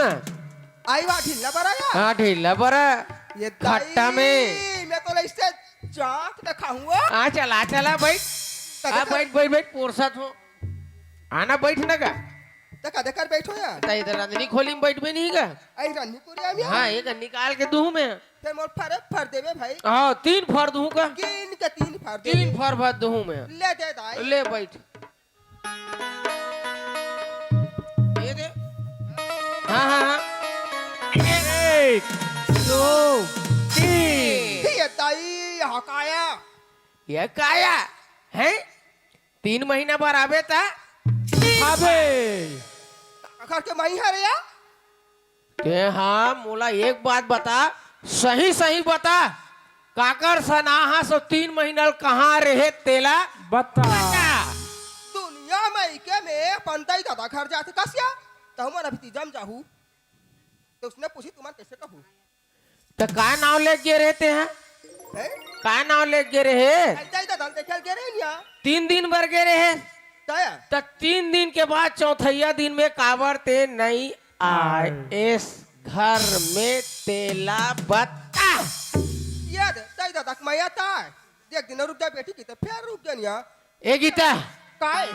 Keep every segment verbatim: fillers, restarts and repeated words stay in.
आई वा ढीला बरा या? हाँ, ढीला बरा। ये खट्टा दाई, में। मैं तो ले इससे चाक दिखाऊंगा। हाँ, चला, चला, बैठ। कदे हाँ, कर- बैठ, बैठ, बैठ, पोरसत हो। आना, बैठ ना का। त कदे कर बैठो या? त इधर रंधनी खोली में बैठबे नहीं का? आई रंधनी कोरिया में? हाँ, एक निकाल के दूँ मैं। फिर मोर फरे फर देबे भाई। हाँ, तीन फर दूँ का? तीन के तीन फर देबे। तीन फर भर दूँ मैं। ले दे दाई। ले बैठ। ये दे। हाँ, हाँ, हाँ। एक, दो, तीन। ये दाई, यहाँ का आया? ये का आया? हैं? तीन महीना बर आबे त? अबे। अखर के मई हरे या? ते हाँ, मोला एक बात बता, सही सही बता, काकर सन आहा सो तीन महीना ल कहाँ रहे तेला बता। बता। दुनिया में इके में अपन दाई ददा घर जाथे कसिया, त हमन अभी तीजा म जाहू। त उसने पूछी तुमन कैसे कहू? त का नाव ले गे रहे ते हा? हैं? का नाव ले गे रहे? अरे दाई ददा ल देखे ल गे रहे निया। तीन दिन बर गे रहे। दया। त तीन दिन के बाद चौथैया दिन में काबर ते नई आय? आय। इस घर में तेला बता। ये दे, दाई ददा के मया ताय। एक दिन रुक जा बेटी की, त फिर रुक जा निया। ए गीता, काय?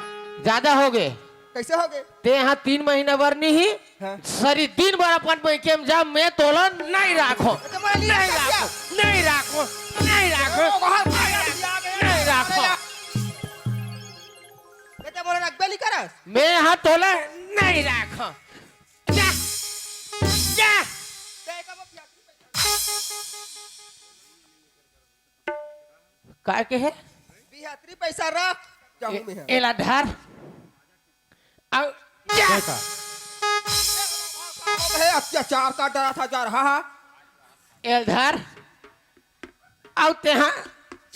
ज्यादा हो गे। कैसे हो गे? ते हा तीन महीना बर नहीं ही, हाँ। सरी दिन बर अपन मइके में जा, मैं तोला नहीं राखो। तो मैं नहीं नहीं राखो, राखो। नहीं राखो, नहीं राखो, ओ, बहुत नहीं राखो, नहीं राखो। बेटा, मोला रखबे नहीं करस। मैं हा तोला नहीं राखो। जा, जा। काय के हे? बिहातरी पैसा रख, जाहूं ए-, मैं ह। एला धर। अउ जा। देखा। हे अत्याचार का डरा था जा रहा हा। एल धर। अउ तेहा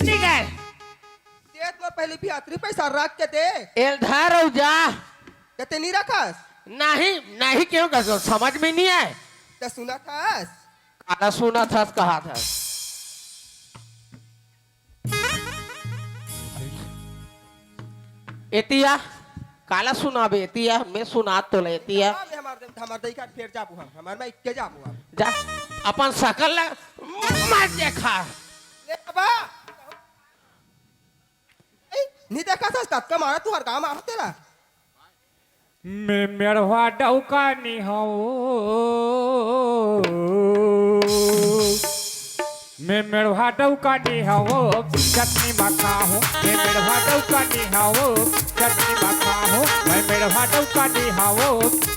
निकल। दे त मोर पहले बिहातरी पैसा रख के दे। एल धर अउ जा। ते ते नहीं रखस? नहीं, नहीं क्यों कर, समझ में नहीं आए। ते सुना थस? काला सुना थस, कहा थस। एतिया, काला सुनाबे एतिया, मैं सुनात तोला एतिया। हाँ, मैं हमार दे-, हमार दई का फेर जाबो हम, हमार मैं इक्के जाबो हम। जा, अपन सकल ला मत देखा। ले बाबा। ए, नहीं देखा था, कतका मारा तुहर गाँव में आहो तेला। मैं मेड़वा डौका नी हवो। मैं मेड़वा डौका नी हवो, चटनी मा खाहूँ। मैं मेड़वा डौका नी हवो, चटनी मा खाहूँ। मैं मेड़वा डौका नी हवो,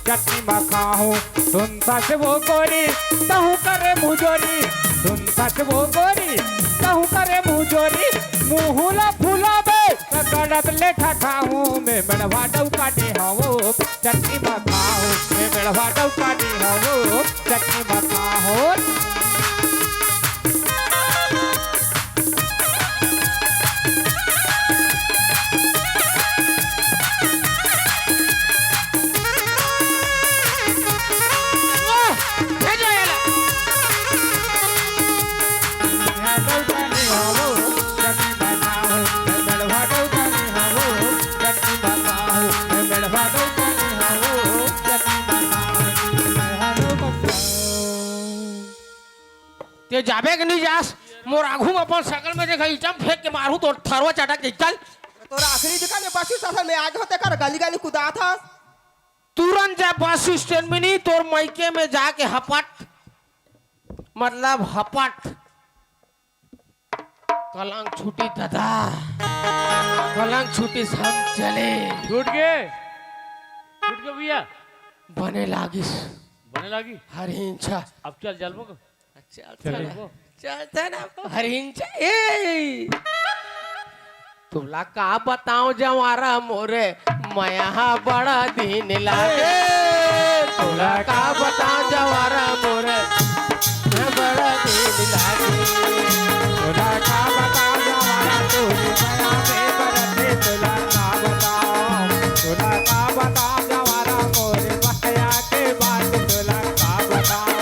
चटनी मा खाहूँ। सुन सच वो गोरी, तहूँ करे मुँहजोरी। सुन सच वो गोरी, तहूँ करे मुँहजोरी। मुँह ला फुलाबे, त करत ले ठठाहूँ। मैं मेड़वा डौका नी हवो, चटनी मा खाहूँ। मैं मेड़वा डौका नी हवो, चटनी मा खाहूँ। ते जाबे के नहीं जास, मोर आघू में अपन सकल में देखा, ईटा म फेंक के मारहूँ, तोर थरवा चटक जाही, चल। तोर आखिरी दिखा ने बस स्टेशन में आगे होते कर गली गली कुदात हस। तुरंत जा बस स्टैंड में नहीं, तोर मइके में जाके हपट, मतलब हपट। कलंक छूटी दादा, कलंक छूटी, हम चले। छूट गे, छूट गे भैया। बने लागिस। बने लागी? हर हिंसा। अब चल, चलबो को? चलता चल। ना, चलता ना, हर हिंसा। ए! तोला का बताओं जवारा मोरे, मया हा बड़ा दिन लागे। तोला का बताओं जवारा मोरे, बड़ा दिन लागे। तोला का बताओं जवारा तोरे मया में बरते, तोला का बताओं, तोला का बताओं जवारा मोरे, मया के बात तोला का बताओं।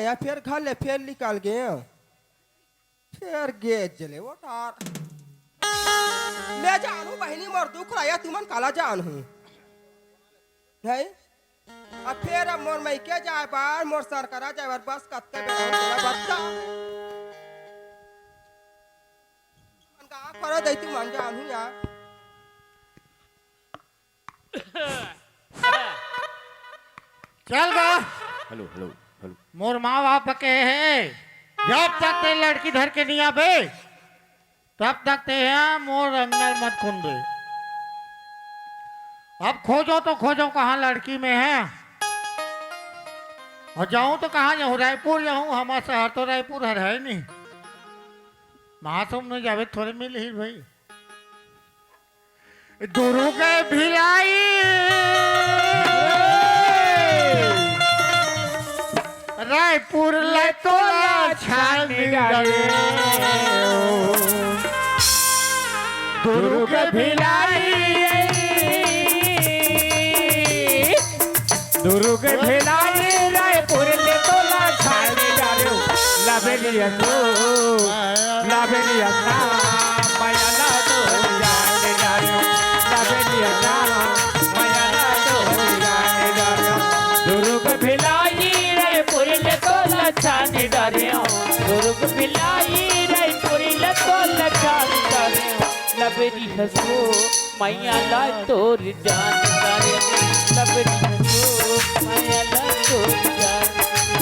या फेर घर ले फेर निकल गे। फेर गे जले वो टार। ले जानहूं बहिनी मोर दुख रहा, तुमन काला जानहूं। है? अब फेर अब मोर मइके जाए बर, मोर सरकरा जाए बर, बस कतका बेरा हो गेला बच्चा। मन का करो दई तुमन जानहूं यार। चल गा। Hello, hello, hello. मोर माँ बाप के हे, जब तक ते लड़की धर के नहीं आबे, तब तक ते यहाँ मोर अंगना मत खुंदे। अब खोजो तो खोजो कहाँ लड़की में है, और जाऊँ तो कहाँ जाऊँ, रायपुर जाऊँ, हमार शहर तो रायपुर हर है नहीं। महासमुंद में जाबे थोड़े मिलही भाई। दुर्ग भिलाई, रायपुर ले तोला छान डारे। दुर्ग भिलाई, दुर्ग भिलाई, रायपुर ले तोला छान डारे। लबेलिया तो, लबेलिया ना, मयाला तो जान डारे। लबेलिया ना, मयाला तो जान डारे। दुर्ग भिलाई, रायपुर ले तोला छान डारे। दुर्ग भिलाई, रायपुर ले तोला छान डारे। लबेरी हसो, मयाला तोर जान डारे। लबेरी हसो, मयाला तोर जान डारे।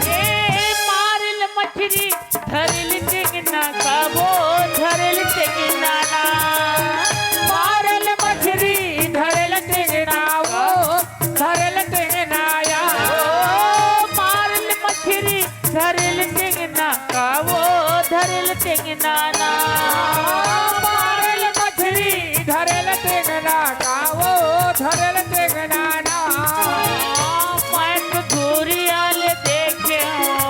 ए, मारल मछरी, धरल टेंगना का वो, धरल टेंगना ना। मारल मछरी, धरल टेंगना वो, धरल टेंगना या। ओ, मारल मछरी, धरल टेंगना का वो, धरल टेंगना ना। मारल मछरी, धरल टेंगना का वो, धरल टेंगना ना। मैं तो दूरिया ले देखे हूँ,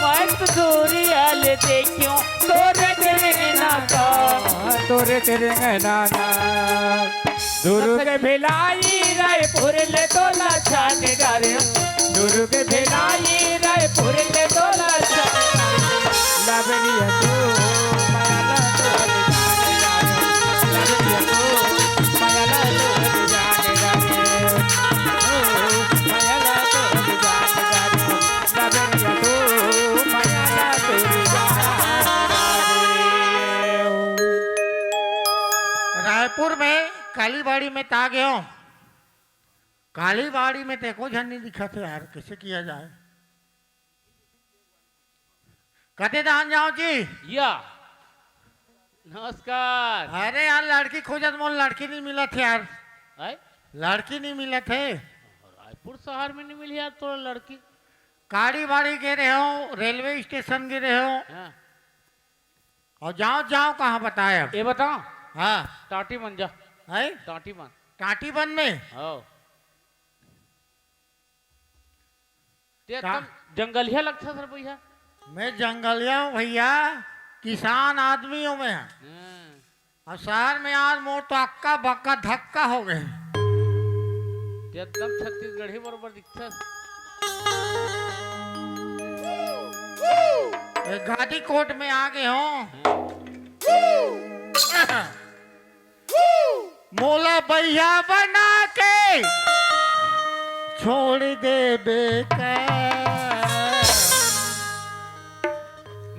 मैं तो दूरिया ले देखे हूँ, तोरे टेंगना का, तोरे टेंगना ना। दुर्ग भिलाई रायपुर ले तोला छान डारे। दुर्ग भिलाई रायपुर ले तोला छान डारे। लबेलिया तो मयाला तो जान डारे। लबेलिया तो मयाला तो जान डारे। ओ, मयाला तो जान डारे। लबेलिया तो मयाला तो जान डारे। रायपुर में कालीबाड़ी में ता गयो। कालीबाड़ी में ते एको झन नहीं दिखत हे यार, कैसे किया जाए? कते दान जाओ जी? या, नमस्कार। अरे यार, लड़की खोजत मोर लड़की नहीं मिलत हे यार। आय? लड़की नहीं मिलत हे। रायपुर शहर में नहीं मिली यार तोला लड़की। कालीबाड़ी गे रहेंव, रेलवे स्टेशन गे रहेंव। हाँ। अउ जाओ, जाओ, कहाँ बताए अब? ये बताओ। हाँ। टाटी बन जा। है? टाटी बन। टाटी बन में? हाँ। ते का? एकदम जंगलिया लगथस रे भैया। मैं जंगलिया हूँ भैया, किसान आदमी हूँ मैं। हाँ। अउ शहर में आज मोर तो अक्का बक्का धक्का हो गे। ते एकदम छत्तीसगढ़ी बरोबर दिखथस। ए, गादीकोट में आ गे हों। हाँ। मोला बइहा बना के छोड़ देबे का।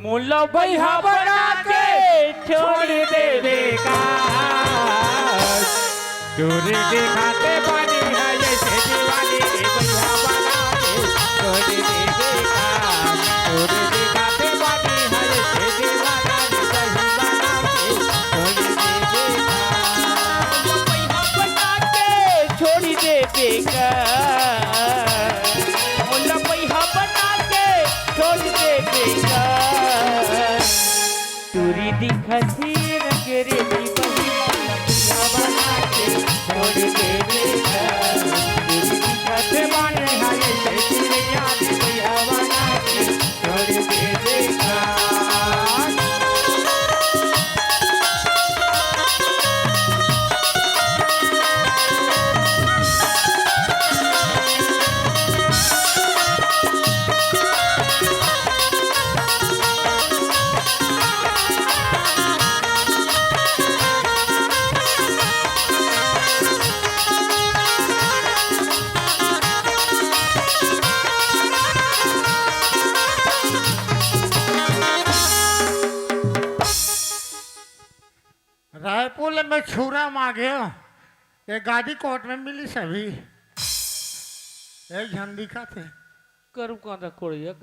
मोला बइहा बना के छोड़ देबे का। तोरे देखाते बानी है ऐसे दीवानी के बइहा बना के छोड़ देबे का। तोरे देखाते बानी है ऐसे दीवाना के बइहा बना के छोड़ देबे का। टूरी दिखत हे रंग रेती बही, बना के छोड़ दे बेटा। टूरी दिखत हे बाने हाय से, टूरी याद भैया बना के छोड़ दे बेटा। रायपुर ले मैं छुरा मांगे हूँ, ये गांधी कोर्ट में मिली सभी। एक झन दिखत हे। करू कांदा कोड़िया।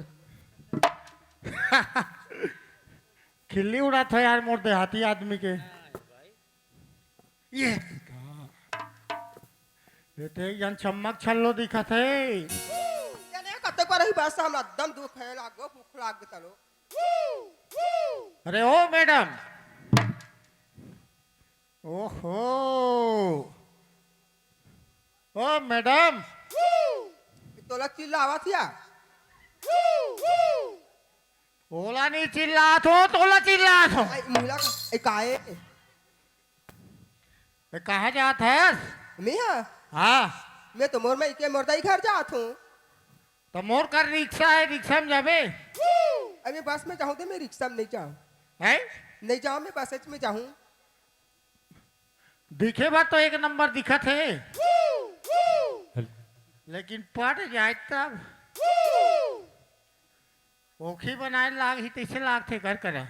खिल्ली उड़ात हे यार मोर देहाती आदमी के। ये, ये तो एक झन चम्मक छल्लो दिखत हे। जाने कतक बार ही बस हम एकदम दुख हे लागो, भूख लाग तलो। अरे ओ मैडम, ओहो, ओ मैडम, तोला चिल्लावत या? ओला नहीं चिल्लात हो, तोला चिल्लात हो। आई, मुला का, ए, काए? ए, कहाँ जात हस? मैं हा? हाँ। मैं तो मोर मइके मोर दाई घर जात हूँ। तो मोर कर रिक्शा हे, रिक्शा में जाबे? अभी बस में जाहूँ तो मैं रिक्शा में नहीं जाहूँ। हैं? नहीं जाहूँ, मैं बस में जाहूँ। दिखे बर तो एक नंबर दिखत हे, लेकिन पट जाए तब ओखी बनाए लाग ही तैसे लागथे कर करा।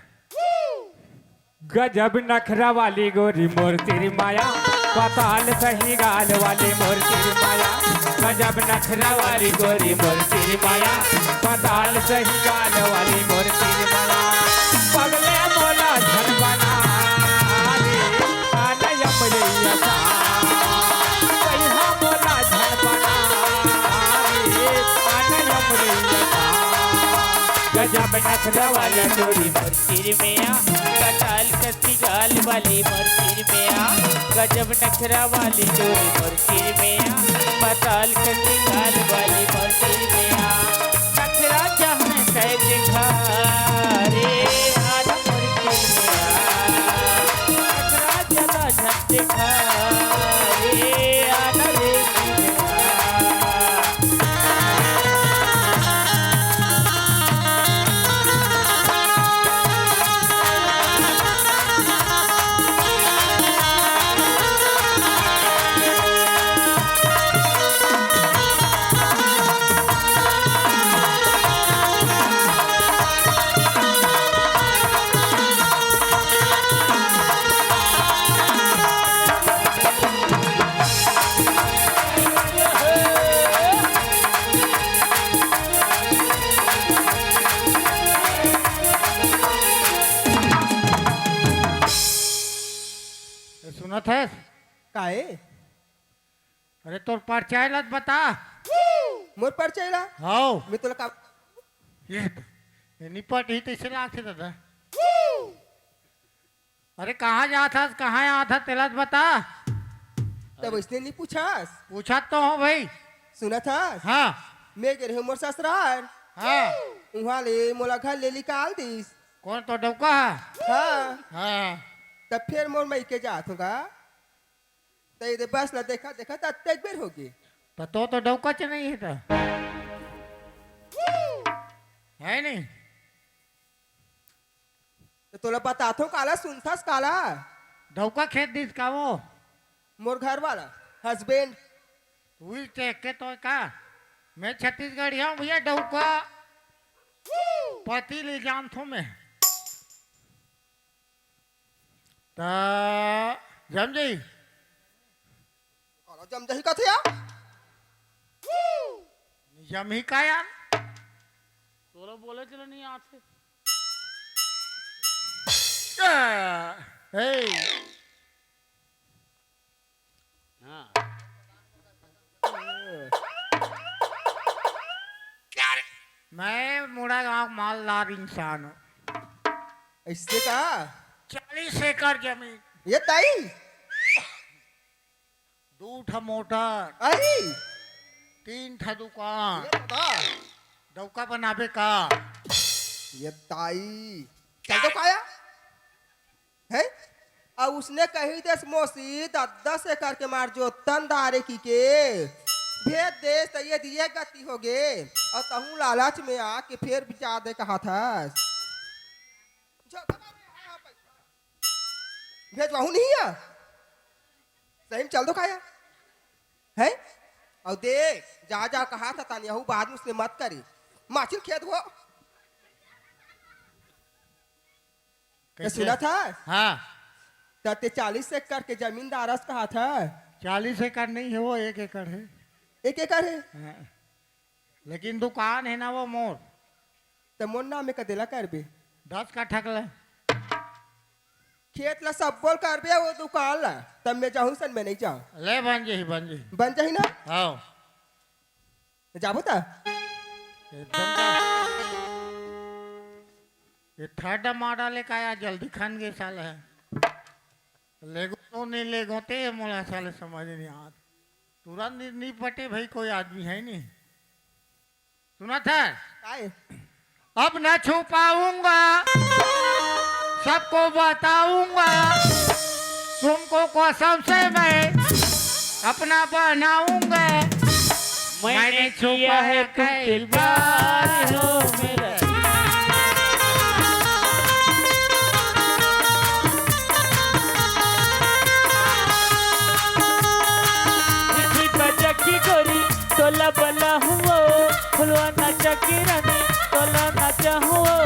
गजब नखरा वाली गोरी मोर तेरी माया, पताल सही गाल वाली मोर तेरी माया। गजब नखरा वाली गोरी मोर तेरी माया, पताल सही गाल वाली मोर तेरी माया। पगले मोला झन बना रे, आना यमरैया सा। पैहा मोला झन बना रे, आना यमरैया सा। गजब नखरा वाली गोरी मोर सिर में आ, पताल कसी गाल वाली मोर सिर में आ। गजब नखरा वाली गोरी मोर सिर में आ, पताल कसी गाल वाली मोर सिर में आ। नखरा जहाँ से दिखा रे, आना मोर सिर में आ। नखरा जहाँ से दिखा रे, आना रे सिर में आ। ए, सुनत हस? काए? अरे तोर परचाय ला त बता। मोर परचाय ला? हाव। मैं तोला का ये, ये निपट ही तैसे लागथे दादा। अरे कहाँ जात हस, कहाँ आत हस, तेला त बता। तब इसने नहीं पूछास? पूछत तो हूँ भाई। सुनत हस? हाँ। मैं गे रहेंव मोर ससुरार। हाँ। उहाँ ले मोला घर ले निकाल दिस। कोन तो डौका हा? हाँ। हाँ। तब फिर मोर मइके जात हूँ गा। त एदे बस ला देखा, देखा त अतेक बेर होगे। त तो, तो डौका च नहीं हे त। हे नहीं? त तोला बताथों काला, सुनथस काला? डौका खेद दिस का वो? मोर घर वाला, husband। तू ही देख के तो का? मैं छत्तीसगढ़िया हूँ भैया, डौका पति ले जानथों मैं। त जम जाही। काला जम जाही कथे यार? जमही का यार? तोला बोले चले नहीं आथे। आ, हे। हाँ। मैं मुड़ा गांव माल समझदार इंसान हो। ऐसे का? चालीस एकड़ जमीन। ये ताई? दू ठा मोटर। अरे, तीन ठा दुकान। ये बता। डौका बनाबे का? ये ताई, चल तो काया है। अउ उसने कही देस, मौसी, दस दस एकड़ के मार जोतन दारे की के भेज देस, त ये दिए गति होगे। अउ तहूँ लालच में आके फेर बिचार दे कहा था। भेजवाहू नहीं है। सही में चल दो काया है। अउ देख, जा जा कहा था तानी, अहू बाद में उसने मत करी। माछिल खेत हो। कैसे? सुना था? हाँ। त ते चालीस एकड़ के जमींदार अस कहा था। चालीस एकड़ नहीं है, वो एक एकड़ है। एक एकड़ है? हाँ। लेकिन दुकान है ना वो मोर। त मोर नाम में कदेला करबे? दस कट्ठा के ले। खेत ला सब बोल करबे, वो दुकान ला, तब मैं जाहूँ सन, मैं नहीं जाऊँ। ले बन जही, बन जही। बन जही ना? हाँ। जाबो ता? एकदम का। ये ठड्डा मारा ले काया जल्दी खन गे साला है। लेगो तो नहीं लेगो ते मोला साले समझ नहीं आत। तुरंत नहीं, नहीं पटे भाई, कोई आदमी है नहीं। सुना था? काय? अब न छुपाऊंगा, सबको बताऊंगा, तुमको कसम से मैं अपना बनाऊंगा। मैंने मैंने किया छुपा है है कई तुमसे प्यार प्यार हो मेरा। चिट्ठी बजा की गोरी, तोला बला हुओ, फुलवा नाचा की रानी, तोला नाचा हुओ,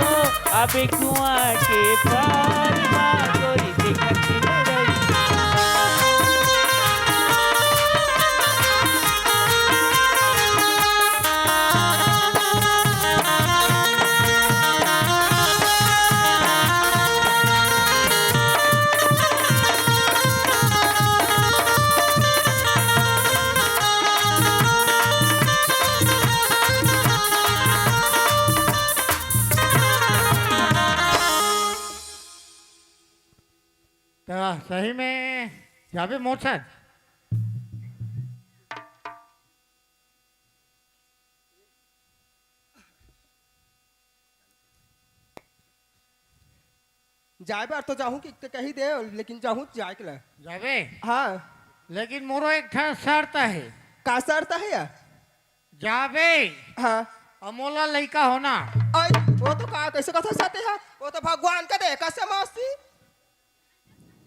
अभी कुआं के पार मा गोरी देखत रही। त सही में जाबे मोर साथ? जाए बर तो जाहूँ कि, कि कही दे, लेकिन जाहूँ जाए के ला। जाबे? हाँ। लेकिन मोरो एक ठा शर्त है। का शर्त है या? जाबे। हाँ। अउ मोला लइका होना। आई, वो तो का, कैसे कथा साथे है? वो तो भगवान का दे, कसम मौसी।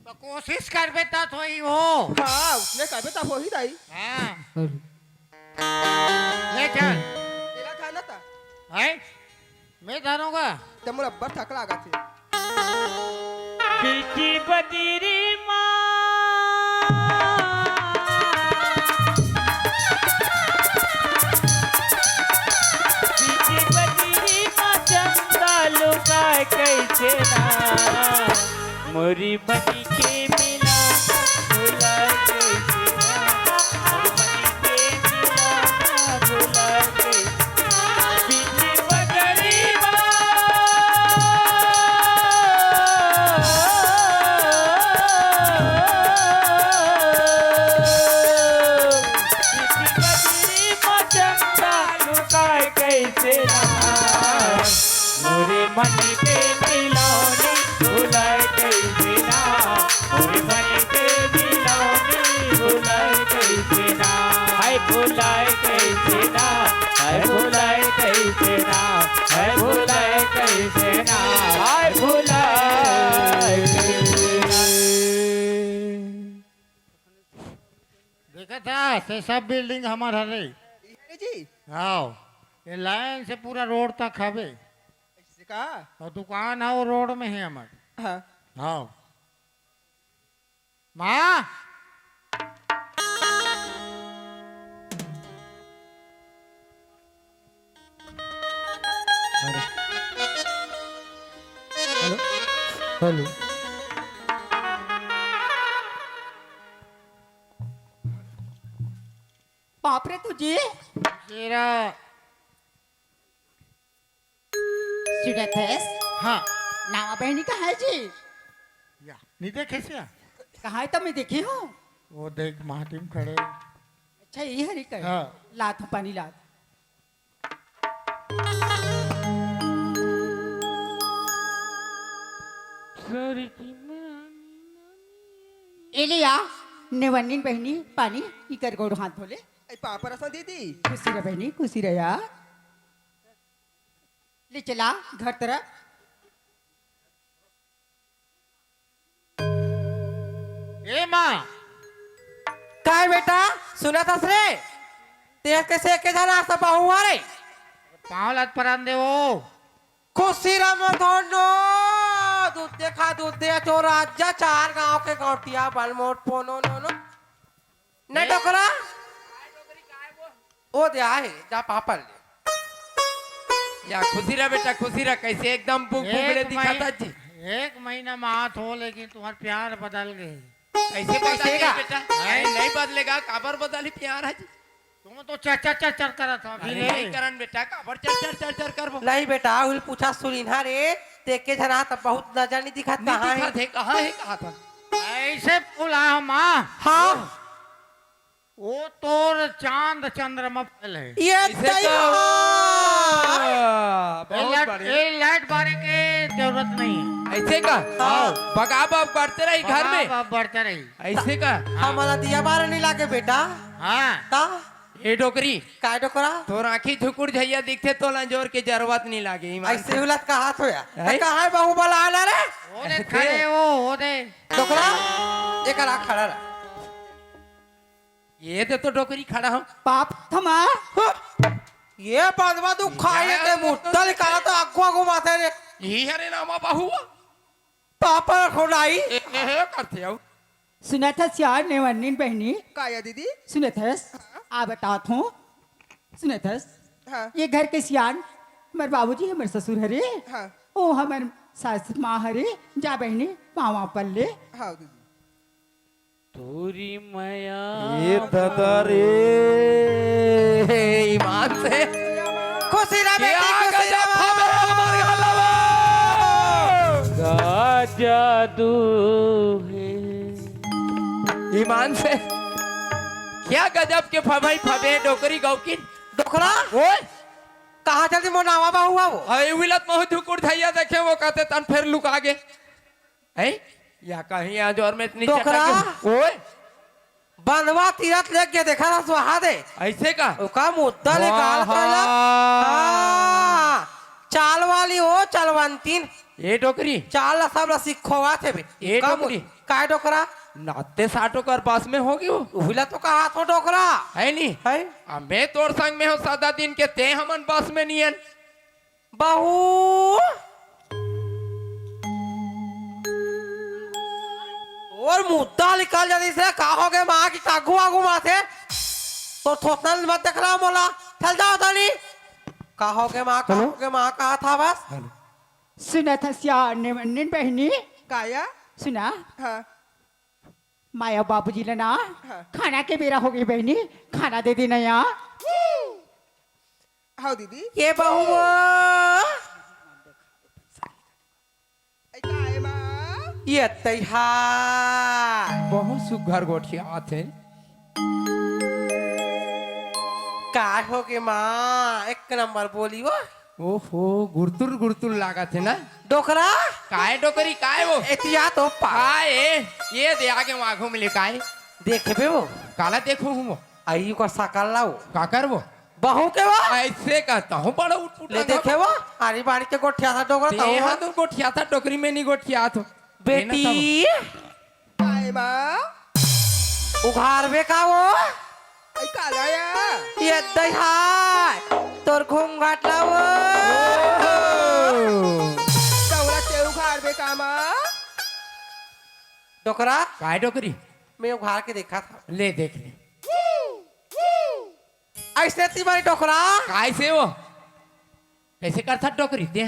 तो कोशिश करबे तब होही वो। हाँ, उसने करबे तब होही दाई। हाँ। ले चल। तेला था ना ता? है? मैं धरूंगा। ते मोला अब्बड़ थक लागत हे। बिल्टी बदिरी माँ, बिल्टी बदिरी माँ चंदा लुकाय कइसे ना। मोरी मनी के मिला, भुला कइसे ना। मोरी मनी के मिला, भुला कइसे ना। बीच पगरी मा। बीच पगरी मा चंदा लुकाय कइसे ना। मोरे मन के मिलौनी भुलाय कइसे ना, मोरे मन के मिलौनी भुलाय कइसे ना, हाय भुलाय कइसे ना, हाय भुलाय कइसे ना, हाय भुलाय कइसे ना, हाय भुलाय कइसे ना। देखत हस, ये सब बिल्डिंग हमर हरे। इहे जी? हाँ, ये लाइन से पूरा रोड तक हवे। ऐसे का? अउ दुकान हे वो रोड में हे हमर। हाँ। हाँ। माँ। हेलो। हेलो। हेलो। बाप रे तू जी। तेरा सुनत हस? हाँ। नावा बहिनी कहाँ हे जी? या, नहीं देखे से? कहाँ हे त मैं देखे हँव। वो देख, माटी में खड़े। अच्छा, ये हरे कर। हाँ। लात हँव पानी लात। ए ले या, नेवन्निन बहिनी, पानी, इकर गोड़ हाथ धो ले। ए, पाँव परसँव दीदी। खुशी रह बहिनी, खुशी रह या। ले चला घर तरफ। ए माँ। काय बेटा, सुनत हस रे? तें कइसे एके झन आस बहू हरे? पाँव लात परान दे वो। खुशी रह मोर धोनो। दूध देखा, दूध दे, तो राजा चार गाँव के गौटिया बल मोट पोनो नो नो। नहीं ए? डोकरा? ओ दे आए, जा पापड़ ले। या खुशी रह बेटा, खुशी रह, कइसे एकदम बुक एक बुकड़े दिखा मही-, था जी। एक महीना में आत हो, लेकिन तुम्हार प्यार बदल गए। कइसे बदल कइसे गए का? बेटा? हैं? नहीं बदलेगा, काबर बदली प्यार हे जी? तुम तो चर चर चर चर करत हो अभी अरे ले। नहीं करन बेटा, काबर चर चर चर चर करबो? नहीं बेटा, उहिल पूछा सुनिन हा रे, तें एके झन आस बहुत नजर नहीं दिखत, नहीं कहाँ हे? दिखत हे, कहाँ हे, कहाँ था? अइसे बोला माँ। हाँ। वो तोर चांद चंद्रमा फैल हे। ये अइसे सही का? बात। बहुत लाइट, बढ़िया। ये लाइट बारे के जरूरत नहीं हे। अइसे का? हाँ। बगा बग बढ़ते रही घर में। बगा बग बढ़ते रही। अइसे का? हाँ। हमला दिया बारे नहीं लागे बेटा। हाँ। ता? ए डोकरी। काय डोकरा? तोर आँखी झुकुर झैया दिखथे, तोला जोर के जरूरत नहीं लागे, ईमान अइसे से। हुलत कहा थो या। हैं? त कहाँ हे बहू बला आना रे? वो दे अइसे। खड़े वो, वो दे। डोकरा, एकरा खड़ा रह। ये दे तो डोकरी खड़ा हँव। पाप थमा। ये बदवा तू खाए ये के मुत्तल करा तो अगुआ घुमाते रे। ये हरे नामा बहू। पापा खोलाई। ए, ए, ए, करते हो। सुनत हस यार नेवन्निन बहिनी। का या दीदी? सुनत हस? हाँ। आ बतात हँव। सुनत हस? हाँ। ये घर के सियान, हमर बाबूजी, हमर ससुर हरे। हाँ। ओ हमर सास माँ हरे, जा बहिनी, पाँव पल्ले। हाँ दीदी। तोरी मया ए दादा रे, ईमान से। खुशी रह बेटी, क्या खुशी गजब रह। खबर हमारे हलवा। का जादू हे। ईमान से। क्या गजब के फबई फबे डोकरी गौकिन। डोकरा? ओए। कहाँ चलती मोर नावा बहू वो? अरे विलत महू धुकुर धैया देखे वो कहते तन फेर लुका गे। हैं? या कहीं आज और में इतनी डोकरा? चटक ओए। बंधवा तीरथ लेके देखा था सुहा दे। अइसे का? ओका मुद्दा निकाल वाह। कर ला। हाँ। चाल वाली हो, चालवंतीन। ए डोकरी। चाल ला सब ला सिखोवा थे बे। ए का डोकरी। मु-, काय डोकरा? नाते साठ ओकर बस में होगे वो। उहिला तो कहा थो डोकरा। हे नी? हे? अबे तोर संग में हो सदा दिन के ते हमन बस में नियन। बहू, तोर मुद्दा निकल जाती से का होगे माँ की कागू आगू माँ से? तोर थोथना मत देख रहा मोला, चल जाओ थानी। का होगे माँ, का हेलो? होगे माँ, कहा था बस? हेलो। सुनत हस या नेवन्निन बहिनी। काया? सुना। हाँ। माया बाबूजी ला ना, हाँ। खाना के बेरा होगे बहिनी, खाना दे देना या। हाँ दीदी। ये बहू वो। ए, का ए माँ? ये तैहा। बहुत सुघर गोठियाथे। का होगे माँ? एक नंबर बोली वो। ओहो, गुरतुर गुरतुर लागथे ना। डोकरा? काय डोकरी, काय वो? एतिया तो पा। काय? ये दे आगे माँ घूम ले, काय? देखबे वो। काला देखो हूँ वो? आई ओकर सकल ला वो। का कर वो? बहू के वो? अइसे कहता हूँ, बड़ा उठपुट ले लगा देखे वो। वो, आरी बारी के गोठियाथा डोकरा ते तहूँ। हाँ तो गोठियाथा डोकरी में नहीं गोठियाथा। बेटी। काय माँ? उघारबे का वो? आई काला या? ये दई हाय, तोर घूंघट ला वो। तौला ते उघारबे का माँ? डोकरा? काय डोकरी? मैं उघार के देखा था। ले देख ले। अइसे ती भाई डोकरा। काय से वो? कइसे करथा डोकरी ते?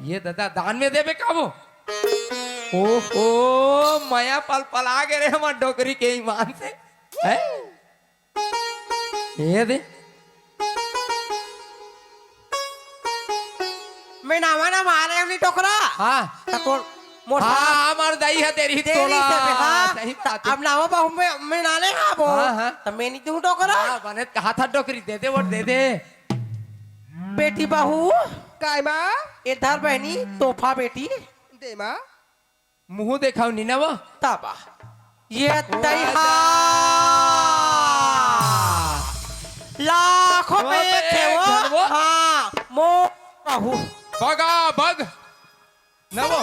ये दादा दान में देबे का वो? ओहो, मया पलपला गे रे हमर डोकरी के ईमान से। हैं? ये दे। मैं नावा ना मारे हूँ नहीं टोकरा। हाँ। त कोन मोर हाँ, साथ हमार दाई है तेरी देरी तोला। से बे, हाँ। सही त बात है। अब नावा बहू मैं, मैं नाले हाँ वो। हाँ, हाँ। त मैं नहीं दूँ टोकरा। हाँ, बने कहा था डोकरी दे दे, वोट दे दे। बेटी बहू। काय माँ? इधर बहनी, तोहफा बेटी। दे माँ। मुँह देखाव नी ना वो। तब ये तैहा लाखों में थे वो। हाँ, मो बहू। बगा बग। ना वो।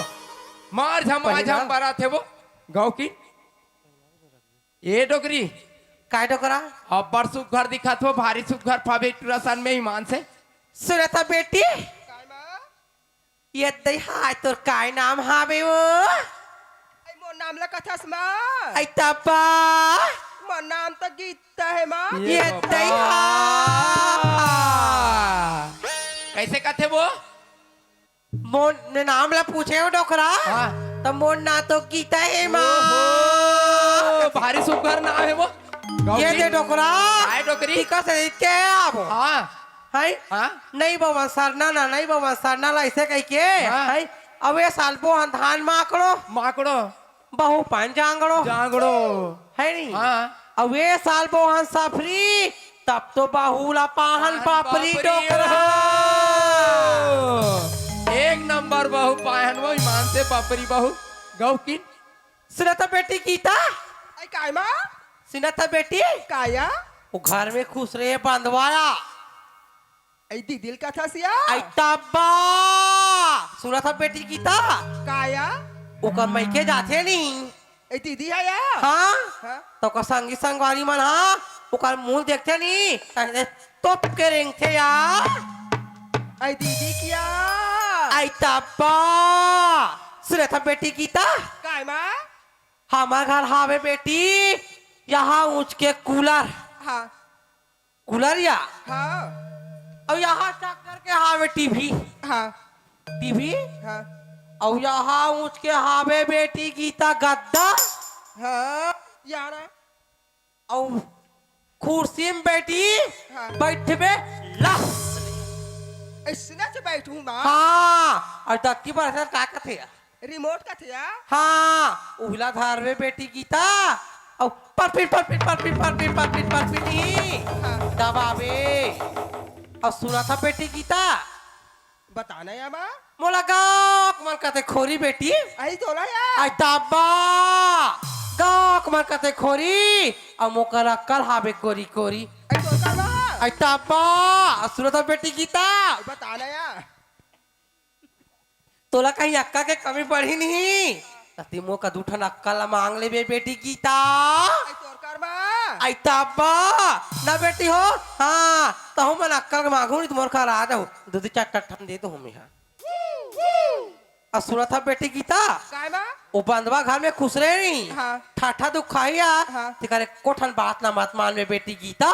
मार झम, मार झम बरा थे वो। गाँव की। ए डोकरी। काय डोकरा? अब्बड़ सुग्घर दिखत हो, भारी सुग्घर पाबे टूरा सन में ईमान से। सुनत ह बेटी? काय माँ? ये दई हाय तोर काय नाम हावे वो? अई मोर नाम ला कथस माँ। अई तब्बा। मोर नाम तो गीता हे माँ। ये दई हाय। कैसे कथे वो? मोर नाम ला पूछे हो डोकरा? हाँ। त मोर नाम तो गीता हे माँ। ओहो, भारी सुग्घर नाम हे वो। ये दे डोकरा। काय डोकरी? टीका से देख के आबो। हाँ। है? हाँ। नहीं बवन सरना ना, नहीं बवन सरना ला ऐसे कह के। हाँ। है? अब ये साल बोहन धान माकड़ो। माकड़ो। बहू पान जांगड़ो। जांगड़ो। है नी? हाँ। अब ये साल बोहन सफरी, तब तो बहू ला पाहन पापरी डोकरा। एक नंबर बहू पाहन वो ईमान से पापरी बहू। गौ की। सुनत ह बेटी गीता? अई काय माँ? सुनत ह बेटी? काया? वो घर में खुसरे बंधवाया। अई दीदी ल कथस या? अई तब्बा! सुनत ह बेटी गीता? काया? ओकर मइके जाथे नी। अई दीदी ह या? हाँ? हाँ? त ओकर संगी संगवारी मन ह ओकर मुँह देखथे नी, त तोप के रेंगथे या। अई दीदी किया? अई तब्बा! सुनत ह बेटी गीता? काय माँ? हमर घर हावे बेटी, यहाँ ऊँच के कूलर। हाँ। कूलर या? हाँ। अउ यहाँ चक्कर के हावे टीवी। हाँ। टीवी? हाँ। अउ यहाँ ऊँच के हावे बेटी गीता गद्दा। हाँ, यार। अउ कुर्सी में बेटी हाँ। बैठबे लस। अइसना से बैठूँ माँ। हाँ, अउ दत्ती बरसत का कथे? रिमोट कथे या? हाँ, उहिला धरबे बेटी गीता, अउ परपिट, परपिट, परपिट, परपिट, परपिट, परपिट ही। हाँ। दबाबे। अउ सुनत ह बेटी गीता। बताना या माँ। मोला गाँव के मन कथे खोरी बेटी। अई तोला या? अई तब्बा। गाँव के मन कथे खोरी। अउ मोकर अक्कल हावे कोरी कोरी। अई तोला माँ। अई तब्बा। अउ सुनत ह बेटी गीता। बताना या। तोला कहीं अक्कल के कमी पड़ही नहीं, त ते मोर का दू ठन अक्कल ला मांग लेबे बेटी गीता। अई तोर कर माँ। अई तब्बा, ना बेटी हो, हाँ, तहूँ मन अक्कल के मांगहू नहीं, त मोर का आ जाहू, दू दू चार चार ठन दे दो हमें, हाँ। अउ सुनत ह बेटी गीता, काय माँ? ओ बंदवा घर में खुश रहे नहीं, हाँ। ठाठा दुखाइया, हाँ। तेकर एको ठन बात ला मत मानबे बेटी गीता।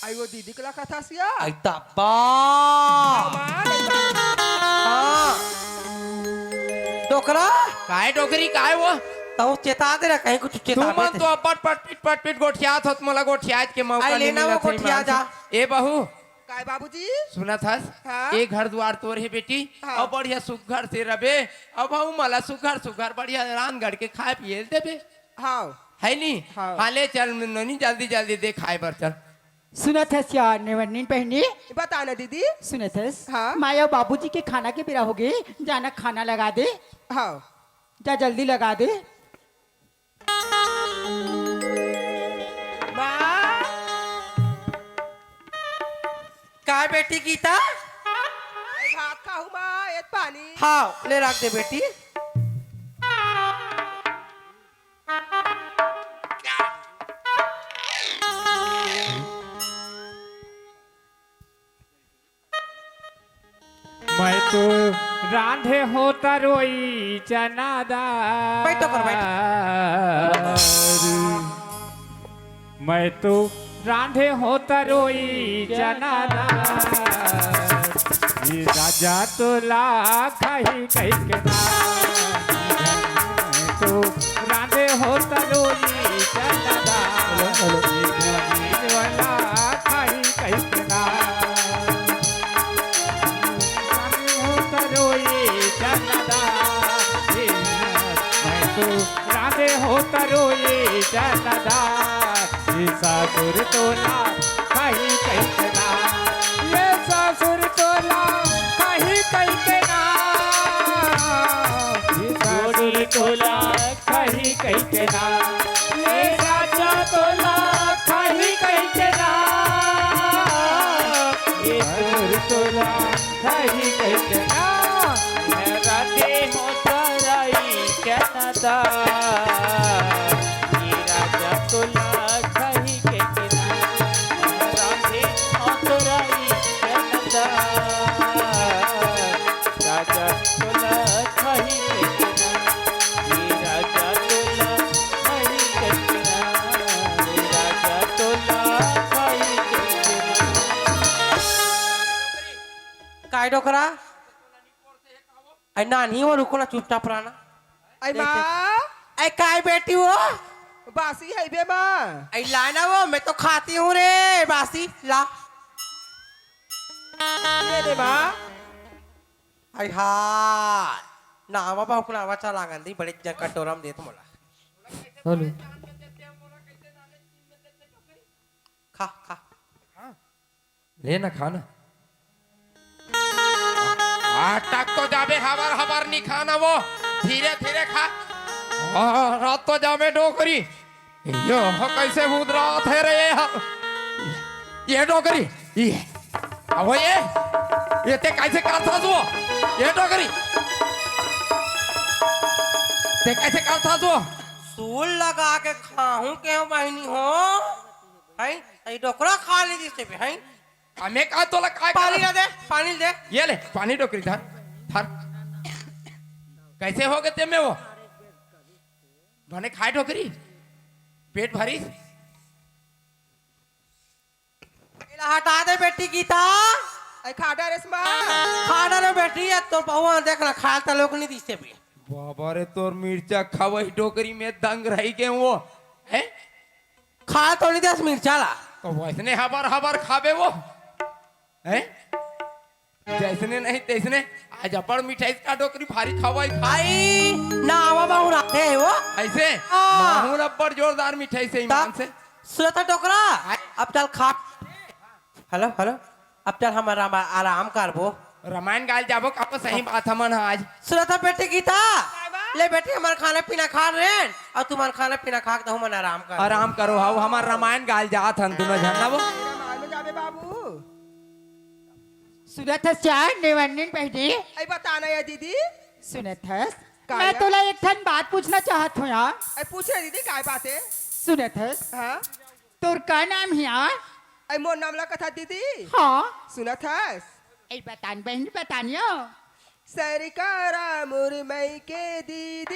अई वो दीदी के ला कथस या? अई तब्बा। हाँ, माँ, नहीं माँ। हाँ। डोकरा? काय डोकरी, काय वो? तहूँ चेता दे रहा, कहीं कुछ चेता तुमन दे। तो अपन पटपिट, पटपिट गोठियात होत, मोला गोठियात के मौका अई नहीं लेना मिलत वो हे गोठिया ईमान से। जा। ए बहू। काय बाबूजी? सुनत हस? हाँ। ए घर दुआर तोर हे बेटी, हाँ। अउ बढ़िया सुग्घर से रबे, अउ बहू मला सुग्घर, सुग्घर बढ़िया रांध गढ़ के खाए पिए ल देबे। हाँ। है नी? हाँ। हाँ, ले चल नोनी, जल्दी जल्दी दे खाए बर चल। सुनत हस या नेवरनीन बहिनी? बता ना दीदी। सुनत हस? हाँ। माँ अउ बाबूजी के खाना के बेरा होगे, जाना खाना लगा दे। हाँ। जा जल्दी लगा दे। माँ। काय बेटी गीता? अई भात खाहूँ माँ, एत पानी। हाँ, ले रख दे बेटी। मैं तो रांधे हो तरोई चना दार। बैठ तो कर, बैठ। मैं तो रांधे हो तरोई चना दार। ये राजा तोला खाही कही के ना। मैं तो रांधे हो तरोई चना दार। ये वाला खाही कही के ना। रांधे हो रांधे हो तरोई चना दार, ये ससुर तोला खाही कहिके ना, ये ससुर तोला खाही कहिके ना, ये ससुर तोला खाही कहिके ना, ये राजा तोला खाही कहिके ना, ये ससुर तोला खाही कहिके ना, रांधे हो तरोई चना दार, ये राजा तोला खाही कहिके ना, रांधे हो तरोई चना दार, राजा तोला खाही कहिके ना, ये राजा तोला खाही कहिके ना, ये राजा तोला खाही कहिके ना। काय डोकरा? अई नानी हो, रुको ना, चुपचाप रहना। अई माँ। अई काय बेटी हो? बासी है बे माँ। अई ला ना वो, मैं तो खाती हूँ रे, बासी ला। ये ले माँ। अई हाँ, नावा बाबू को नावा चला गंदी, बड़े जंका टोरम देत मोला। हेलो। खा, खा। ले ना, खा ना। अटक तो जाबे, हबर हबर नी खा ना वो, धीरे धीरे खा। अरत तो जाबे डोकरी। यो हो कइसे मुद्रा थे रे ये ह-, ये डोकरी, ये, अहो ये, ये ते कइसे करथस वो? ये डोकरी, ते कइसे करथस वो? सूल लगा के खाहूं के बहिनी हो, हैं? अई डोकरा खा ली जिससे भी, हैं? अमे का तोला काय पानी कर- ला दे, पानी दे। ये ले, पानी डोकरी धर, धर। कइसे हो गे ते में वो? बने खाए डोकरी, पेट भरिस। एला हटा दे बेटी गीता। अई खा डारेस माँ। खा डारे बेटी, अब तो बहुआ देख ना, खाए त लोग नहीं दिसे भी। बाबा रे, तोर मिर्चा खवई डोकरी में दंग रही गे वो। हैं? खा तो नहीं दस मिर्चा ला। तो वइसने हबर हबर खाबे वो, हैं? जइसने नहीं तइसने। आज अब्बड़ मिठाई का डोकरी भारी खवाई। आई, नावा बहुराते है वो। अइसे? हाँ। माहूर अब्बड़ जोरदार मिठाई से, ईमान से। सुनत ह डोकरा? आय। अब चल खा। Hello, hello. अब चल हम आराम, आराम करबो। रामायण गाल जाबो, काको सही बात हमन ह आज। सुनत ह बेटी गीता, काय बा? ले बेटी, हमर खाना पीना खा रेन, अउ तुमन खाना पीना खा के तहु मन आराम कर। आराम करो, हव, हमर रामायण गाल जात हन दुनो झन ना वो। रामायण में जाबे बाबू। सुनत हस चार नेवन्निन बहिनी? अई बता ना या दीदी। सुनत हस? का मैं या? तोला एक ठन बात पूछना चाहत हूँ यार। अई पूछ रे दीदी, काय बात है? सुनत हस? हाँ। तोर का नाम हे यार? अई मोर नाम ला कथा दीदी। हाँ। सुनत हस? अई बतान बहिनी, बतानियो। सरकारा मोर मई के दीदी,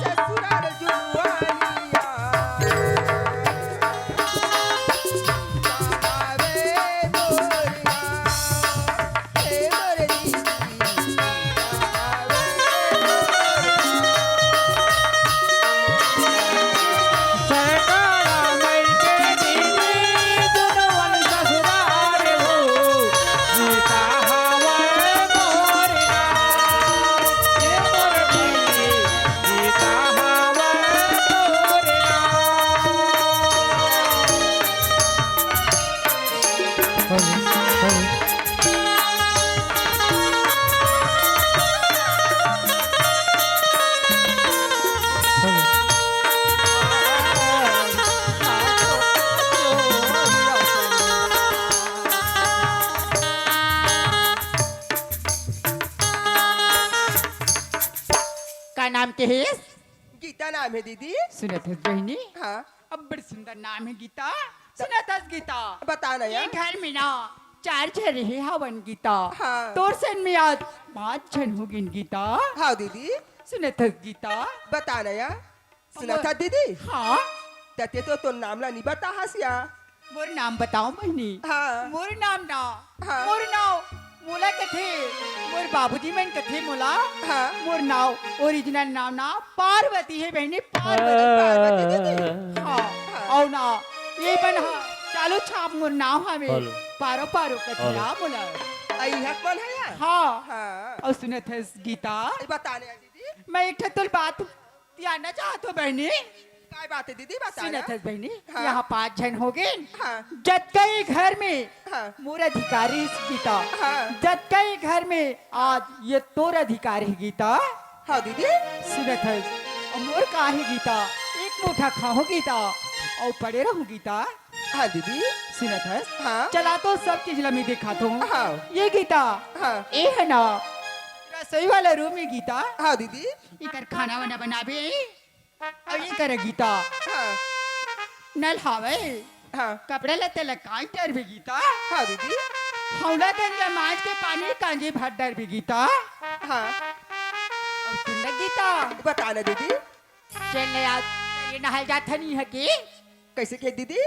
ससुराल जुआनिया। आवे मोर गाँव, हे मोर दीदी। का नाम के हेस? गीता नाम हे दीदी। सुनत हस बहिनी? हाँ। अब्बड़ सुंदर नाम हे गीता। सुनत हस गीता? बता ना ये यार। घर में ना चार झन रहे हवन गीता। हाँ। तोर सन में आज पाँच झन हो गिन गीता। हाँ दीदी। सुनत हस गीता? बता ना यार। सुनत हस दीदी? हाँ। तते तो तोर नाम ला नी बता हस या। मोर नाम बताओ बहिनी। हाँ। मोर नाम ना, हाँ। मोर नाव मोला कथे, मोर बाबूजी मन कथे मोला। हाँ। मोर नाव, ओरिजिनल नाव ना पार्वती हे बहिनी, पार्वती। पार्वती दीदी। हाँ। हाँ। अउ ना, ये मन हा, चालू छाप मोर नाव हवे। हेलो। पारो पारो कथे हेलो। ना मोला। अई हक मन हे या? हाँ। हाँ। अउ सुनत हस गीता? अई बता ना दीदी। मैं एक ठो तोल बात जानना चाहत हो बहिनी? काय बात हे दीदी, बता ना। सुनत हस बहिनी, हाँ। यहाँ पाँच झन हो गे। हाँ। जतका ये घर में हाँ। मोर अधिकारी हे गीता। हाँ। जतका ये घर में आज ये तोर अधिकार हे गीता। हाँ दीदी। सुनत हस, अउ मोर का हे गीता, एक मुठा खाहूँ गीता, अउ पड़े रहूँ गीता। हाँ दीदी। सुनत हस? हाँ। चला तो सब चीज ल मैं देखात हूँ। हाँ। ये गीता, हाँ। ये हे ना रसोई वाला रूम हे गीता। हाँ दीदी। एकर खाना वाना बनाबे। अउ ये कर गीता। हाँ। नल हावय। हाँ। कपड़ा लत्ता ल कांच डरबे गीता। हाँ दीदी। हौला दन ल मांज के पानी कांजी भर डरबे गीता। हाँ। अउ सुन न गीता। बता ना दीदी। चल न यार, तरिया नहाय जात हन इहाँ के। कइसे के दीदी?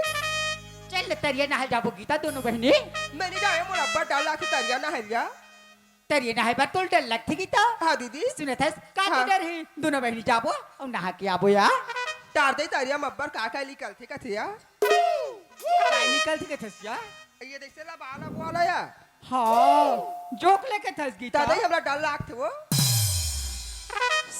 चल न तरिया नहाय जाबो गीता, दूनों बहिनी। मैं नइ जांव, मोला अब्बड़ डर लागथे तरिया नहाय ला। तरिया नहाय बर तोला डर लगथे गीता? हाँ दीदी। सुनत हस, का हाँ। डर हे? दूनों बहिनी जाबो अउ नहा के आबो या। टार दे तरिया म अब्बड़ का का निकलथे कथे या। का निकलथे कथस या? ये देख से ला बाला बोला या। हाँ, जोक ले कथस गीता। तदे ही हमला डर लागथे वो।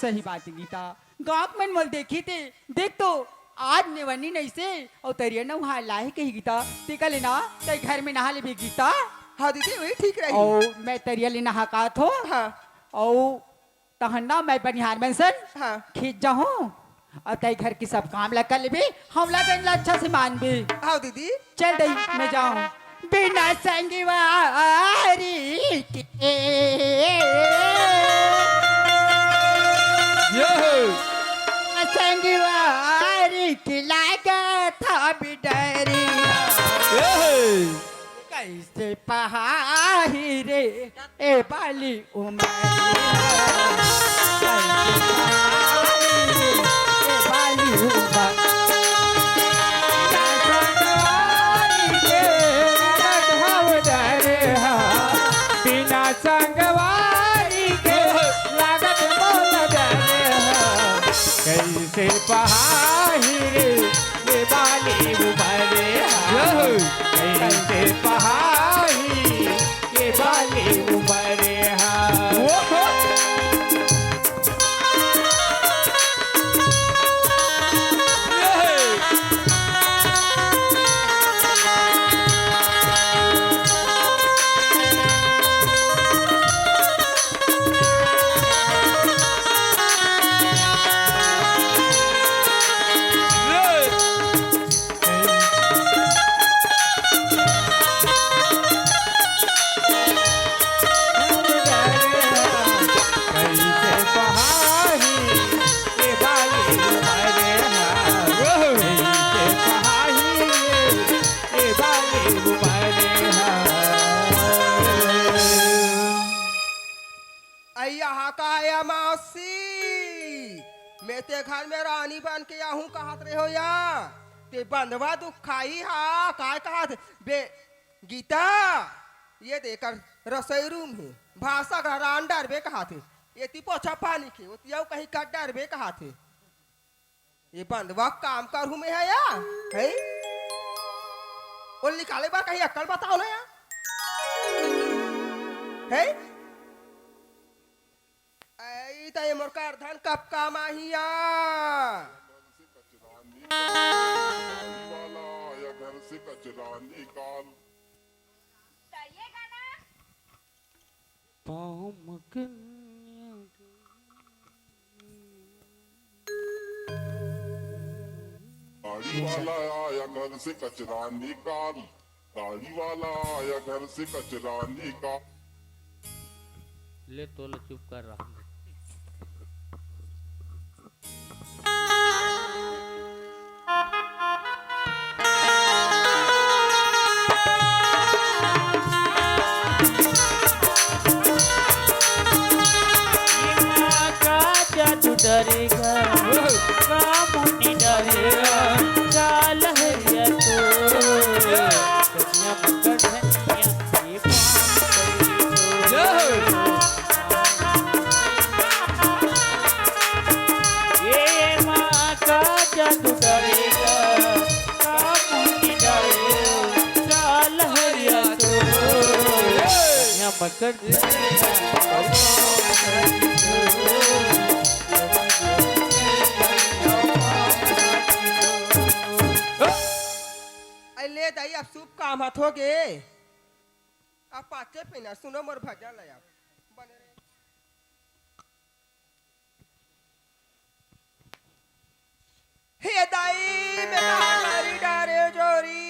सही बात हे गीता। गाँव के मन मोला देखही ते, देख तो, आज नेवन्नी नइसे, अउ तरिया नहाय ल आए हे कही गीता, तेकर ले ना, तैं घर में नहा लेबे गीता। हाँ दीदी, वही ठीक रही। अउ मैं तरिया ले नहा के आत हों। हाँ। अउ तहन ना मैं बनिहार मन सन हाँ। खेत जाहूँ, अउ तैं घर के सब काम ला कर लेबे, हमला बहिनी ला अच्छा से मानबे। हाँ दीदी। चल दई, मैं जाहूँ। बिना संगवारी के ये हो। संगवारी के लागत हवे डरिया। ये हो। कइसे पहाही रे ए बाली उमरिया। ए बाली उमरिया। बिना संगवारी के लागत मोर डरे हा। कइसे पहाही रे ए बाली उमरिया। कइसे पहाही के बाली उमरिया। ओहो। अइया हा का या मौसी, मैं ते घर में रानी बन के आहूँ कहत रहे हो या, ते बंदवा दुखाही हा, काय कहत बे गीता, ये देकर रसोई रूम हे, भाषा घर अंडर बे कहत हे, एती पोछा पानी के, ओती अउ कहीं कर डरबे कहत हे। ये बंदवा काम करहूँ मैं हा या, हैं? ओला निकाले बर कहीं अक्कल बताओ ना या, हैं? अई त ये मोर करधन कब काम आही या? घर से कचरा निकाल, वाला या घर से कचरा निकाल। पाँव म कन्या गाड़ी वाला आया घर से कचरा निकाल, गाड़ी वाला आया घर से कचरा निकाल। ले तोला चुप कर रहा। का जादू डरेगा, का मुनि डरेगा, का लहरिया तो, कन्या मकर धनिया, ये पान करी तो। जय हो। ये माँ का जादू डरेगा, का मुनि डरेगा, का लहरिया तो। कन्या मकर धनिया, ये पान करी तो। हाथ हो गे। अब पाचे पीना सुनो मोर भजन ला अब। बने रहे। हे दाई, मैं कहाँ करी डारे जोरी।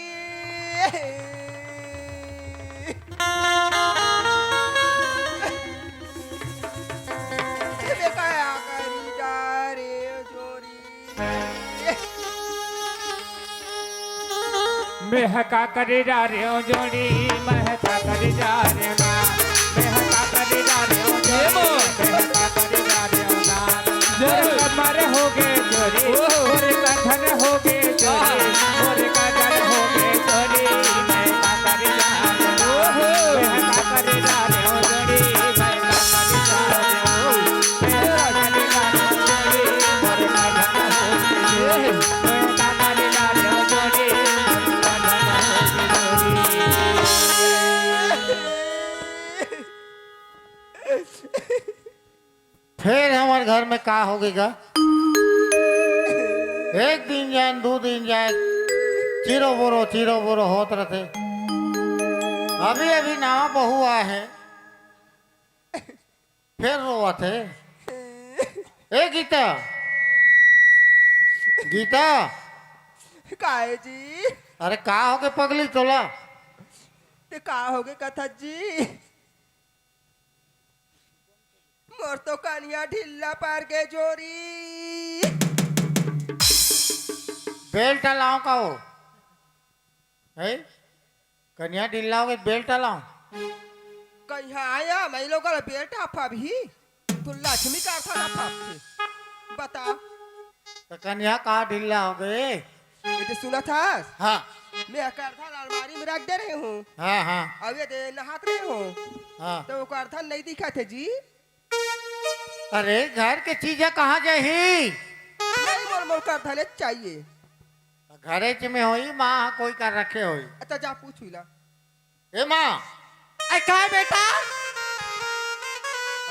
मैं कहाँ करी डारे जोरी। मेंह का करे जा रे ओ जोड़ी, मेंह का करे जा रे माँ, मेंह का करे जा रे ओ जोड़ी, मेंह का करे जा रे ओ नाथ। मोर कमर हो गे चोरी, मोर कधन हो गे चोरी, मोर कधन हो गे चोरी, मेंह का करे जा रे माँ, मेंह का करे जा रे ओ जोड़ी, मेंह का करे जा रे ओ, मेंह का करे जा रे ओ जोड़ी, मोर कधन हो गे चोरी। फेर हमर घर में का होगे गा? एक दिन जाए, दू दिन जाए, चिरो बोरो, चिरो बोरो होत रथे। अभी अभी नवा बहू आए हे, फेर रोवत हे। ए गीता, गीता। काय जी? अरे का होगे पगली तोला? ते का होगे कथस जी? मोर तो कनिहा ढीला पर गे जोरी। बेल्ट लाव का हो? हैं? कनिहा ढीला होगे, बेल्ट लाव। कनिहा आया, मैं लोग ला बेल्ट अफाबही। तू लक्ष्मी का अर्थ ना फाप थे। बता। त कनिहा का ढीला होगे? ये तो सुनत हस? हाँ। मैं करधन अलमारी में रख दे रहे हूँ। हाँ, हाँ। अब ये दे नहात रहे हूँ। हाँ। तो वो करधन नहीं दिखत हे जी। अरे, घर के चीजा कहाँ जाही? नहीं, मोर, मोर करधन चाहिए। घरे च में होई, माँ कोई कर रखे होई। अच्छा, जा पूछ हुई ला। ए माँ। ए, काय बेटा?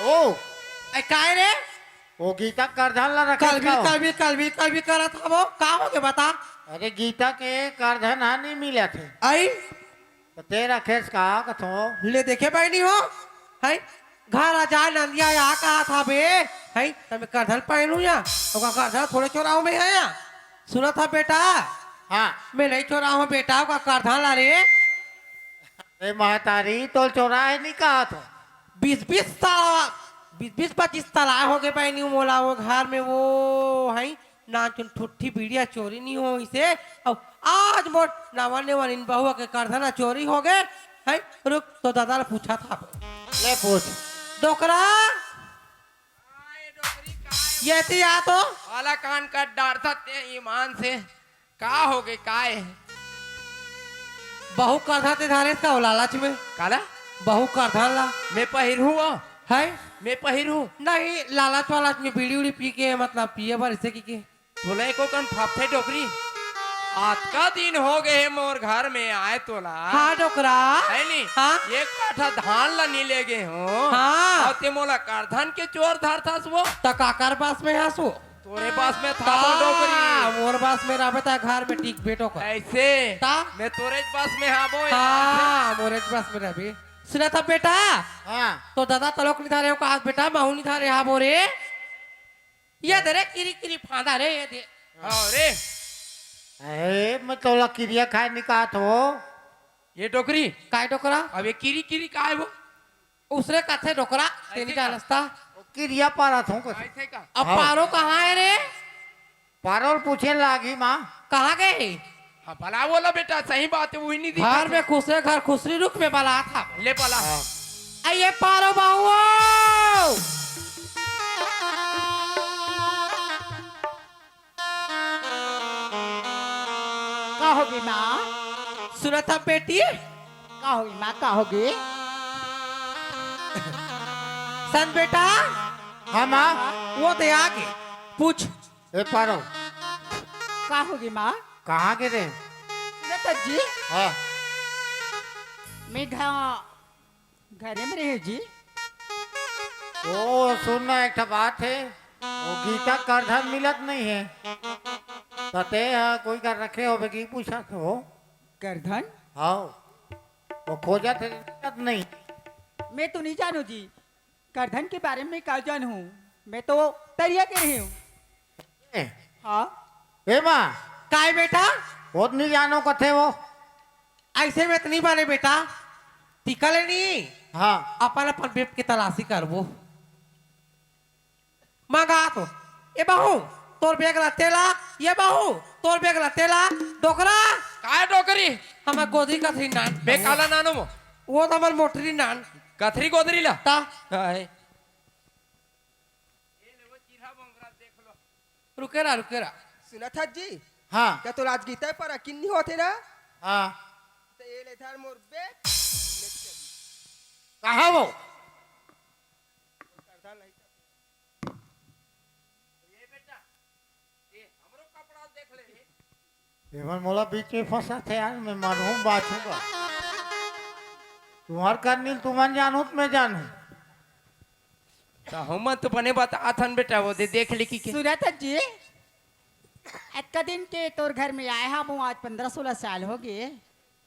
ओ। ए, काय रे? ओ गीता करधन ला रखे कलबी, का हो? कलबी, कलबी, कलबी करत हवो। का होगे बता? अरे, गीता के करधन हा नहीं मिलत हे। आई? त ते रखेस का कथो? ले देखे बहिनी हो, हैं? घर आ जा नंदिया या कहा था बे, हैं? त मैं करधन पहनू या, ओका करधन थोड़े चोराऊ मैं है या। सुनत हा बेटा? हाँ। मैं नहीं चोराऊ हूँ बेटा, ओका करधन ला रे। अरे महतारी, तोल चोराए नहीं कहा तो। बीस बीस साल, बीस बीस पच्चीस साल आए होगे बहिनी मोला वो घर में वो, हैं? नानचुन ठुट्ठी बीड़िया चोरी नहीं होइसे। अउ आज मोर नवा नेवा इन बहुआ के करधना चोरी होगे। हैं? रुक, तो दादा ला पूछा था। ले पूछ। डोकरा। ये ती आ तो। आला कान कट डारता ते ईमान से। का होगे, काय? बहू करधा ते धारेस का हो लालच में? काला? बहू करधा ला। मैं पहिरहूँ वो। हैं? मैं पहिरहूँ। नहीं, लालच वालच में बीड़ी उड़ी पी के, मतलब, पिए बर इसे की के। तोला एको कन फापथे डोकरी। अतका दिन होगे हे मोर घर में आए तोला। हाँ, डोकरा। है नी? हाँ? एक काठा धान ला नी लेगे हों। हाँ। अउ ते मोला करधन के चोर धरथस वो। त काकर बस में हस वो? तोरे बस में था वो डोकरी। मोर बस में रहबे त घर में टिकबे डोकरा। ऐसे? ता? मैं तोरेच बस में हाबो। हाँ, मोरेच बस में रहबे। सुनत हा बेटा? हाँ। तो दादा तलोक नी धारे हो का बेटा, महू नी धारे हाबो रे। ये दे रे, किरी किरी फांदा रे, ये दे। हाँ रे। अरे, मैं तोला किरिया खाए नहीं कहा थो। ये डोकरी। काय डोकरा? अब ये किरी किरी काय वो? उसरे कथे डोकरा, तेनी का रस्ता। वो किरिया पारा थो कुछ। ऐसे का? अब हाँ। पारो कहाँ है रे? पारो ल पूछे लागी माँ। कहाँ गए? हाँ, भला बोला बेटा, सही बात है, वही नहीं दिखा घर में खुसरे घर खुसरी रुख में बला था। ले बला। हाँ। आ ये पारो बाहुओ। का होगे माँ? सुनत हा बेटी? का होगे माँ, का होगे? संत बेटा? हाँ माँ। वो दे आगे। पूछ। ए पारो। का होगे माँ? कहाँ गे रे? सुनत हा जी? हाँ। मैं घ-, घरे में रहे जी। ओ, सुन ना, एक ठा बात है, वो गीता करधन मिलत नहीं है, त ते ह कोई कर रखे होबे कि पूछत हो? करधन? हाँ। वो खोजत हे, दिखत नहीं। मैं तो नहीं जानू जी, करधन के बारे में का जानू? मैं तो तरिया के रही हूँ। ए, हाँ। ए माँ, काय बेटा? बहुत नहीं जानो कथे वो। ऐसे में तो नहीं माने बेटा, टिका ले नहीं। हाँ। अपन अपन बेग के तलाशी करबो। मंगा तो। ए बहू, तोर बेग ला तेला। ए बहू, तोर बेग ला तेला। डोकरा। काय डोकरी? हमर गोदरी कथरी नान। बे काला नानो मो। वो तो हमर मोटरी नान। कथरी गोदरी ला। ता। हाय। रुके रहा, रुके रहा। सुनत हस जी? हाँ। का तोला आज गीता परा किन्नी होथे ना? हाँ। त ए ले धर मोर बेग। कहाँ वो? ये बेटा, ये हमरो कपड़ा देख ले रे। एमन मोला बीच में फंसाथे यार, मैं मरहूं बाचहूं का? तुम्हर करनी ल तुमन जानहू त मैं जानहूं। त हमन तो बने बतात हन बेटा, वो दे देख ले कि के। सुनत हस जी, अतका दिन के तोर घर में आए हंव, आज पंद्रह सोलह साल हो गे।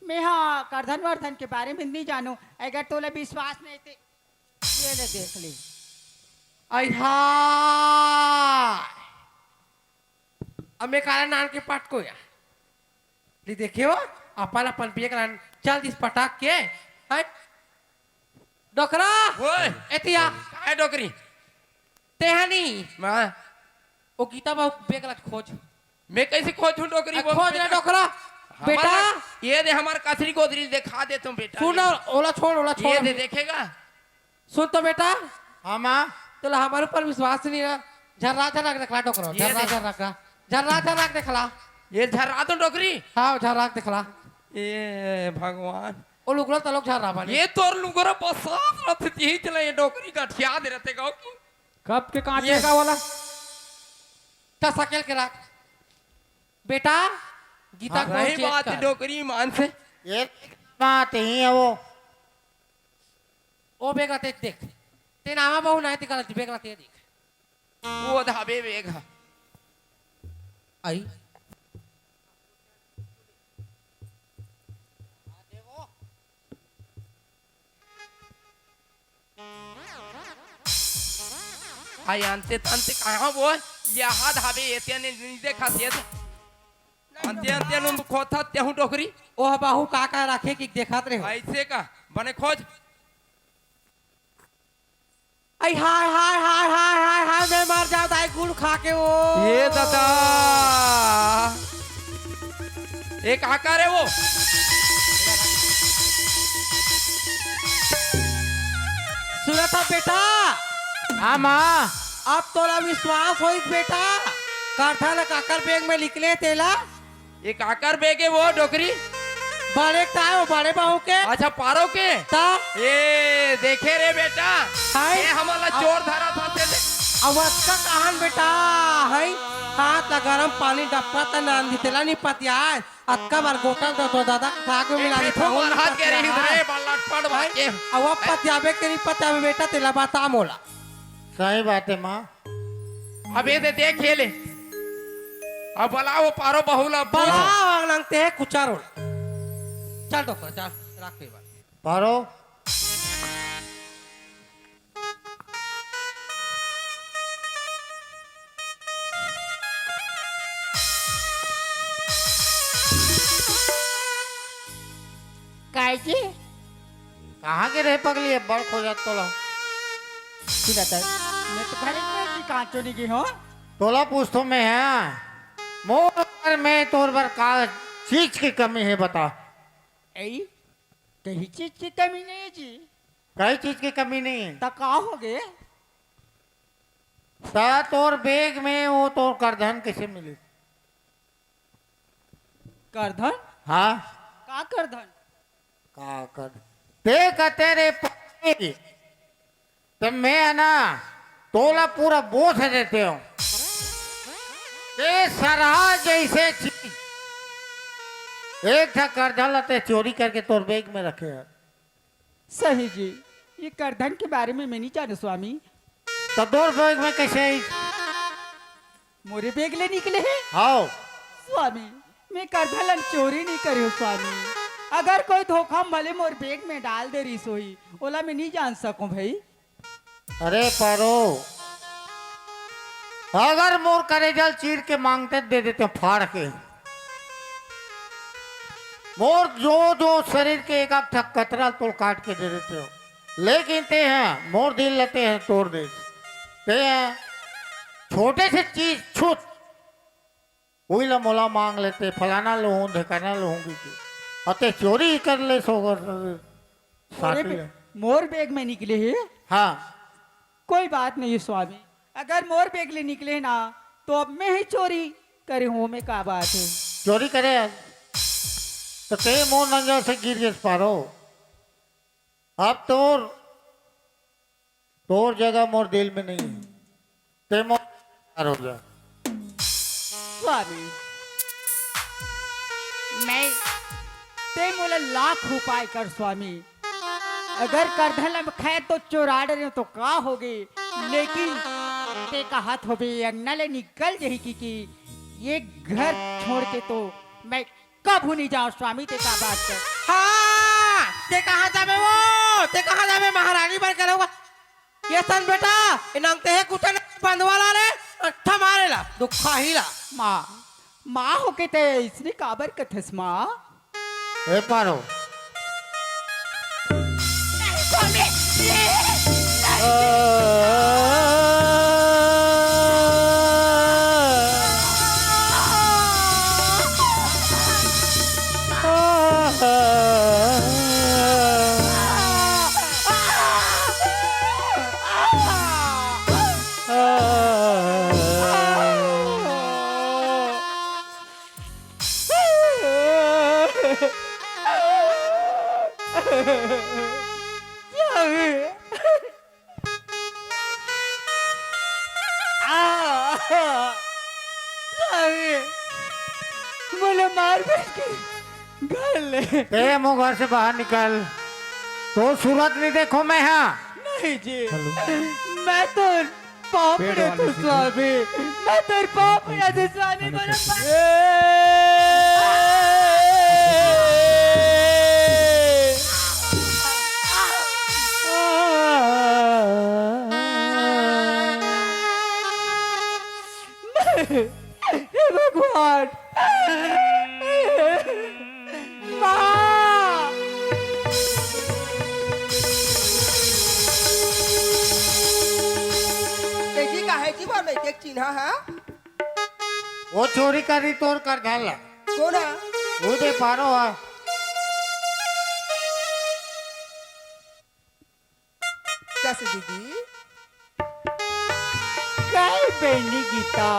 मैं हा करधन वरधन के बारे में नहीं जानू, अगर तोला विश्वास नहीं ते ये ले देख ले। आई हाय। अब मैं काला नान के पटको या। ले देखे हो, अपन अपन बेग लान चल दिस पटाक के। हट। डोकरा। ओए। एतिया। काय डोकरी? तेहनी। माँ। ओ गीता बाबू बेग ला खोज। मैं कैसे खोजूं डोकरी? आ, वो खोज रे बेटा। डोकरा। हमर बेटा। ला-, ये दे हमर कथरी गोदरी देखा दे तुम बेटा। सुन ना, ओला छोड़, ओला छोड़ ये दे अभी। देखेगा। सुन तो बेटा। हाँ माँ। तोला हमर ऊपर विश्वास नहीं ना। झर्रा झर्रा के देखला डोकरा। ये झर्रा दे। झर्रा का। झर्रा झर्रा के देखला। ये झर्रा तो डोकरी। हाँ, झर्रा के देखला। ए भगवान। ओ लुगरा तलोक झर्रा बानी। ये तोर लुगरा बसात रथे, यही चला ये डोकरी गठिया दे रथे गाँव की। कब के कांचे ये का वाला? त सकेल के राख। बेटा, गीता हाँ, खोल रही चेक बात कर। डोकरी मान से। ये बात ही है वो। ओ बेग ला ते देख। ते नामा बहू नाही ते गलत बेग ला ते देख। वो धाबे बेग हा। आई। आई अंते तंते कहाँ वो? यहाँ धाबे ये तेने नहीं देखा तेज। अंते अंते नुम खोथा तेहू डोकरी। ओह बाहू का का राखे कि देखत रहे हो? ऐसे का? बने खोज। आई हाय, हाय, हाय, हाय, हाय, हाय, मैं मर जाऊं दाई गुड़ खा के वो। ये दादा। एक आकार है वो। सुनत हस बेटा? हाँ, माँ। अब तोला विश्वास होइस बेटा? करधन काकर बेग में निकले तेला? ये काकर बेग हे वो डोकरी? बड़े का हे वो, बड़े बहू के। अच्छा, पारो के? त? ए, देखे रे बेटा, हाय। ये हमला चोर धरत हे तेला। अब अतका कहान बेटा, हाय। हाथ ला गरम पानी डब्बा त नान दी तेला नहीं पतियाय। अतका बार गोटा तो, तो दादा के साग में मिला देथे, तो वो नहीं हाथ के पतियाय। रही रे, बालक पड़ भाई। अब पतियाबे के नहीं पतियाबे बेटा, तेला बता मोला। सही बात हे माँ। अब ये दे देख ये ले। अब बला वो पारो बहू ला पूछ। बला वांग नंग ते कुचारो। चल डोकरा, चल, राख के बात। पारो। काय जी? कहाँ के रहे पगली, अब्बड़ खोजत तोला। सुनत हस, मैं तो घर में भी कांचो नहीं गई हूँ। तोला पूछतो मैं, हाँ। मोर घर में तोर बर का चीज की कमी हे, बता। ए, कहीं चीज की कमी नहीं हे जी। कई चीज की कमी नहीं हे? त का हो गे? त तोर बेग में वो तोर करधन कैसे मिली? करधन? हाँ। का करधन? का कर? ते कते रे पति, त मैं हे ना, तोला पूरा बोझ देते हूँ। ते सरहा जैसे चीज, एक ठा करधन ला ते चोरी करके तोर बेग में रखे हे। सही जी, ये करधन के बारे में मैं नहीं जानू स्वामी। त तोर बेग में कैसे आई? मोरे बेग ले निकले हे? हाँ। स्वामी, मैं करधन ला चोरी नहीं करे हूँ स्वामी। अगर कोई धोखा म भले मोर bag में डाल दे रिहिस होही, ओला मैं नहीं जान सकूं भई। अरे पारो, अगर मोर करेजा ल चीर के मांगते दे देते हो फाड़ के, मोर जो जो शरीर के एक आध ठक कतरा ल तोल काट के दे देते हो, लेकिन ते हैं मोर दिल ल ते हैं तोड़ दे। ते हैं छोटे से चीज छूत, उही ला मोला मांग लेते, फलाना लूहूं, ढेकाना लूहूं कहिके। अते चोरी कर ले सो कर अरे साथी बे-, ले। मोर bag में निकले हे? हाँ। कोई बात नहीं स्वामी, अगर मोर bag ले निकले ना, तो अब मैं ही चोरी करे हूँ, में का बात है? चोरी करे? तो ते मोर नजर से गिर गए पारो। अब तोर, तोर जगह मोर दिल में नहीं है। ते मोर पार हो जा। स्वामी, मैं, ते मोला लाख उपाय कर स्वामी। अगर करधन ल खैर तो चोरा डरे तो का होगे, लेकिन ते कहत होबे अंगना ले निकल जही कि, कि ये घर छोड़ के तो मैं कभू नहीं जाओ स्वामी, ते का बात कर। हाँ, ते कहाँ जाबे वो? ते कहाँ जाबे महारानी बन के रहूंगा? ये सन बेटा, इनाम ते है कुछ नहीं, बंधवा ला ले, अच्छा मारे ला, दुखा ही ला। माँ, माँ होके ते इसने काबर कथस माँ? ए पारो। स्वामी, ये आ, अरे, मोला मार बैठ के घर ले। ए, मो घर से बाहर निकल। तो सूरत नहीं देखो मैं हाँ। नहीं जी, मैं तो पाँव पड़े तू स्वामी, मैं तो पाँव पड़े तू स्वामी, मोला मार। हे भगवान। माँ। तेजी का है जी, मोर नहीं देख चिन्हा है। वो चोरी करी तोर करधन ला। कौन है? वो दे पारो है। कस दीदी? काय बहनी गीता?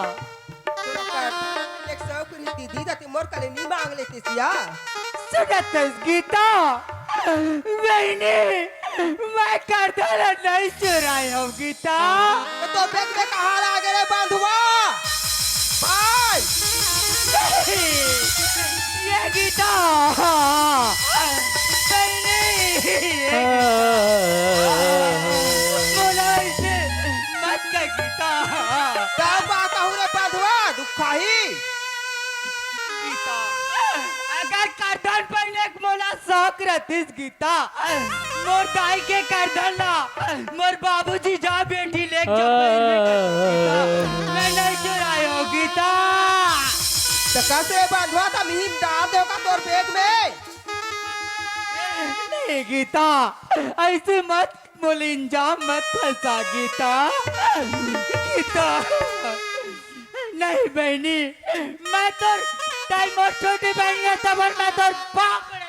तोरा कर एक सौ कुरी दीदी, त मोर कले नी मांग लेते सिया। सुनत हस गीता? बहनी, मैं करधन ला नहीं चुराय हूँ गीता। तो बैग में कहाँ लागे रे बंधुआ? भाई! ये गीता! बहनी! मोला ऐसे मत कह गीता। का बात कहूँ रे बंधुआ? दुखाही। गीता, अगर करधन पहने के मोला शौक रहतिस गीता, मोर दाई के करधन ला मोर बाबूजी जा बेटी ले के जा पहन ले गीता, मैं नहीं चुराय हूँ गीता। त कसे बंधुआ त मिहिम डाल देव का तोर बैग में? नहीं गीता, ऐसे मत मोला इंजाम मत फंसा गीता। गीता, नहीं बहनी, मैं तोर, ताई मोर छोटी बहनी है, तबर मैं तोर पाँव पड़े।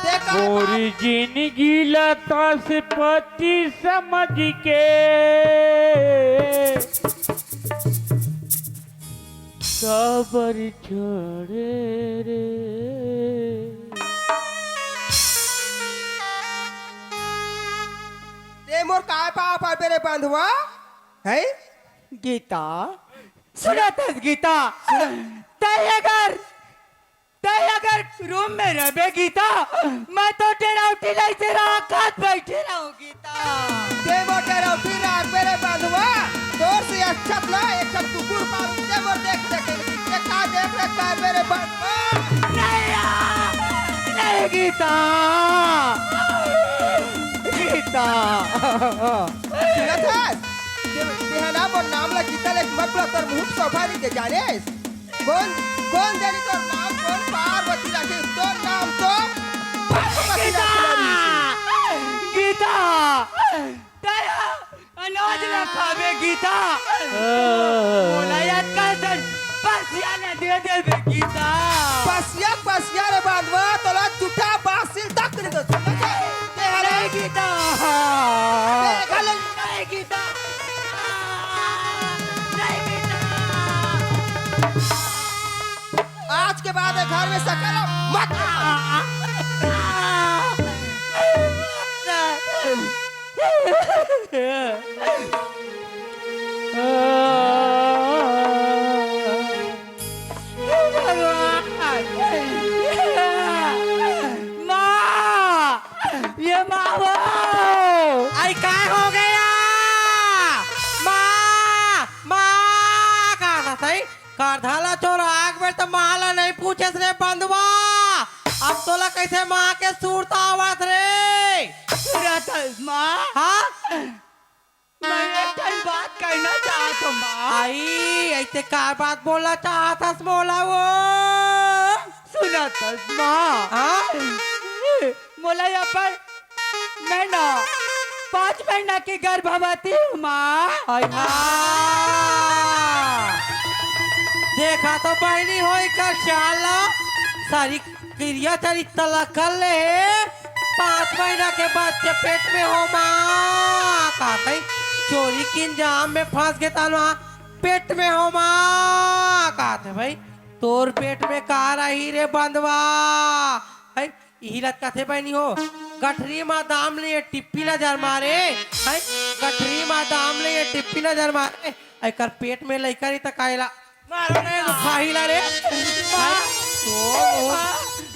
देखा? मोरी जिनगी ला तास पति समझ के काबर छोड़े रे। ते मोर काय पाँव परबे रे बंधुआ? हैं? गीता, सुनत हस गीता? तैं अगर, तैं अगर रूम में रहबे गीता, मैं तो डेराउटी लइसे राखत बइठे रहूँ गीता। ते मोर डेराउटी राखबे रे बंधुआ, तोर से अच्छा ना एक ठन कुकुर पालूँ, ते मोर देख सके, ते का देख रेख करबे रे बंधुआ? नहीं आ, ए गीता, गीता। सुनत हस? ते, तेहा ना मोर नाम ला गीता ले मत बुला, तोर मुंह शोभा नहीं दे, जानेस? कोन, कोन जानी तोर नाम, कोन पार्वती राखे, तोर नाम तो पार्वती गीता! राखे रहिस। गीता! तैं अनाज ला खाबे गीता। मोला याद कर दन, पसिया ला दे देबे गीता। पसिया, पसिया रे बांधवा, तोला जूठा बासिल तक नहीं दो। समझे? ते हले नहीं गीता। ते हले नहीं गीता। नहीं गीता। आज के बाद ये घर में सकल मत। माँ, ये माँ वो। आई, काय हो गया? माँ, माँ, का सही? करधा ला चोराए के बेर त माँ ला नहीं पूछेस रे बंधवा। अब तोला कैसे माँ के सुरता आवत रे? सुरत माँ? हाँ? मैं एक ठन बात कहना चाहत हूँ, माँ। आई, ऐसे का बात बोलना चाहत हस मोला वो? सुनत हस, माँ? हाँ? मोला यहाँ पर, मैं ना पाँच महीना के गर्भवती हूँ, माँ। आई, हाँ। देखा तो बहिनी होई कर चाल ला, सारी क्रिया चरित्र ला कर ले हे। पाँच महीना के बच्चे पेट में हो माँ, का कही चोरी के इंजाम में फंस गे तन माँ, पेट में हो माँ, का थे भाई तोर पेट में का रही रे बंधवा? है, इही ला कथे बहिनी हो, गठरी मा दाम ले ये टिप्पी नजर मारे, है, गठरी मा दाम ले ये टिप्पी नजर मारे, एकर पेट में लइका रही त काहेला मारो नहीं तो खाही ला रे। माँ, तो माँ,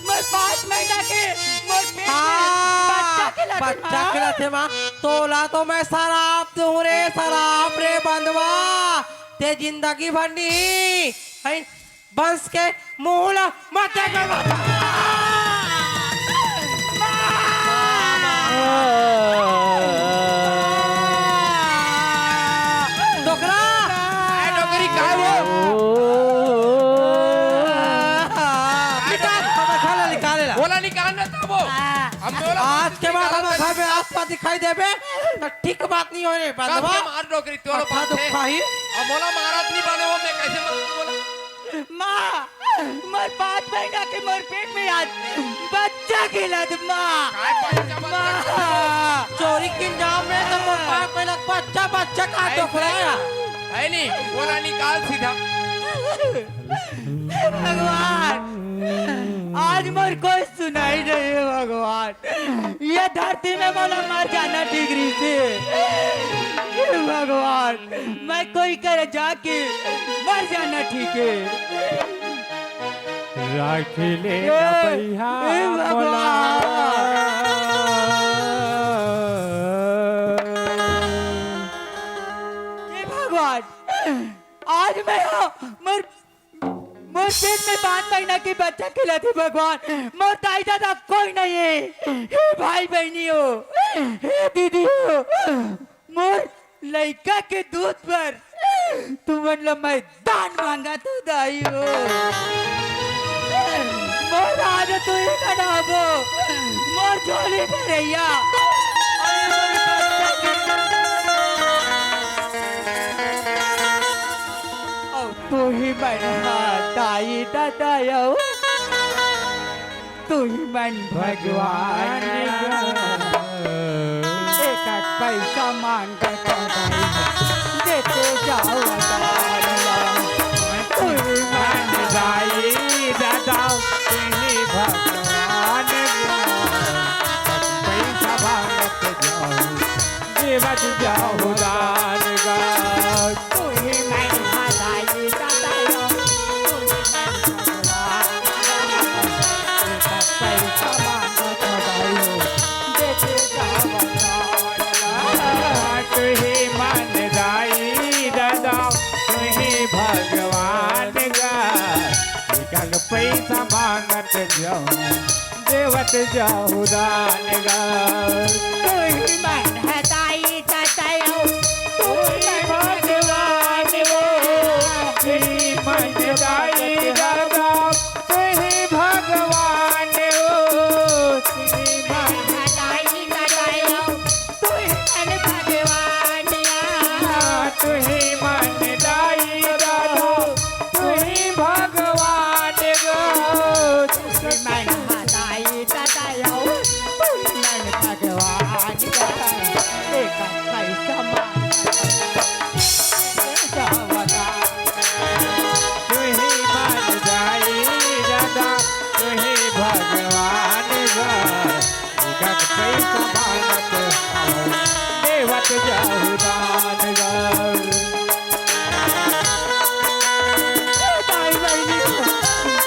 मैं पाँच महीना के, मोर पेट में हाँ, बच्चा के लाथे, बच्चा माँ। के लाथे माँ। तोला तो मैं सराप दूँ रे, सराप रे बंधवा। ते जिंदगी भर नहीं, है, बंस के मुंह ला मत देख। डोकरा। काय डोकरी, काय वो? निकाल, खा ले, निकाल ले। बोला निकाल ना तब वो। हम बोला आज के बाद हम घर में आसपास दिखाई देबे, तो ठीक बात नहीं हो रे, बंधवा। मार डोकरी, तोला बात है। अब बोला मारत नहीं बने हो, मैं कैसे मारूं बोला? माँ, मोर पाँच महीना के मोर पेट में आज बच्चा खेलत, माँ। काय बच्चा, बच्चा? माँ। चोरी के इंजाम में तो मोर पाँच महीना के बच्चा, बच्चा का है डोकरा? है नहीं, बोला निकाल सीधा। हे भगवान, आज मोर कोई सुनाई नहीं है भगवान। ये धरती में मोला मर जाना ठीक रहिसे। हे भगवान, मैं कोई कर जाके मर जाना ठीक है। राखी ले ए, ना बइहा ए भगवान। मोला। हे भगवान, आज मैं मोर मोर पेट में पाँच महीना के बच्चा खेलत हे भगवान, मोर दाई ददा कोई नहीं है। हे भाई बहिनी हो, हे दीदी हो, मोर लइका के दूध बर तुमन ल मैं दान मांगत हो दाई हो। मोर आज तू ही बनाबो, मोर झोली भरैया। अउ तू ही मन ह दाई ददा अउ तू ही मन भगवान गा। एक आध पैसा मांगत हंव दाई, देते जाव दान ला। तू ही मन दाई ददा, तू ही भगवान गा। पैसा मांगत जाव, देवत जाव दान गा। तू ही मन ह दाई ददा, तू ही मन भगवान गा। पैसा मांगत हंव दाई, देते जाव दान गा। तू ही मन दाई ददा, तू ही भगवान गा। एक आध पैसा मांगत जाव, देवत जाहु दान गा। तुही मन ह दाई ददा अउ तुही भगवान हो। तुही मन दाई ददा, तुही भगवान हो। तुही मन ह दाई ददा अउ तुही मन भगवान या। तुही मन दाई ददा, तुही भगवान गो। तुही मन ह दाई ददा अउ तुही मन भगवान गो। एक पैसा मांग जावता। तुही मन दाई ददा, तुही भगवान गो। इकक पैसा मांगत हवं, देवत जाहु दान गा। ए दाई बहिनी,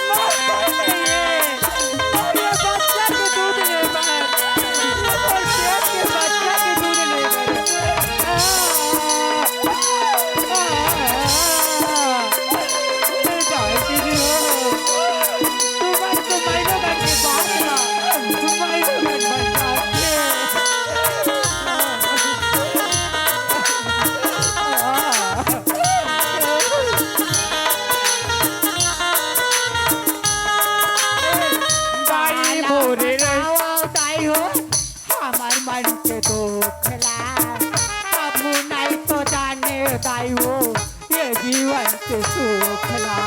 मोर कोई नहीं है। मोर ये बच्चा के दूध ले बर, मोर पेट के बच्चा के दूध ले बर। आ, आ, आ, आ, ए दाई दीदी हो। तुमन तो मायनो बन के बात ना, तुम मायनो बन बन जाते। दाई मोरे रे। बताओ दाई हो, हमर मन के दुख ला, अब नहीं तो जाने दाई हो, ये जीवन के सुख ला।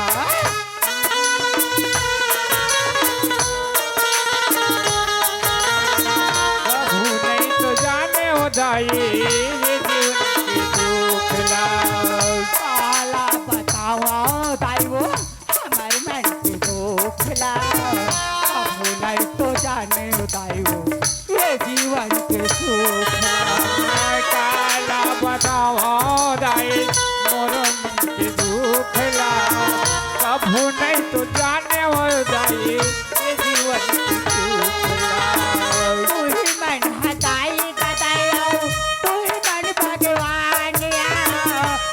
कभू नहीं तो जाने हो दाई, ये जीवन के दुख ला। काला बतावा दाई वो, हमर मन के दुख ला। कभू नहीं तो जाने हो दाई वो, ये जीवन के सुख ला। काला बतावा दाई, मोर मन के दुख ला। कभू नहीं तो जाने हो दाई, ये जीवन के सुख ला। तुही मन ह दाई ददा अउ तुही मन भगवान या।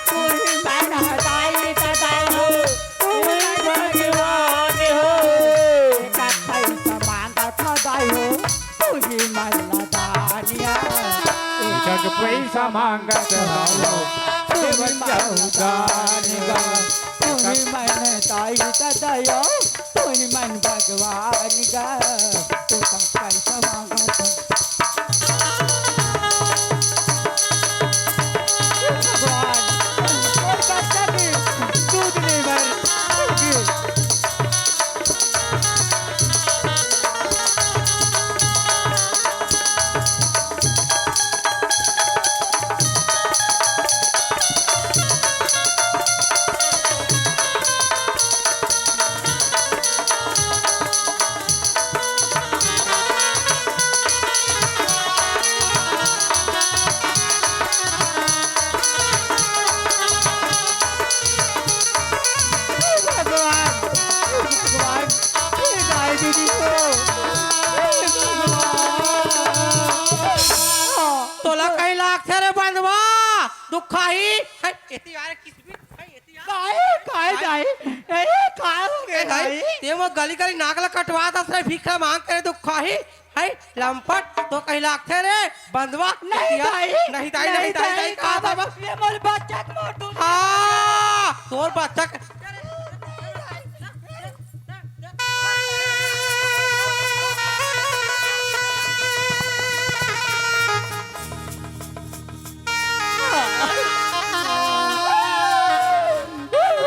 तुही मन ह दाई ददा अउ तुही मन भगवान हो। एक पैसा मांगत ह दाई हो, तुही मन ला दान या। एक पैसा मांगत हवं, देवत जाहु दान गा। तुही मन दाई ददा अउ तुही मन भगवान गा। एक पैसा मांगत हवं। भगवान, मोर बच्चा के दूध ले बर। भगवान, भगवान, ये दाई दीदी हो, हे भगवान। तोला कहीं लागथे रे बंदवा, दुखाही। हे, एती आ रे, किसमिस, हे, एती आ। काय, काय दाई? ए, काय हो गे ए दाई, दाई? ते वो गली गली नाक ला कटवा दस रे, भिख ला मांग के रे दुखाही। हे लंपट, तो कहीं लागथे रे बंदवा। नहीं एती आ। दाई, नहीं दाई, नहीं नहीं दाई, दाई, दाई, का का था बस? ये मोर बच्चा के मार दूँ। हाँ, तोर बच्चा के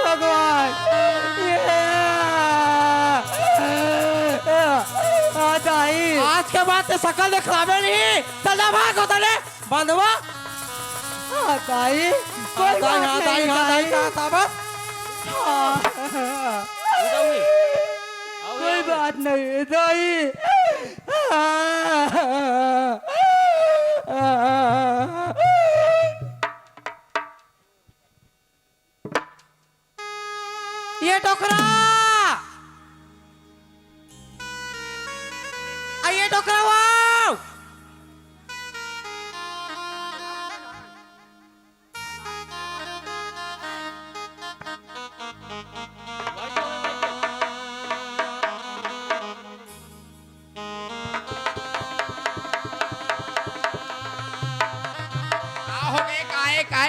भगवान, ये, आ, दाई। आज के बाद ते सकल दिखलाबे नहीं। चल जा भाग उधर ले, बंदवा। हाँ, दाई, कोई हाँ, दाई, बात हाँ, दाई, नहीं, हाँ, दाई, दाई। का, का बात? हाँ। कोई बात नहीं, दाई। हाँ। ये डोकरा, आ ये डोकरा वो।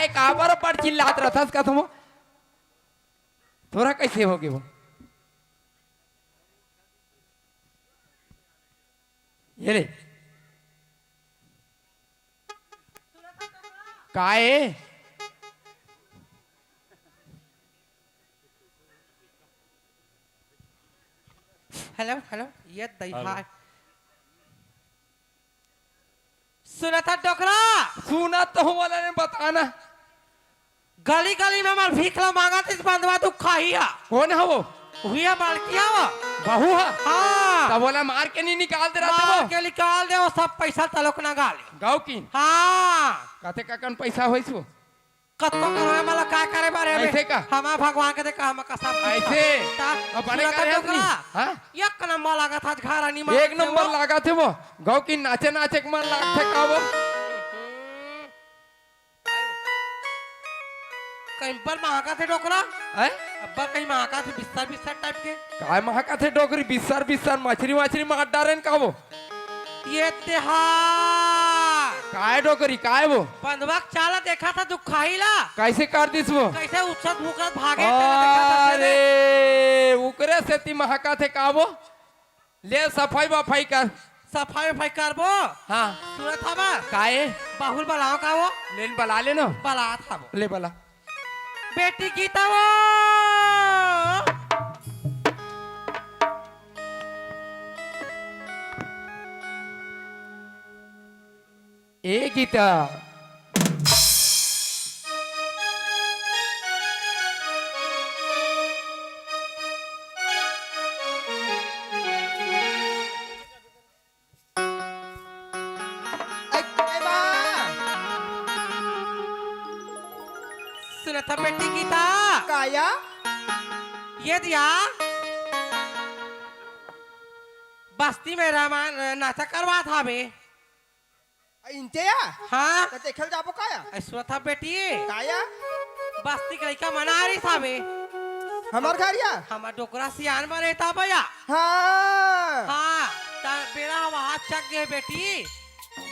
काबर ऊपर चिल्लात रहथस कथमो? तोरा कैसे हो गे वो? ये ले। काय? हेलो, हेलो, ये दई हेलो। हाय। सुनत हस डोकरा? सुनत तो हूँ, वाला ने बताना। गली गली में हमर भीख ला मांगत हे बंधवा दुखाही हा। कोन हा वो? उही हा बड़की हा वो। बहू हा? हाँ। तब वाला मार के नहीं निकाल दे रहा मार वो? के निकाल दे, वो सब पैसा तलोक ना गाले। गाँव की? हाँ। कते ककन पैसा होइस वो? कतको करो है, मला का करे बारे में? ऐसे का? हमा भगवान के देखा, हमा कसम। ऐसे? ता अब बड़े सुनत करे हस डोकरा? नहीं? हाँ? एक नंबर लागत हस घर आनी मार एक के नंबर वो। लागत हे वो। गाँव की नाचे नाचे के मन लागत हे का वो? कहीं पर महका थे डोकरा? हैं? अब्बा कहीं महका थे बिस्तर बिस्तर टाइप के? काय महका थे डोकरी? बिस्तर बिस्तर मछरी मछरी मार डारेन का वो? ये तेहार। काय डोकरी, काय वो? बंधवा के चाला देखा था दुखाही ला। कैसे कर दिस वो? कैसे उछत भूकत भागे तेला देखा था तेने। अरे, उकरे सेती महका थे का वो? ले सफाई वफाई कर। सफाई वफाई करबो। हाँ। सुनत हवा? काए? बाहुल बलाओ का वो? लेन बला लेनो। बलात हवो। ले बला। बेटी गीता वो। ए गीता। ए, ए माँ। सुनत हा बेटी गीता? काया? ये दिया। बस्ती में रामायण नाचा करवात हावे। आ, इनते या? हाँ। त देखल जाबो काया? ऐ सुनत हा बेटी? काया? बस्ती के लइका मन आ रहिस हावे। हमर घर या? हमर डोकरा सियान बने ता भैया। हाँ। हाँ, त बेरा हवा हाथ चक गे बेटी।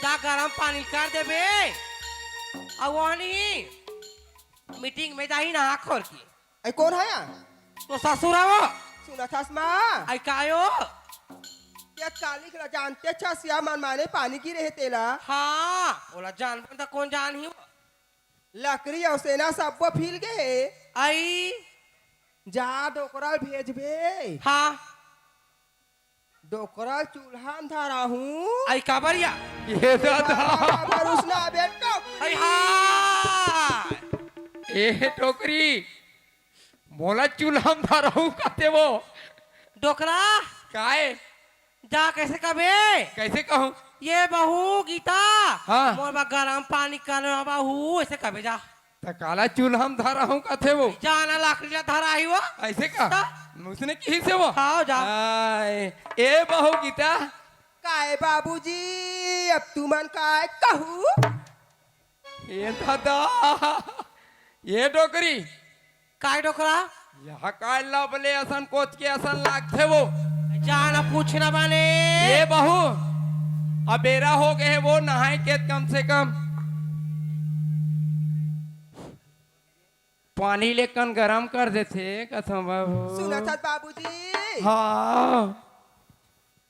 जा गरम पानी कर देबे। अउ ओहनी मीटिंग में जाही ना खोल के। ऐ कोन हा या? तो ससुर हा वो। सुनत हस माँ? ऐ कायो? ये काली के ला जानते छस या मनमाने पानी गिरे हे तेला। हाँ, ओला जानबो त कोन जानही वो? लकरी अउ सेना सब्बो फिल गे हे। आई। जा डोकरा ल भेजबे। हाँ। डोकरा चूल्हा म धराहूँ। आई काबर या? ये दादा। काबर उसना बेटा। आई हाय। ए डोकरी, मोला चूल्हा म धराहूँ कथे वो। डोकरा। काय? जा, कैसे कबे? कैसे कहूँ? ये बहू गीता, हाँ। मोर बर गरम पानी करना बहू, ऐसे कबे जा। त काला चूल्हा म धराहूँ कथे वो? जाना लकड़ी ला धराही वो। ऐसे का? त? उसने किहिसे वो? हाँ, जा। आय, ए बहू गीता। काय बाबूजी, अब तुमन काय कहू? ए दादा, ए डोकरी। काय डोकरा? यहाँ काय लबले असन कोच के असन लागथे वो। जाना पूछना बने। ए बहू, अबेरा हो गे हे वो नहाए के कम से कम। पानी लेकन गरम कर देथे, कसम बाबू। सुनत हस बाबूजी? हाँ।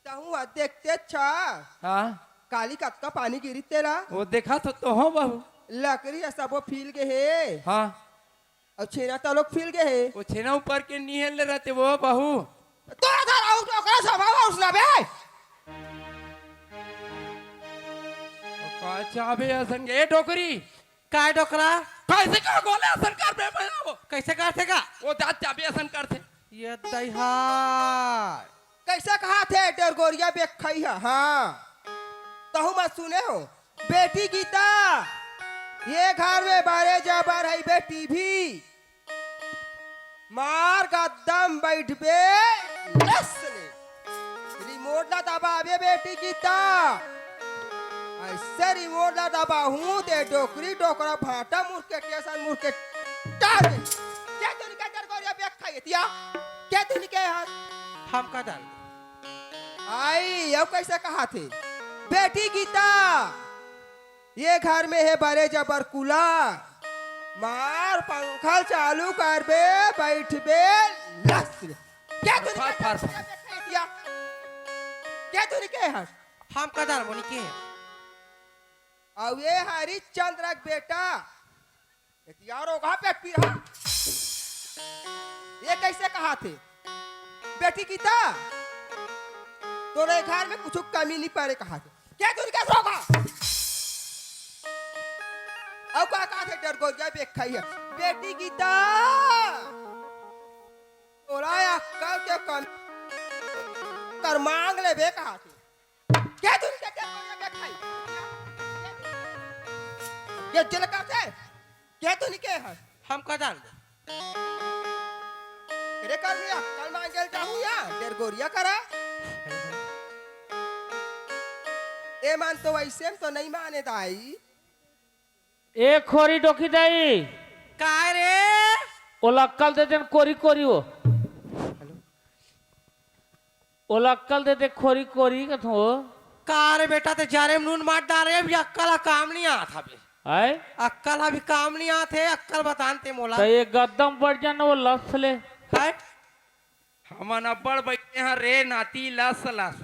तहूँ ह देखते अच्छा। हाँ। काली कतका पानी गिरी तेला। वो देखा तो, तो हो बाबू। लकड़ी ह सबो फील गे हे। हाँ। अउ छेना तलोक फील गे हे। वो छेना ऊपर के निहल ले रहते वो बहू। तोरा धर आउट ओकरा समा उसना बे। का चाबे असन गे डोकरी। काय डोकरा? कैसे का गोले असन कर बे मैं वो? कैसे करथे का? वो दाँत चाबे असन करथे। ये दइहा। कैसे कहाथे डरगोरिया बेखई ह? हाँ। तहूँ मत सुने हो। बेटी गीता, ये घर में बड़े जबर है बेटी भी। मार गद्दा म बइठबे, नस ले। रिमोट ला दबाबे बेटी गीता। अइसे रिमोट ला दबाहूँ ते डोकरी डोकरा भाटा मुड़ के टेसन मुड़ के टार दे। के तोरी के डरगोरिया बेखई ह तिया? के तोरी के हर? हम का जान। आई, अउ कैसे कहाथे? बेटी गीता, ये घर में हे बड़े जबर कुला। मार पंखा चालू करबे, बइठबे, लस ले। के तोर के फर, फर, फर। के तोर के हस? हम का जानबो नी के? अउ ये हरिश्चंद्र के बेटा, एतिया रोगहा पेट पीरा। ये कइसे कहाथे? बेटी गीता, तोरे घर में कुछु कमी नी परे कहाथे। के तोर के रोगहा? अउ का कहाथे डरगोरिया बेखाई हे? बेटी गीता, तोला अक्कल के कमी कर मांग लेबे कहाथे। के तोर के, के तोर के खाई? ये जेल करथे? के तोर के हस? हम का जानबो? तेरे कर में अक्कल मांगे ल जाहूं या डरगोरिया करा? ए मन तो वइसे म तो नइ माने दाई। ए खोरी डोकी दाई। काय रे? ओला अक्कल दे दे न, कोरी कोरी ओ। ओला अक्कल दे दे, खोरी कोरी कथों। का रे बेटा, ते जरे म नून मार डारे, अभी अक्कल ह काम नइ आत हवे। आय? अक्कल ह अभी काम नइ आत हे, अक्कल बता न ते मोला। त ये गद्दा म बइठ जा न, ओ लस ले। हाय? हमन अब्बड़ बइठे हन रे नाती, लस लस।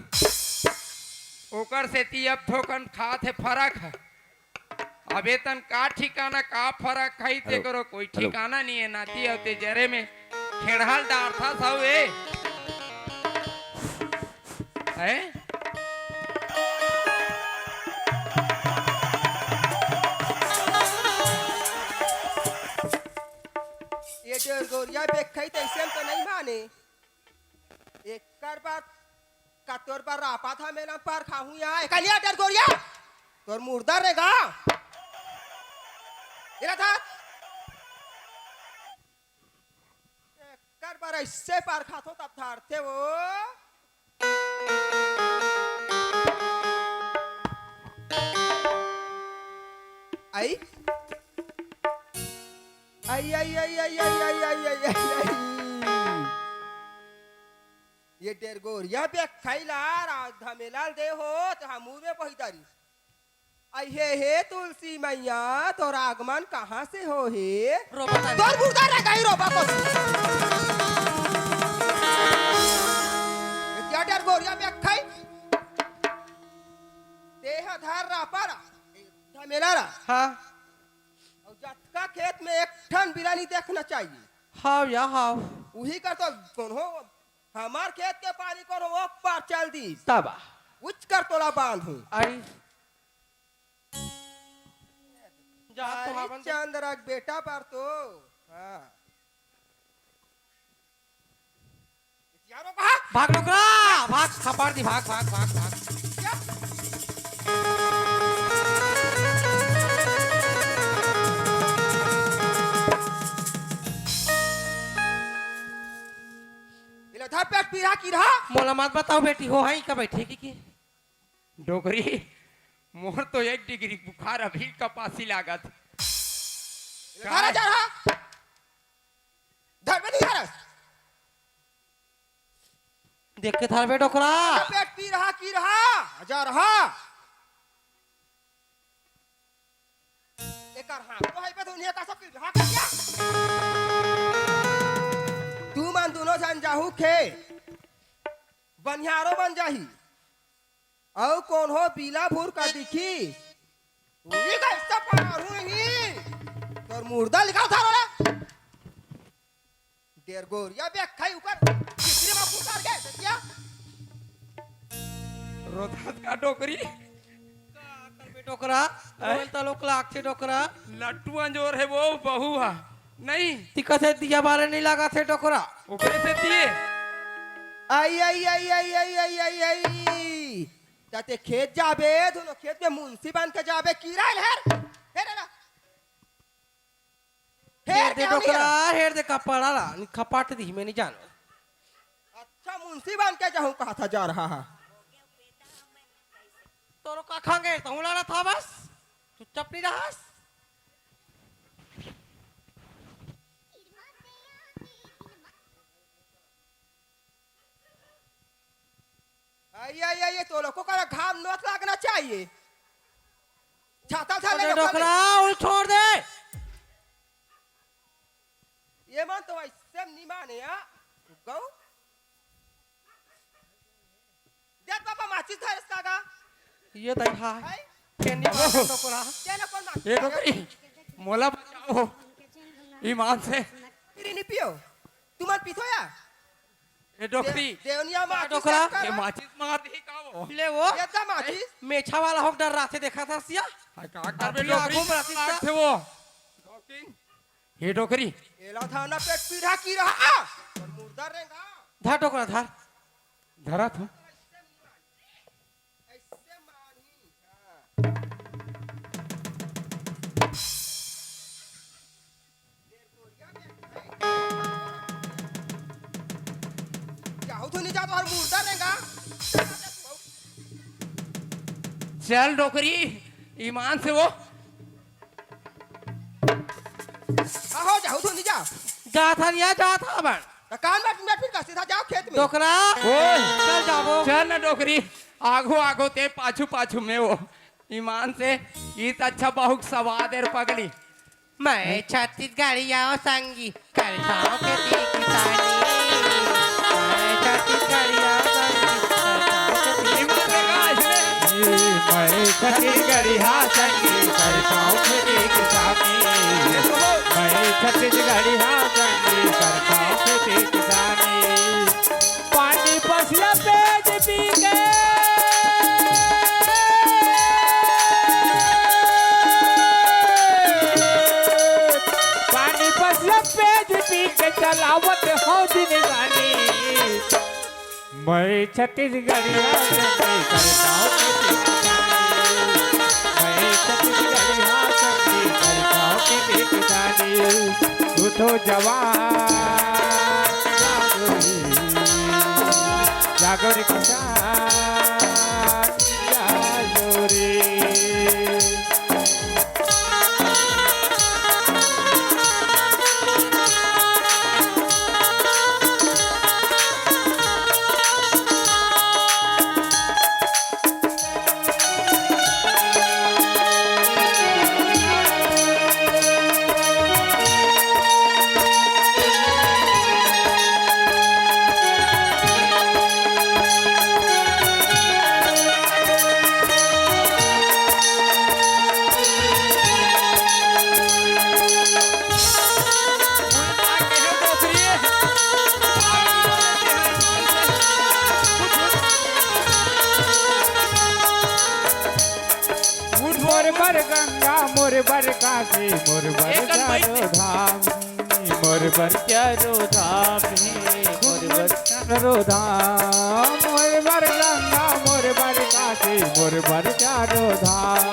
ओकर सेती अब थोकन खात हे फरक हे। अबे तन का ठिकाना, का फरक खाई, हेलो, तेकरो कोई हेलो। ठिकाना नइ हे नाती। अउ ते जरे में खेड़हा ल डारथस हवे। हैं? ये डरगोरिया बेखाई तइसे म तो नइ माने। एकर बर का तोर बर रापा था मेला पर खाहूं या? एकनिया डरगोरिया, तोर मुर्दा रेंगा। एला था। एकर बर अइसे पर खाथों तब धरथे वो। आई। आई, आई, आई। ये डेरगोरिया बेखाई ला राधा मेला दे हो, त हमू में बही डारिस। आई हे, हे तुलसी मैया, तोर आगमन कहाँ से हो हे? रोबा तानी। तोर मुर्दा रह गई रोबा को। ये क्या डेरगोरिया बेखाई? देह धर रहा पर, धमेला रहा। हाँ। अउ जतका खेत में एक ठन बिला नहीं देखना चाहिए। हाव या हाव। उही कर तो कोनो हमार खेत के पानी कोनो ओ पार चल दिस। तब। उच कर तोला बांधूं। आई। जा तो हवन दे। हरिश्चंद्र के बेटा पर तो। हाँ। यारो कहा? भाग डोकरा, भाग, खपार दी, भाग, भाग, भाग, भाग। क्या? इला धर पेट पीरा की रहा? मोला मत बताओ बेटी, हो हई का बैठे की, की? डोकरी, मोर तो एक डिग्री बुखार अभी कपासी लागत। इला धर जा रहा? धर में नहीं धरस। देख के धरबे डोकरा। पेट पी रहा, की रहा? जा रहा। एकर हाथ तो है पे दुनिया का सब की रहा कर दिया। तू मन दोनों झन जाहू खे। बनिहारो बन जाही। अउ कोनो बिला भूर का दिखी, उही का हिस्सा पारू ही। तोर मुर्दा लिखा उधार वाला। डेरगोरिया बेखाई उकर, कितने बापू उतार गए, क्या? रोथत का डोकरी? का करबे डोकरा? हैं? बोल त लोक लागथे डोकरा। लट्टू अंजोर हे वो बहू हा। नहीं। तिका से दिया बारे नहीं लगा थे डोकरा। ओकरे से दिए। आई, आई, आई। ताते खेत जाबे, दोनों खेत में मुंशी बन के जाबे, कीरा लहर। हे रे ना। हेर हेर दे के डोकरा, आनी हेर दे कपड़ा ला, नि खपाट दी, मैं नहीं जानो। अच्छा, मुंशी बन के जाहूं, कहा था जा रहा है। तोरो का खांगे, तहूं लाना था बस, चुपचाप नहीं रहस। आई, आई, आई, ये तो लोगों का घाम नोत लगना चाहिए। छाता उठा ले, अरे डोकरा, उल छोड़ दे। ये मन तो ऐसे नहीं माने, हाँ? गौ? दे पापा, माचिस धर इसका गा। ये दई भाई। हाय। केनी मार टोकरा। दे ना कौन माचिस ये धर? डोकरी, मोला बचाओ। ईमान से। तेरी नहीं पियो। तुमन पीथो या? ए डोकरी। दे-, देवनिया माचिस डोकरा। चेक कर। ये माचिस मार दी का वो? ले वो। ये दा माचिस। मेछा वाला होक डर रहा थे, देखा था सिया। हाय, का करबे अभी डोकरी? आगू में रहा था। थे वो। डोकरी। हे डोकरी। एला था ना पेट पीढ़ा की रहा। और मुर्दा रेंगा। धर डोकरा, धर। धरा था। ऐसे मारही। जाहू तो नहीं जा, तो हर मुर्दा रेंगा। चल डोकरी, ईमान से वो। आहो, जाहू तो नहीं जा। जा था नहीं, जा था बन। तो कान में बैठ फिर कसे था, जाओ खेत में। डोकरा। ओए। चल जाबो। चल ना डोकरी, आगो आगो ते पाछू पाछू में वो। ईमान से, ईत अच्छा बहुत सवाद है रे पगली। मैं छत्तीसगढ़िया संगी, करता हूँ खेती किसानी। मैं छत्तीसगढ़िया संगी, करता हूँ खेती किसानी। मैं छत्तीसगढ़िया संगी, करता हूँ खेती किसानी। मैं छत्तीसगढ़िया संगी, करता हूँ खेती किसानी। पानी पसिया पेज पी के। पानी पसिया पेज पी के चलावत हूँ जिंदगानी। मैं छत्तीसगढ़िया संगी करता हूँ खेती किसानी। मैं छत्तीसगढ़िया संगी करता हूँ खेती किसानी। उठो जवान, जागो रे किसान, जागो रे। मोर बर गंगा, मोर बर काशी, मोर बर चारों धाम। मोर बर चारों धाम हे, मोर बर चारों धाम। मोर बर गंगा, मोर बर काशी, मोर बर चारों धाम।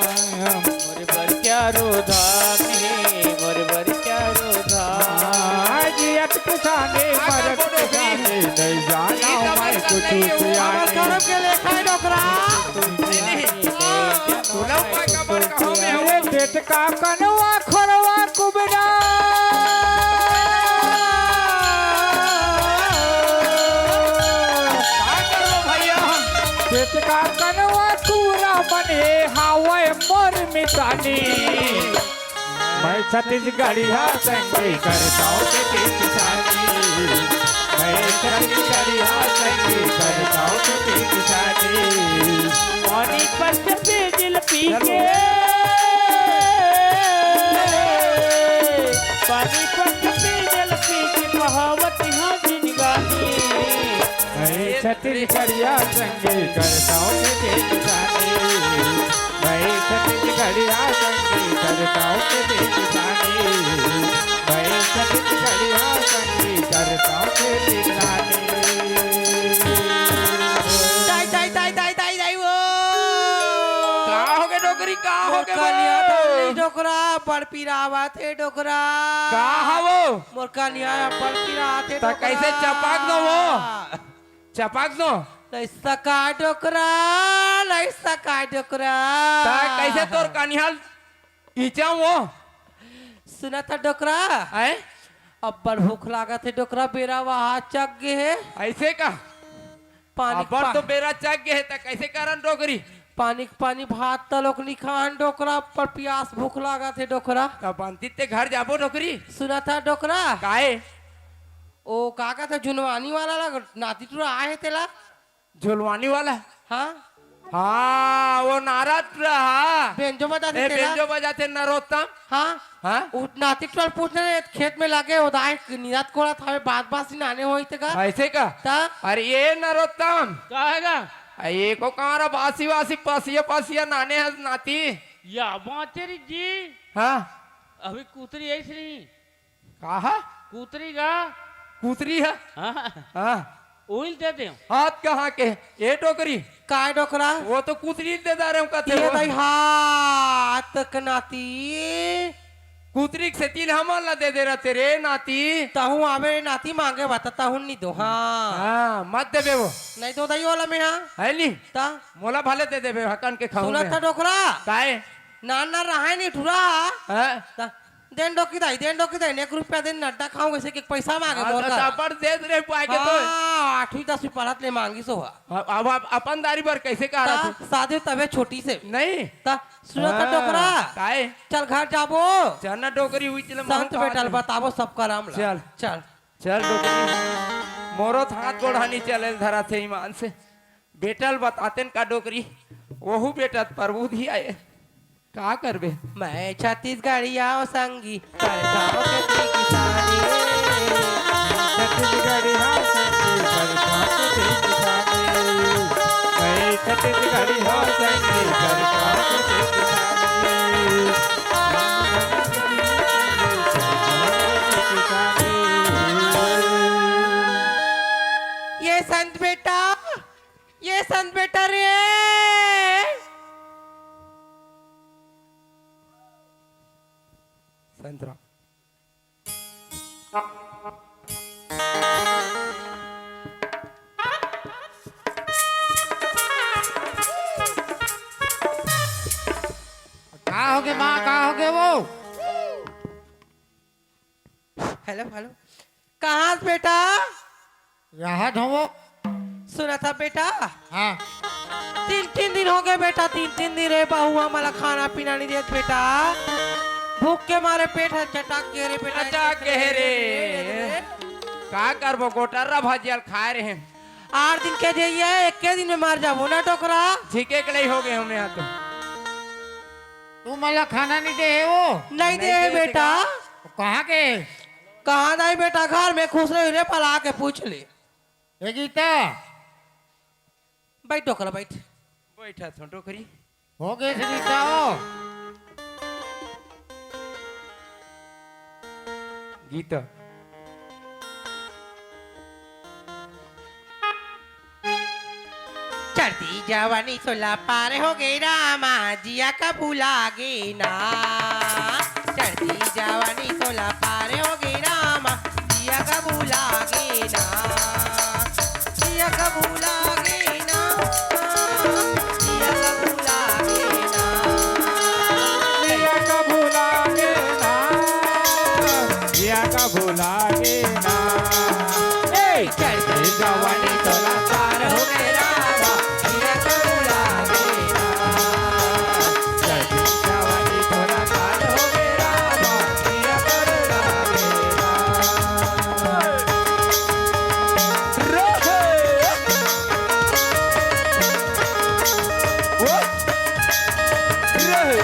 मोर बर चारों धाम हे, मोर बर चारों धाम। जियत किसानी, मरत किसानी, नहीं जाना मैं कुछ सियानी। करम के लेखा है डोकरा। नहीं, नहीं। सुनव मैं कबर कहो में हूँ। अरे पेट का कनवा खोरवा कुबरा। का करबो भैया? पेट का कनवा कुबरा बने हावय मोर मितानी। मैं छत्तीसगढ़िया संगी करता हूँ खेती किसानी। मैं छत्तीसगढ़िया संगी करता हूँ खेती किसानी। पानी पत पेजल पी के, पानी पत पेजल पी के कहावत हाँ जिंदगानी। मैं छत्तीसगढ़िया संगी करता हूँ खेती किसानी। मैं छत्तीसगढ़िया संगी करता हूँ खेती किसानी। मैं छत्तीसगढ़िया संगी करता हूँ खेती किसानी। ताई, ताई, ताई, ताई, ताई, ताई, वो। का होगे डोकरी, का होगे कनिया बोलो? डोकरा, बड़ पीरा आवत हे डोकरा। का हवो? मोर कनिया बड़ पीरा आवत हे त डोकरा। कैसे चपाक दो वो? चपाक दो। नहीं सका डोकरा, नहीं सका डोकरा। त कैसे तोर कनिहा ल इचाऊं वो? सुना था डोकरा। हैं? अब्बड़ भूख लागत हे डोकरा, बेरा वहा चक गे हे। ऐसे का? पानी अब्बड़ पा- तो बेरा चक गे हे, त कैसे करन डोकरी? पानी के पानी भात तलोक निखान डोकरा, पर पियास भूख लागत हे डोकरा। तब बनती ते घर जाबो डोकरी। सुनत हा डोकरा? काहे? ओ का कहत हे, जुनवानी वाला ला नाती टुरा आए हे तेला। जुनवानी वाला? हाँ। हाँ, वो नारा टुरा हा। बेंजो बजाते ए, तेला। बेंजो बजाते नरोत्तम। हाँ। हाँ? उ नाती टुरा पूछने रहे, खेत में लगे, उदाय निरात कोड़ा था, बात बात सिनाने होई ते का। ऐसे का? ता? अरे ये नरोत्तम। का है का? आ, ये को कहाँ रहा बासी वासी पसिया पसिया नाने हस नाती? या बातेरी जी। हाँ। अभी कुतरी ऐसी नहीं। कहा? कुतरी का? कुतरी है? हाँ। हाँ। ओइल दे दे। हाथ कहाँ के? ए डोकरी। काय डोकरा? वो तो कुतरी दे दा रहे हूँ कहते ये हो। दाई हाथ के नाती। कुतरी के सेती हमन ला दे दे रहते रे नाती। तहूँ आवे रे नाती मांगे बता तहूँ नहीं दो। हाँ। हाँ, मत देबे वो। नहीं दो दाई वाला में हाँ। है नी? ता? मोला भले दे देबे हकन के खाऊं सुनत मैं। था डोकरा? काय? ना ना रहा नहीं टुरा। हाँ? ता? देन डोकी दाई, देन डोकी दाई, एक रुपया देन नड्डा खाऊं, वैसे कि पैसा मांगे हाँ, मोर तो का। तपड़ दे रे पाए के तो। हाँ, आठवीं दसवीं पढ़त ले मांगी सो हा। अब, अब आप अपन दारी बर कैसे कह रहा ता, था? शादी तबे छोटी से। नहीं। ता, सुनो तो हाँ, डोकरा। काय? चल घर जाबो। चल ना डोकरी हुई चले संत महूं बेटा कहा बताबो सबका राम ला। चल। चल। चल डोकरी। मोरो तो हाथ गोड़ हानि चले धरा थे ईमान से। बेटा ल बतातेन का डोकरी? वहू बेटा त प्रभु धी आए। का करबे? मैं छत्तीसगढ़िया संगी, परछाओं के पीछे किसानी। छत्तीसगढ़ी हाँ संगी, परछाओं के पीछे किसानी। मैं छत्तीसगढ़ी हाँ संगी, परछाओं के पीछे किसानी। ये संत बेटा, ये संत बेटा रे। संतरा। का होगे माँ, का होगे वो? Hello, hello. कहाँ हस बेटा? यहाँ हंव वो। सुनत हा बेटा? हाँ। तीन, तीन दिन होगे बेटा, तीन, तीन दिन रे बहुआ मला खाना पीना नहीं देत बेटा। भूख के मारे पेट ह चटक गे रे बेटा। चटक गे रे। का करबो, गोटर्रा भजिया ल खाए रहे। आठ दिन के जइया, एक्के दिन में मर जाबो ना डोकरा। झिके के लई होगे हमें यहाँ तो। तू मला खाना नहीं दे हे वो? नहीं दे हे बेटा। तो कहाँ के? कहाँ नहीं बेटा, घर में खुश रही रे, पला के पूछ ले। ए गीता। बैठ डोकरा, बैठ। बैठा थो डोकरी। होगे से गीता हो। गीता। चढ़ती जवानी सोला पार होगे रामा, जिया कभू लागे ना। चढ़ती जवानी सोला पार होगे रामा, जिया कभू लागे ना। जिया कभू लागे ना। जिया कभू लागे ना। जिया कभू लागे ना। जिया कभू लागे ना। ए, चढ़ती जवानी तोला पार होगे रामा, जिया कभू लागे ना। चढ़ती जवानी तोला पार होगे रामा, जिया कभू लागे ना। रहे। ओ। रहे।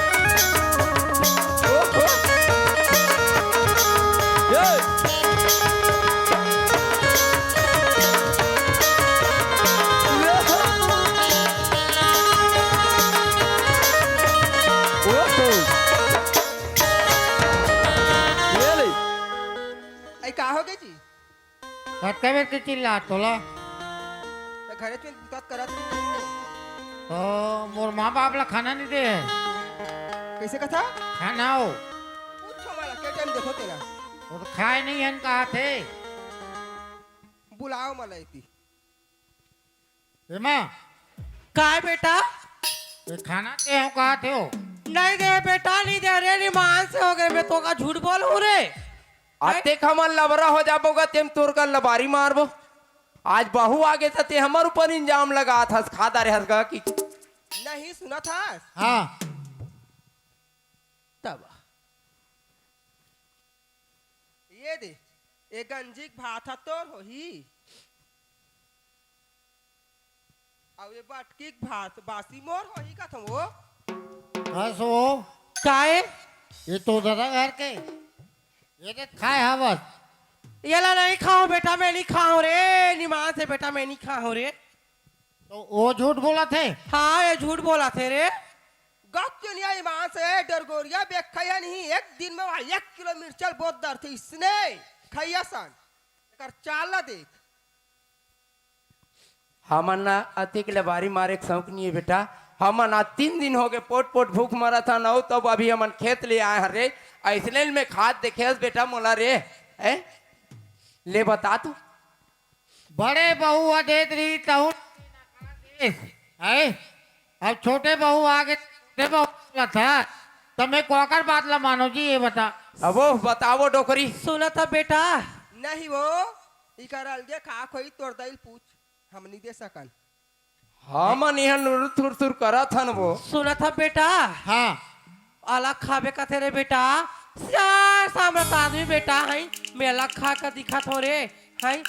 ओ, ओ। ये। ये ले। आई का होगे जी? कतका बेर के चिल्लात तोला? त घरे में बात करत रही। तो मोर माँ बाप ला खाना नहीं दे हे। कैसे कथा? खाना हो। पूछो मला, के टाइम देखो तेला। वो तो खाए नहीं हन कहा थे। बुलाओ मला इती। ए माँ। काय बेटा? ये खाना दे हो कहा थे हो? नहीं दे बेटा, नहीं दे रे, निमान से होगे, मैं तो का झूठ बोलूं रे। अतेक हमन लबरा हो जाबो गा, तेम तोर का लबारी मारबो। आज बहू आगे त ते हमर ऊपर इल्जाम लगात हस, खा डारे हस गा कि नहीं सुनत हस? हाँ। तब ये दे, ये गंजी के भात ह तोर होही, अउ ये बटकी के भात बासी मोर होही कथों वो। हस वो। काय? ये तो ददा घर के, ये दे खाए हवस। येला नहीं खाओ बेटा, मैं नहीं खाओ रे, निमान से बेटा, मैं नहीं खाओ रे। तो वो झूठ बोलत हे? हाँ, ये झूठ बोलत हे रे। गत दुनिया ईमान से डरगोरिया बेग खइया नहीं, एक दिन में वहाँ एक किलो मिर्चा ल बोत डरथे, इसने खइया सन। एकर चाल ला देख। हमन ना अतिक ले बारी मारे के शौक नहीं है बेटा। हमन आज तीन दिन हो गए, पोट पोट भूख मरत हन, अउ तब अभी हमन खेत ले आए हन रे। अइसने में खात देखे हस बेटा मोला रे, हैं? ले बता तू। बड़े बहू ह देत रही तहु, हैं? अब छोटे बहू आगे, छोटे बहू बोलत ह, त मैं कोकर बात ला मानो जी, ये बता। अब वो बतावो डोकरी। सुनत ह बेटा। नहीं वो, इकर अलगे खा खोई तोर दई ल पूछ, हम नहीं दे सकन। हमन इहाँ नुरुर थुरथुर करत हन वो। सुनत ह बेटा। हाँ। अलग खाबे कथे रे बेटा, सियान सामरथ आदमी बेटा, हई मैं अलग खा के दिखत हो रे, हई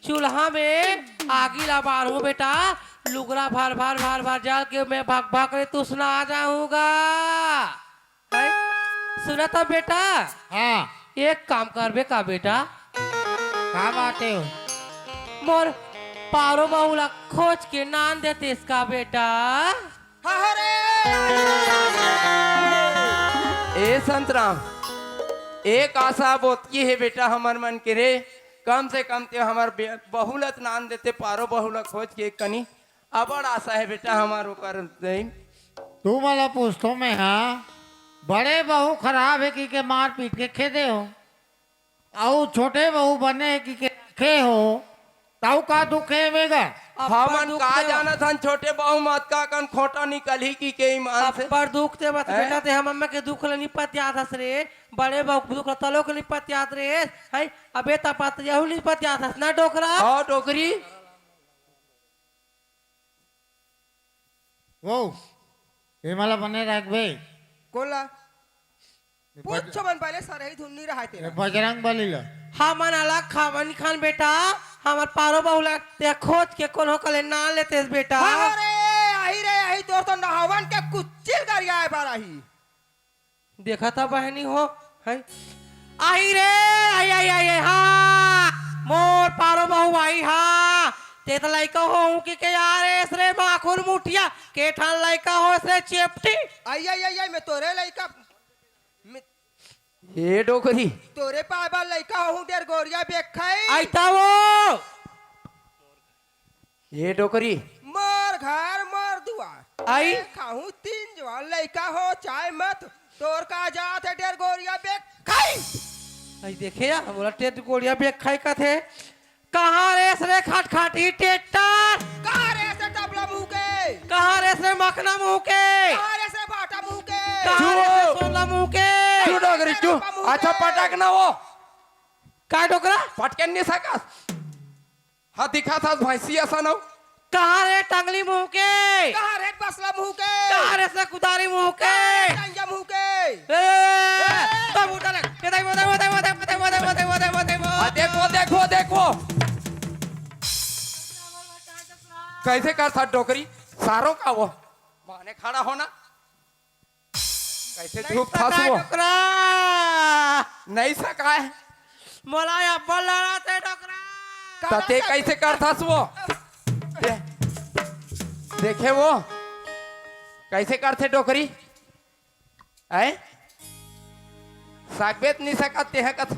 चूल्हा में आगी ला बारहूं बेटा, लुगरा भर भर भर भर जल के मैं भक भक रे तुसना जाहूं गा। हैं? सुनत ह बेटा? हाँ। एक काम करबे का बेटा? का बात हे? मोर पारो बहू ला खोज के नान देतेस का बेटा? अरे! ए संतराम, एक आसा बोतकी हे बेटा हमर मन के रे, कम से कम ते हमर बे-, बहू ला त नान देते, पारो बहू ला खोज के कनी। अबड़ आसा हे बेटा हमर ओकर दई। तू मोला पूछथो मैं हा, बड़े बहू खराब हे कि के मार पीट के खेदे हो, अउ छोटे बहू बने हे कि के रखे हो, तउ का दुख हे मेगा? अब्बड़ हमन दुख का दे जानत हन छोटे बहू मत का कन खोटा निकलही कि के ईमान से। अब्बड़ दुख दे बत हैं? बेटा ते हम अम्मा के दुख ल निपत जात हस रे, बड़े बहू के दुख ल तलो के निपत जात रे, हैं? अबे त पत यहू निपत जात हस ना डोकरा? हाँ डोकरी। वो, ये मला बने रखबे। कोला? ये बज-, पूछो मन पहले सरही धुन नहीं रहा हे ये तेरा। बजरंग बली ला। हमन अलग खावन खान बेटा, हमर पारो बहू ला ते खोज के कोनो कले ना लेतेस बेटा। अरे, आही रे, आही तोर तो नहावन के कुच्चिल गरियाए बर आही। देखत ह बहनी हो, हैं? आही रे, आही, आही, आही, आही, हाँ, मोर पारो बहू आही, हाँ, ते त लइका होहू कि के यार, एसरे माखुर मुठिया, के ठान लइका हो, एसरे चेपटी। आई, आई, आई, आई, मैं तोरे लइका, मैं ए डोकरी। तोरे पाए बर लइका होहू, डेर गोरिया बेग खाई। आई त वो। ए डोकरी। मोर घर, मोर दुआर। आई। ए, खाहूं तीन जवान लइका हो, चाहे मत। तोर का जात हे डेर गोरिया बेग खाई। आई देखे या, मोला डेर गोरिया बेग खाई कथे। कहाँ रेस रे खटखटी टेटर? कहाँ रेस रे टपला मुंह के? कहाँ रेस रे मखना मुंह के? कहाँ रेस रे भाटा मुंह के? कहाँ रेस रे चुप। सोला मुंह के? चुप डोकरी, चुप। अच्छा पटक ना वो। का डोकरा? पटके नहीं सकस। हाँ, दिखा था भैंसी असन हो। कहाँ रे टंगली मुंह के? कहाँ रे बसला मुंह के? कहाँ रे से कुदारी मुंह के? कहाँ रे टंगिया मुंह के? ए, तब उठा ले। ये देख, वो देख, वो देख। हाँ, देखो, देखो, देखो। कैसे कर था डोकरी? सारो का वो माने खड़ा होना। कैसे नहीं धूप सकाय फंसबो? डोकरा। नहीं सकाय। मोला अब्बल लड़ाथे डोकरा। त ते कैसे करथस वो? दे-, देखे वो कैसे करथे डोकरी? ऐ? सागबेत नहीं सकत तेह कथ।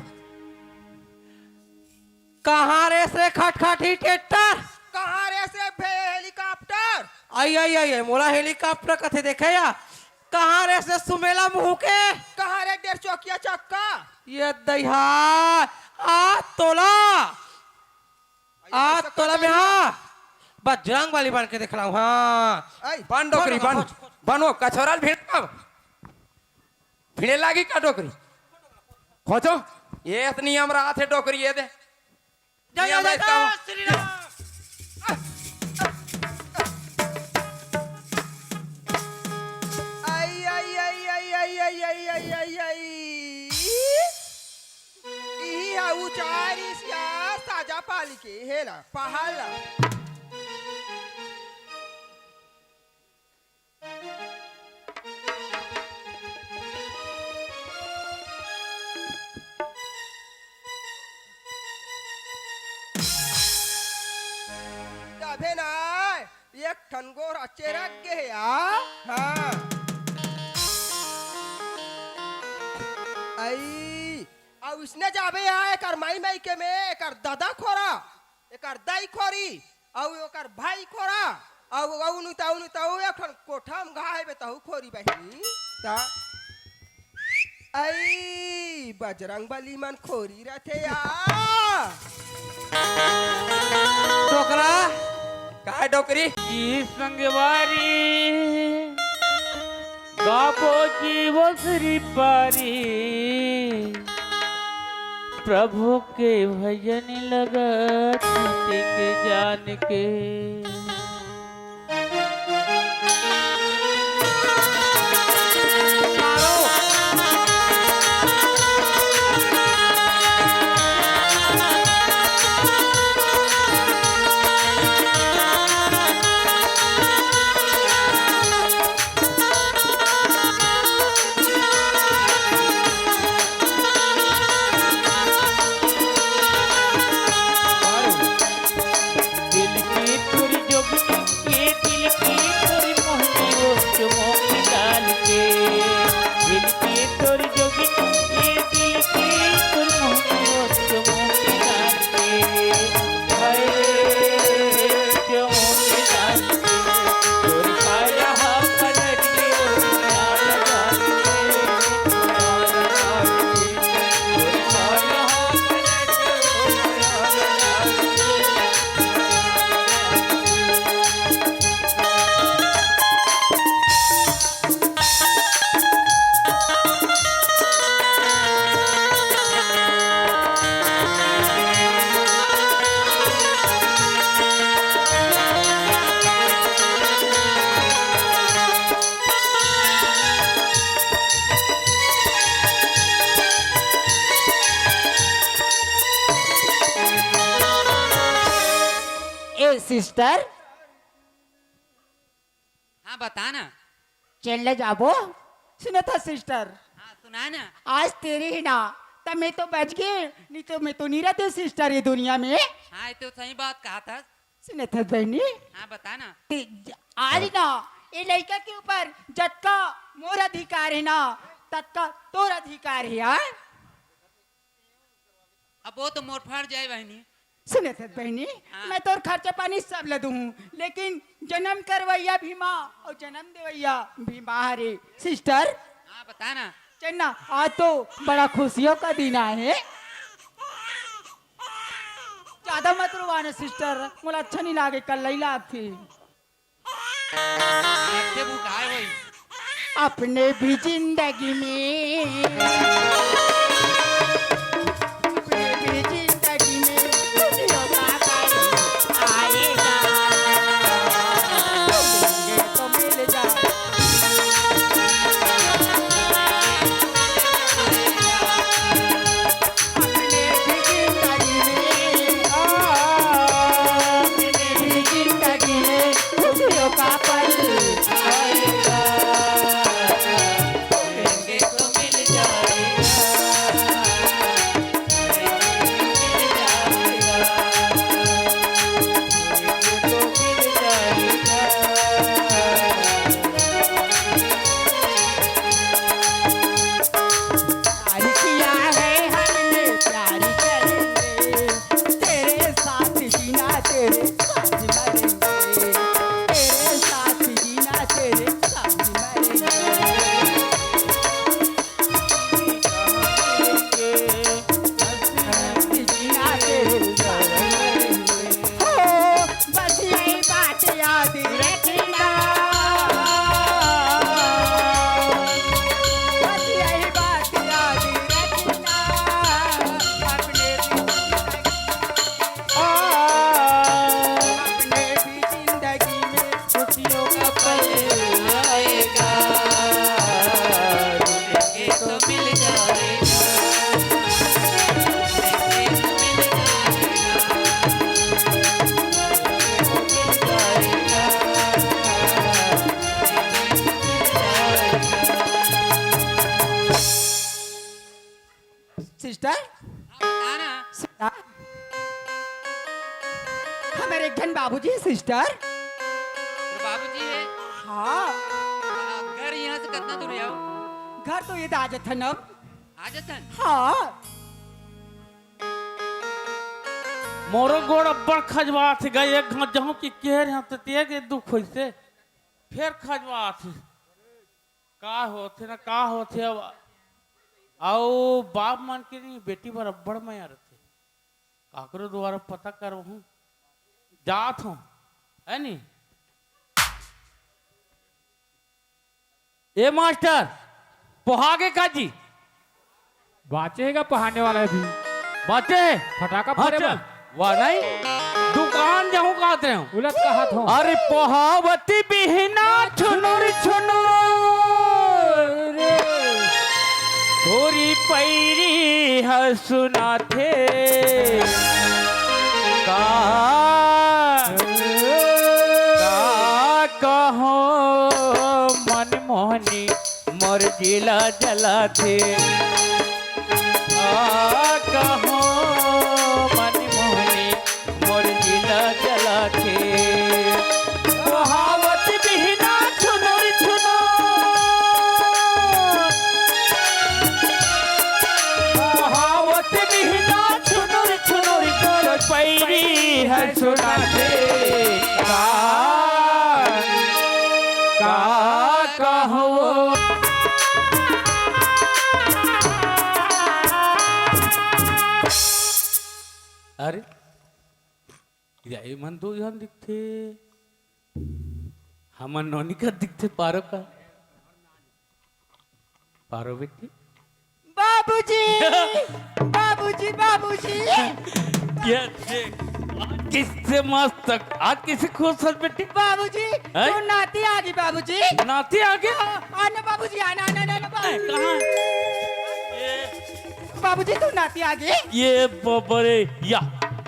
कहाँ रेस रे खटखटी टेक्टर? कहाँ रेस रे भे-, हेलीकॉप्टर? आई, आई, आई, आई, मोला हेलीकॉप्टर कथे देखे या? कहाँ रेस रे सुमेला मुंह के? कहाँ रे डेढ़ चौकिया चक्का? ये दइहा, आ तोला, आ तोला में हाँ, बजरंग बली बन के देख लाऊं, हाँ। आई, बन डोकरी, बन, बन वो कछोरल भिड़ कब? भिड़े लागी का डोकरी? खोजो, ये इतनी हमरा हाथे डोकरी ये दे। जय नियम जय रहता जय हो। श्री राम। उचारिस या साजा पाली के, हे ला, पहाड़ ला। तभे ना, एक ठन गोर अच्छे रख गे हे, आ? हाँ। आई, अउ इसने जाबे आ, एकर माई माई के में, एकर दादा खोरा, एकर दाई खोरी, अउ ओकर भाई खोरा, अउ, अउ नु तउ, नु तउ, एक ठन कोठा म घाहे बे तहु खोरी बहिनी। त, आई, बजरंग बली मन खोरी रथे या। डोकरा, काय डोकरी? ई संगवारी, गाबो जीव श्री पारी, प्रभु के भजन लगत के जान के। दिल की थोड़ी जोगनी, ये दिल की थोड़ी मोहनी, वो चुमो की डाल के। दिल की थोड़ी जोगनी, ये दिल की थोड़ी मोहनी, वो चुमो की डाल के। हाय, चुमो की डाल के। थोड़ी काया हाथ पलट के, ओ यार जान के। ए सिस्टर, हाँ, बता ना। चल ले जाबो। सुनत हस सिस्टर? हाँ, सुना ना। आज तेरी ही ना, त मैं तो बच गे, नहीं तो मैं तो नहीं रहते सिस्टर ये दुनिया में। हाँ, ये तो सही बात कहा था। सुनत हस बहिनी? हाँ, बता ना। ते, आज ना, ये लइका के ऊपर जतका मोर अधिकार हे ना, ततका तोर अधिकार हे, हाँ? अब वो तो मोर फर जाए बहिनी। सुनत हस बहिनी, हाँ। मैं तोर खर्चा पानी सब ल दूहूँ, लेकिन जनम करवइया भीमा अउ जनम देवइया भीमा हरे। सिस्टर, हाँ, बता ना। चल ना, आज तो बड़ा खुशियों का दिन आए हे। ज्यादा मत रोवा ना सिस्टर, मोला अच्छा नहीं लागे, कल्लई लागथे। रखे वो काय होई? अपने भी जिंदगी में, अपने भी जिंदगी में खुशियों का पल आएगा। मिलेंगे तो मिल जाए। अपने भी जिंदगी में, आ, अपने भी जिंदगी में खुशियों का पल आएगा। मिलेंगे तो मिल जाएगा। बाबूजी, सिस्टर। तो बाबूजी है। हाँ। आ, घर यहाँ से कितना दूर है? घर तो ये आ जाथन अब। आ जाथन? हाँ। मोरो गोड़ अब्बड़ खजवात हे गा, एक घात जहूं कि केर यहाँ ते तेज दुख होइसे, फेर खजवात हे। का होथे ना का होथे अब। अउ बाप मन के नहीं, बेटी बर अब्बड़ मया रथे। काकरो दुवारा पता करवहूं, जात हूं, है नी? ए मास्टर, पोहागे का जी? बाचे हे का पहाने वाला हे अभी? बाचे हे? फटाका फोड़े बर। वाह नहीं, दुकान जाहूं कहत रहे हूं। उलट कहत हूं। अरे पोहावती बिहना छुनुर छुनुर, तोरी पैरी ह सुनाथे का, का कहो मन मोहनी मोर जिला जलाथे। आ कहो मन मोहनी मोर जिला जलाथे। कहावत बिहना छुनुर छुनुर, कहावत बिहना छुनुर छुनुर, तोर पैरी ह सुनाथे। का, का कहो। अरे, या ए मन दो झन दिखथे, हमन नोनी का दिखथे, पारो का, पारो बेटी। बाबूजी, बाबूजी, बाबूजी। ये देख, आज किससे मस्त, आज किसे खुश हस बेटी? बाबूजी, हैं? तोर नाती आगे बाबूजी। नाती आगे? आना बाबूजी, आना, आना, आना, आना, बाबूजी। कहाँ? ये बाबूजी, तोर नाती आगे। ये बबरे, या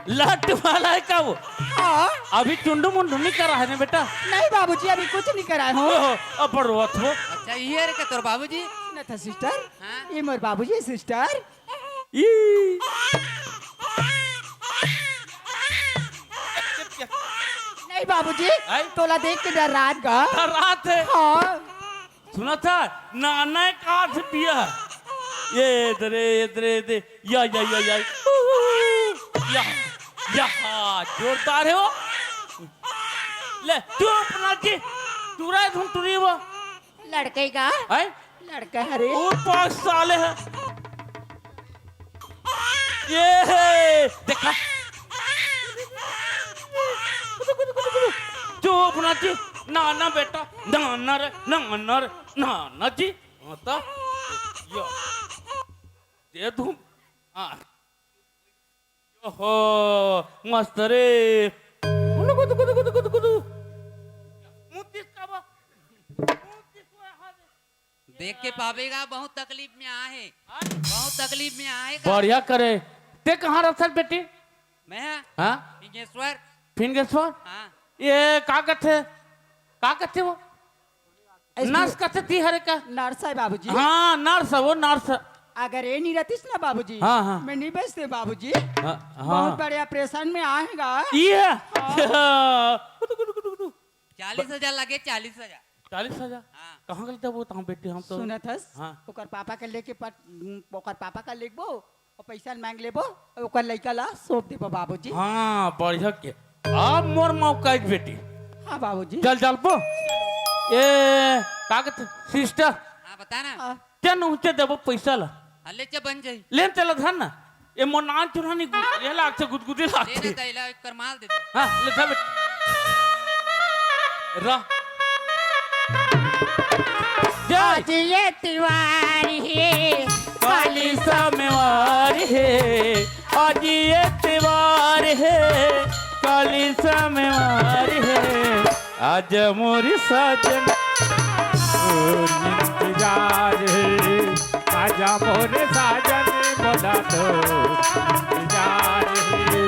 लट वाला हे का वो? हाँ। अभी चुंडू मुंडू नहीं करा हे ना बेटा? नहीं बाबूजी, अभी कुछ नहीं करा हूँ। ओहो, अब रोवत हो। अच्छा, ये रे का तोर बाबूजी? न था सिस्टर। हाँ। ये मोर बाबूजी, सिस्टर। ई। नहीं बाबूजी, आई? तोला देख के डर्रात गा। डर्रात हे? हाँ। सुनत हस, नाना का से पिया। ये इधरे, इधरे, इधरे। या, या, या, या। या, या, जोरदार हे वो। ले, चुप ना जी। टुरा धुन टुरी वो। लड़के का? हैं? लड़का हरे। ओ पाँच साल हे। ये हे, देखा। चुप ना जी, ना, ना बेटा, ना, ना रे, ना, ना रे, ना, ना जी। हाँ तो, यो। दे दूँ। हाँ। ओहो, मस्त रे। गुदु, गुदु, गुदु, गुदु, गुदु, गुदु। मुतीस का बा? मुतीस वो यहाँ दे। देख के पावेगा, बहुत तकलीफ में आहे। हाँ? बहुत तकलीफ में आहे का? बढ़िया करे। ते कहाँ रहथस बेटी? मैं? हाँ? फिंगेश्वर। फिंगेश्वर? हाँ। ये का कथे? का कथे वो? ऐसे नर्स कथे ती हरे का? नर्स हे बाबूजी। हाँ, नर्स हे वो, नर्स। अगर ये नहीं रहतीस ना बाबूजी, हाँ, हाँ। मैं नहीं बचते बाबूजी। हाँ, हाँ। बहुत बड़े ऑपरेशन में आहे गा। ये? हाँ। चालीस हजार लगे, चालीस हजार। चालीस हजार? हाँ। कहाँ गलत हे वो तहाँ बेटी हम तो। सुनत हस? हाँ। ओकर पापा के लेके पट-, ओकर पापा का लेगबो, अउ पैसा मांग लेबो, अउ ओकर लइका ला सौंप देबो बाबूजी। हाँ, बढ़िया के। अब मोर मौका हे बेटी। हाँ बाबूजी। चल, चल पो। ए, का कहत, सिस्टर? हाँ, बता ना। हाँ। चल, उनसे देबो पैसा ला। हाँ, ले चल, बन जाई। ले न चला धर ना। ए मोर नान चुन्हा नहीं गुद-, ये लागथे गुदगुदी लागथे। ले ना, तैला एक कर माल दे दे। हाँ, ले धर बेटी। रा। जय। आज ये तिवार हे, काली सामेवार हे, आज ये तिवार हे, काली सामेवार हे। आज मोर साजन तोर इंतजार हे, आज मोर साजन मोला तोर इंतजार हे।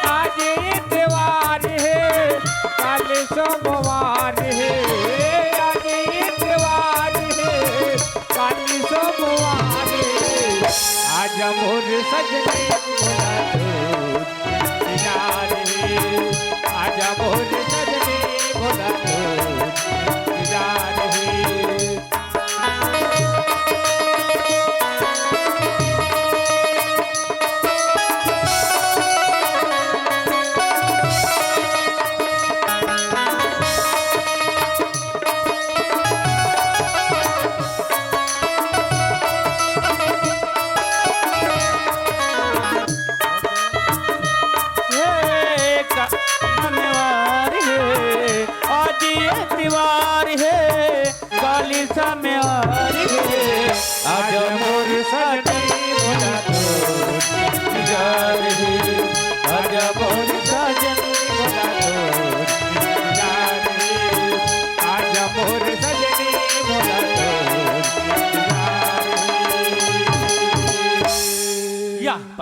आज ये तिवार हे, काली सोमवार हे, आज ये तिवार हे, काली सोमवार हे। आज मोर सजनी मोला तोर इंतजार हे। आज मोर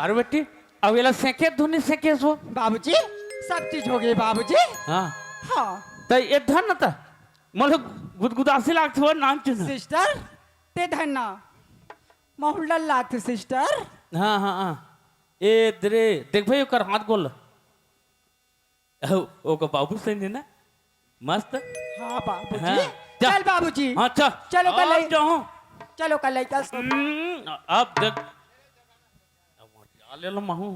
अरे बेटी, अब एला सेंके धुन नहीं सेंके सो? बाबूजी, सब चीज हो गई बाबूजी। हाँ। हाँ। त ए धर न त, मोला गुदगुदासी लागथे वो नाम चुना। सिस्टर, ते धर ना। महूँ ल डर लागथे सिस्टर। हाँ, हाँ, हाँ। ए दरे, देख भाई ओकर हाथ गोल। ओ, ओकर बाबू सही ने ना? मस्त। हाँ बाबूजी। हाँ, जा। चल बाबूजी। हाँ, चल। चलो कल अब ले-, जाओ। चलो कल लइका सब। हम्म, अब देख। अब क्या ले लो महू?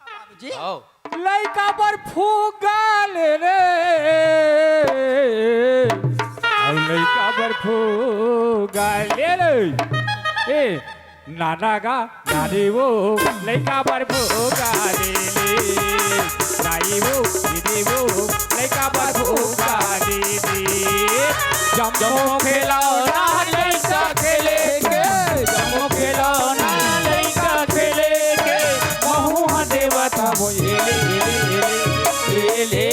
बाबूजी। आओ। लइका बर फूगा ले रे। अब लइका बर फूगा ले रे। ए, नाना गा, नानी वो, लइका बर फूगा ले ले। दाई वो, दीदी वो, लइका बर फूगा ले ले। जम्मो खिलौना लइका खेले के, जम्मो खिलौना लइका खेले के, महू ह देवत हवो, ए ले, ए ले, ए ले, ए ले।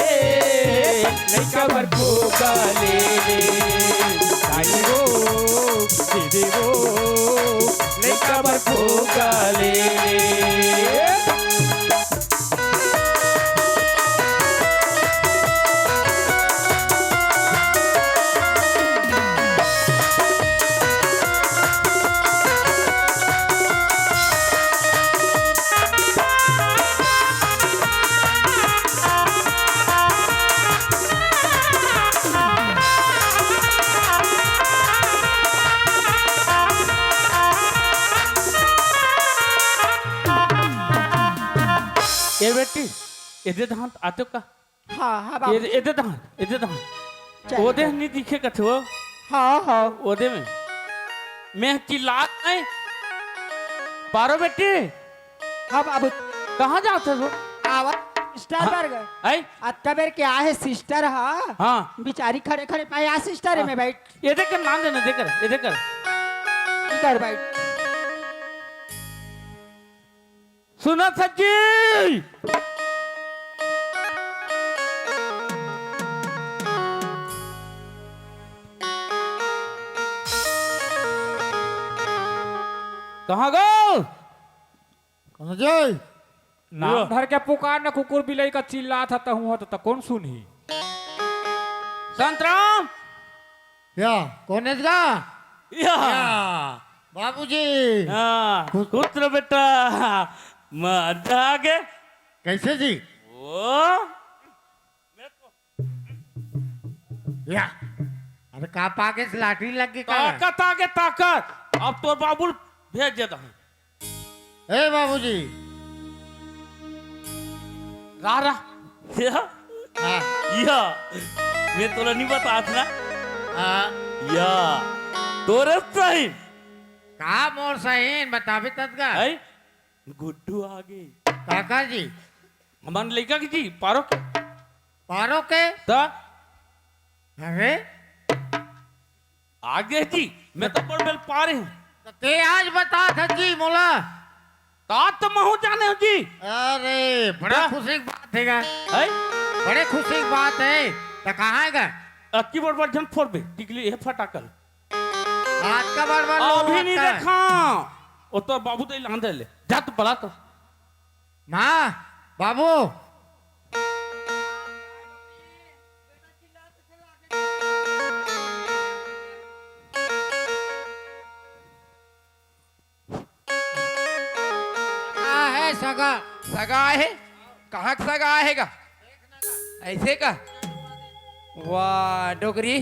लइका बर फूगा ले ले। दाई वो, दीदी वो, लइका बर फूगा ले ले। ए बेटी, एदे धान आते का? हाँ, हाँ, बाबू। एदे, एदे धान, एदे धान। चल, ओदे चल। नहीं दिखे कथे वो। हाँ, हाँ। ओदे में। मैं चिल्लात नहीं। पारो बेटी। हाँ, बाबू। कहाँ जात हे वो? आवा, सिस्टर हाँ। बर गए। आई? अतका बेर के आए हे सिस्टर, हाँ। हाँ। बिचारी खड़े खड़े पाए, आ सिस्टर हे हाँ। मैं बैठ। एदे कर नाम देना, दे कर, एदे कर। इधर बैठ। सुना सच्ची। कहाँ गो? कहाँ जाए? नाम धर के पुकार न, कुकुर बिलाई का चिल्लात ह, तहूँ ह त, त कोन सुनही? संतराम। या, कोन एस गा? या। या, बाबूजी। हाँ, खुश खुश रह बेटा। मजा आ गए। कैसे जी? ओ। या। अरे का पाके से लाटरी लग गई का? ताकत आगे ताकत। अब तोर बाबू ल भेज देता हूँ। ए बाबूजी। रा, रा। या? हाँ। या। मैं तोला नहीं बतात ना। हाँ। या। तोरे सही। का मोर सही? बताबे तत का। है? गुड्डू आ गए। काका जी। हमन लइका के जी, पारो के। पारो के? त? अरे? आ गए जी, मैं तो बड़ बेल पारे हूँ। त ते आज बतात हस जी मोला। तात तो महू जाने हूँ जी। अरे, बड़ा त? खुशी की बात हे गा। है? बड़े खुशी की बात हे। त कहाँ हे गा? अक्की बड़ बड़ झन फोड़बे, टिकली हे फटाकल। आज का बड़ बड़ लोग अभी नहीं होता है। देखा। ओ तो बाबू तो लान दे ले। जा तू बला तो। माँ, बाबू। का है सगा? सगा है? कहाँ का सगा है गा? ऐसे का? वाह, डोकरी।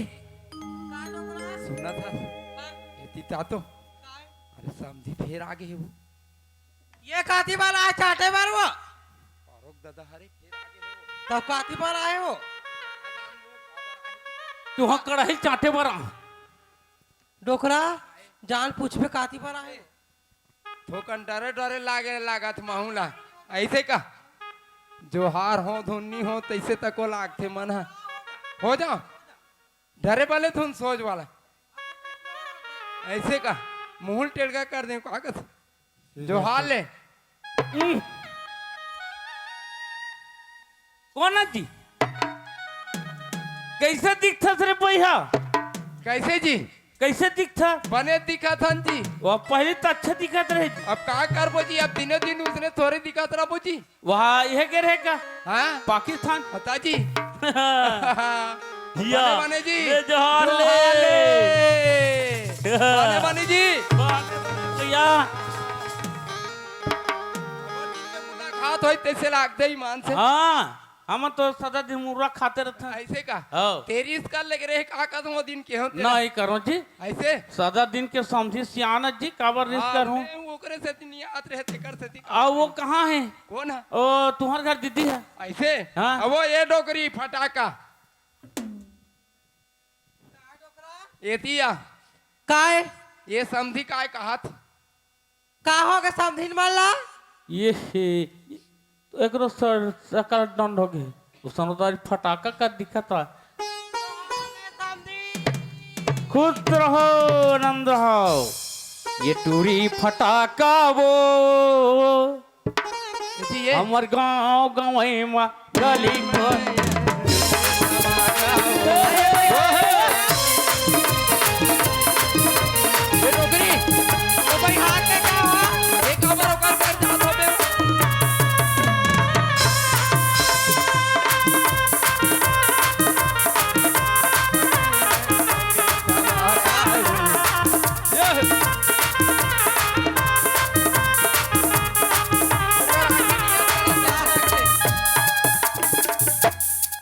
सुना था? ये तीता तो। अरे, समधी फेर आगे है वो। ये काती वाला है, चाटे मार वो। पारोक दादा, हरे फेर आगे है वो। तब काती वाला है वो। तू हाँ कड़ाही चाटे बर आ। डोकरा, जान पूछबे काती बर आहे। थोकन डरे डरे लागे लागत महू ला। ऐसे का? जोहार हो धुन नी हो, तैसे तको लागथे मन ह। हो जाओ। डरे वाले धुन सोच वाला। ऐसे का? मुहुल टेड़गा कर दे, का कथे? जोहार ले। हम्म। कौन है जी? कैसे दिखथस रे भैया? कैसे जी? कइसे दिखथा? बने दिखत हन जी। वो पहिली त अच्छा दिखत रहे जी। अब का करबो जी, अब दिनों दिन उसने थोरे दिखत रहबो जी। वहाँ इहे गे रहे का? हाँ। पाकिस्तान। बता जी। या। बने बने जी। ले जोहार ले। जोहार ले। बने बने जी। बने बने भैया। मुलाकात होई तइसे लागथे ईमान से। हाँ। हमन तो सदा दिन मुर्रा खाते रथन। अइसे का? हव। तेरी इसका लग रहे का कसम वो दिन के होते नहीं करो जी। अइसे? सदा दिन के समझी सियान जी, काबर रिस हाँ, करूं? मैं ओकरे से दिन याद रहे, तेकर से दिन आ, वो कहाँ हे? कौन हे? ओ, तुम्हर घर दीदी हे। अइसे? हाँ। अब वो ये डोकरी फटाका। एतिया। काय? ये समझी काय कहत? का होगे समधिन मन ला? ये हे, एकरो सर सकल डंड होगे। उसनो दारी फटाका का दिखत हे। खुश रहो, आनंद रहो। ये टूरी फटाका वो जी, ये। हमर गांव गंवई म गली म। ए डोकरी, तो भाई हाथ में का हो? एक अबर ओकर कर जात होबे।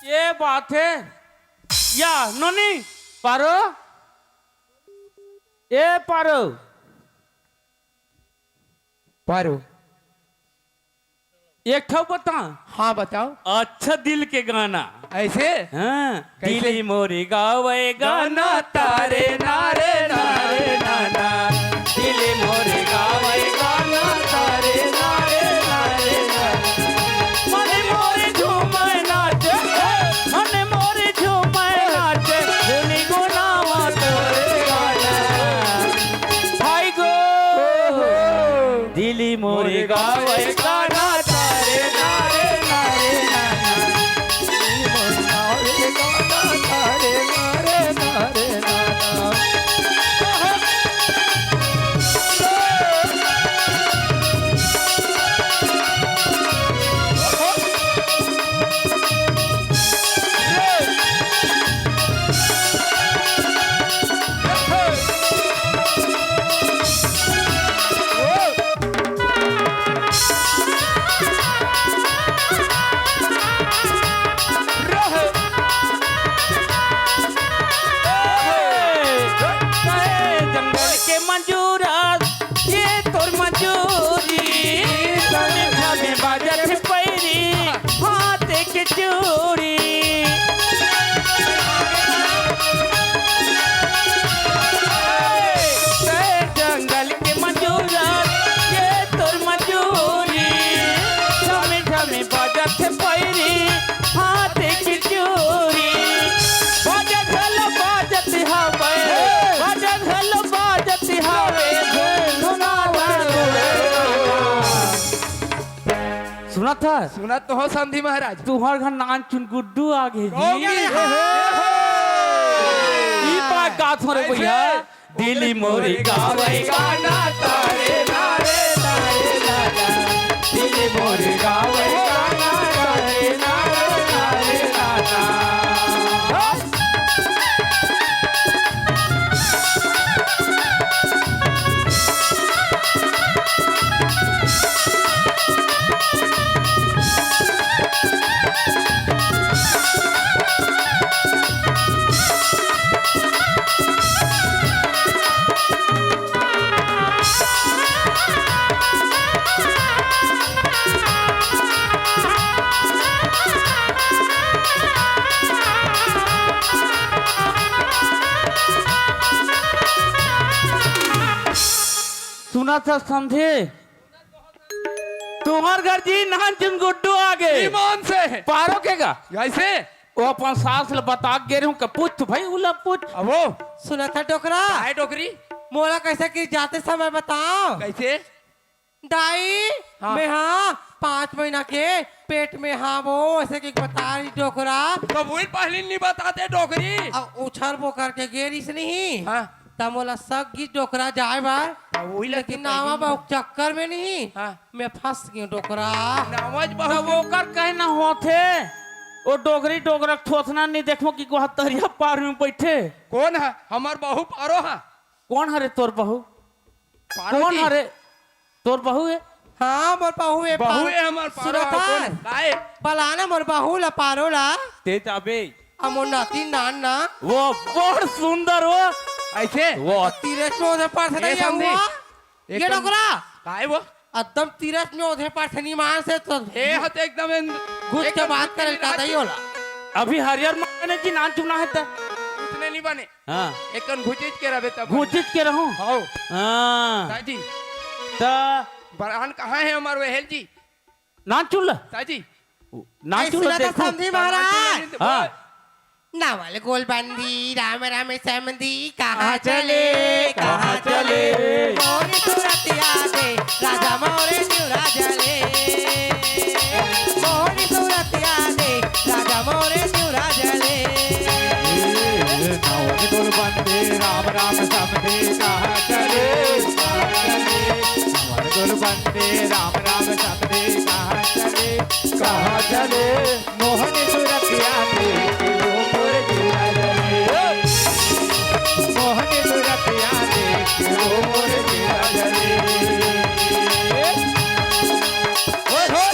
ये बात हे। या, नोनी, पारो। ए, पारो। पारो। एक ठो बता। हाँ, बताओ। अच्छा दिल के गाना। अइसे? हाँ। कइसे? दिली मोरी गावे गाना तारे नारे नारे नाना। दिली मोरी गावे गाना तारे नारे नारे नाना। मन मोरी झूमे नाचे, मन मोरी झूमे नाचे, धुनी गुनावा तोरे गाना। हाय गो, ओहो। दिली मोरी गावे गाना तारे नारे नारे नाना। दिली मोरी गावे गाना तारे नारे नारे नाना। जंगल के मंजूरा, ये तोर मंजूरी, संझा में बाजत पैरी, हाथ के चूड़ी। जंगल के मंजूरा, ये तोर मंजूरी, ठमे ठमे बाजत पैरी, हाथ के चूड़ी। बाजा ढोल बाजत हवे, बाजा ढोल बाजत हवे, धुन धुनावत। सुनत हस? सुनत तो हो समधी महाराज। तुंहर घर नानचुन गुड्डू आ गे जी। कौन गे? ई बात गात हो रे भैया। अइसे? दिली मोरी गावे गाना तारे नारे नारे नाना। दिली मोरी गावे गाना तारे नारे नारे नाना। सुनत हस समधी, तुंहर घर जी नानचुन गुड्डू आ गे। ईमान से। पारो के गा? अइसे? वो अपन सास ल बता के गे रहे हूँ, के पूछ तो भाई, उला पूछ। अब वो? सुनत हस डोकरा? काय डोकरी? मोला कइसे कि जाते समय बताव। कइसे? दाई, हाँ। मैं हाँ पाँच महीना के पेट में हाँ वो, अइसे कि बता रही डोकरा। तो वो ही पहली नहीं बताते डोकरी। अब उछल वो करके गे रहिस नहीं। हाँ। त मोला सक गिस डोकरा जाए बर, त उही ला लेकिन तो नावा कही। बहुत चक्कर में नहीं, हाँ। मैं फंस गेंव डोकरा। नावज तब बहुत ओकर कहे ना होथे, ओ डोकरी डोकरा के थोथना नहीं देखबो कि वहाँ तरिया पार में बैठे। कोन ह? हमर बहू पारो ह। कोन हरे तोर बहू? पारो कोन जी। हरे? तोर बहू हे? हाँ, मोर बहू हे, बहू पारो। हे हमर पारो सुरत ह, कोन? काय? बलाना मोर बहू ला, पारो ला। ते जाबे। आ मोर नाती नान ना। वो बड़ सुंदर वो। ऐसे? वो। तीरथ में ओधे पार से ए नहीं समधी। हुआ। ये एकदम डोकरा। काय वो? एकदम तीरथ में ओधे पार से नहीं मार से तो ए हत एकदम एन-, घुस के एकदम बात करे का दई होला। अभी हरियर माने की नान चुना है त। उसने नहीं बने। हाँ। एकन घुचिच के रहबे तब। घुचिच के रहूं? हौ। हाँ। ताजी। त बरहन कहाँ है हमार वेहेल जी? नान चुल्ला? ताजी। नान ऐसे चुल्ला ना तो देखो। समधी महाराज। हाँ। नावल गोलबंदी, राम राम समधी, कहाँ कहाँ चले, चले, कहाँ कहाँ चले? चले? मोरी सूरतिया दे, राजा मोरे शिवराज ले। मोरी सूरतिया दे, राजा मोरे शिवराज ले। ए, नवन गुल बंदे राम राम समधी कहाँ चले, कहाँ चले? नवन गुल बंदे राम राम समधी कहाँ चले, कहाँ चले? मोहन सुरतिया देख लो मोर जिया जले। मोहन सुरतिया देख लो मोर जिया जले। ओए होए।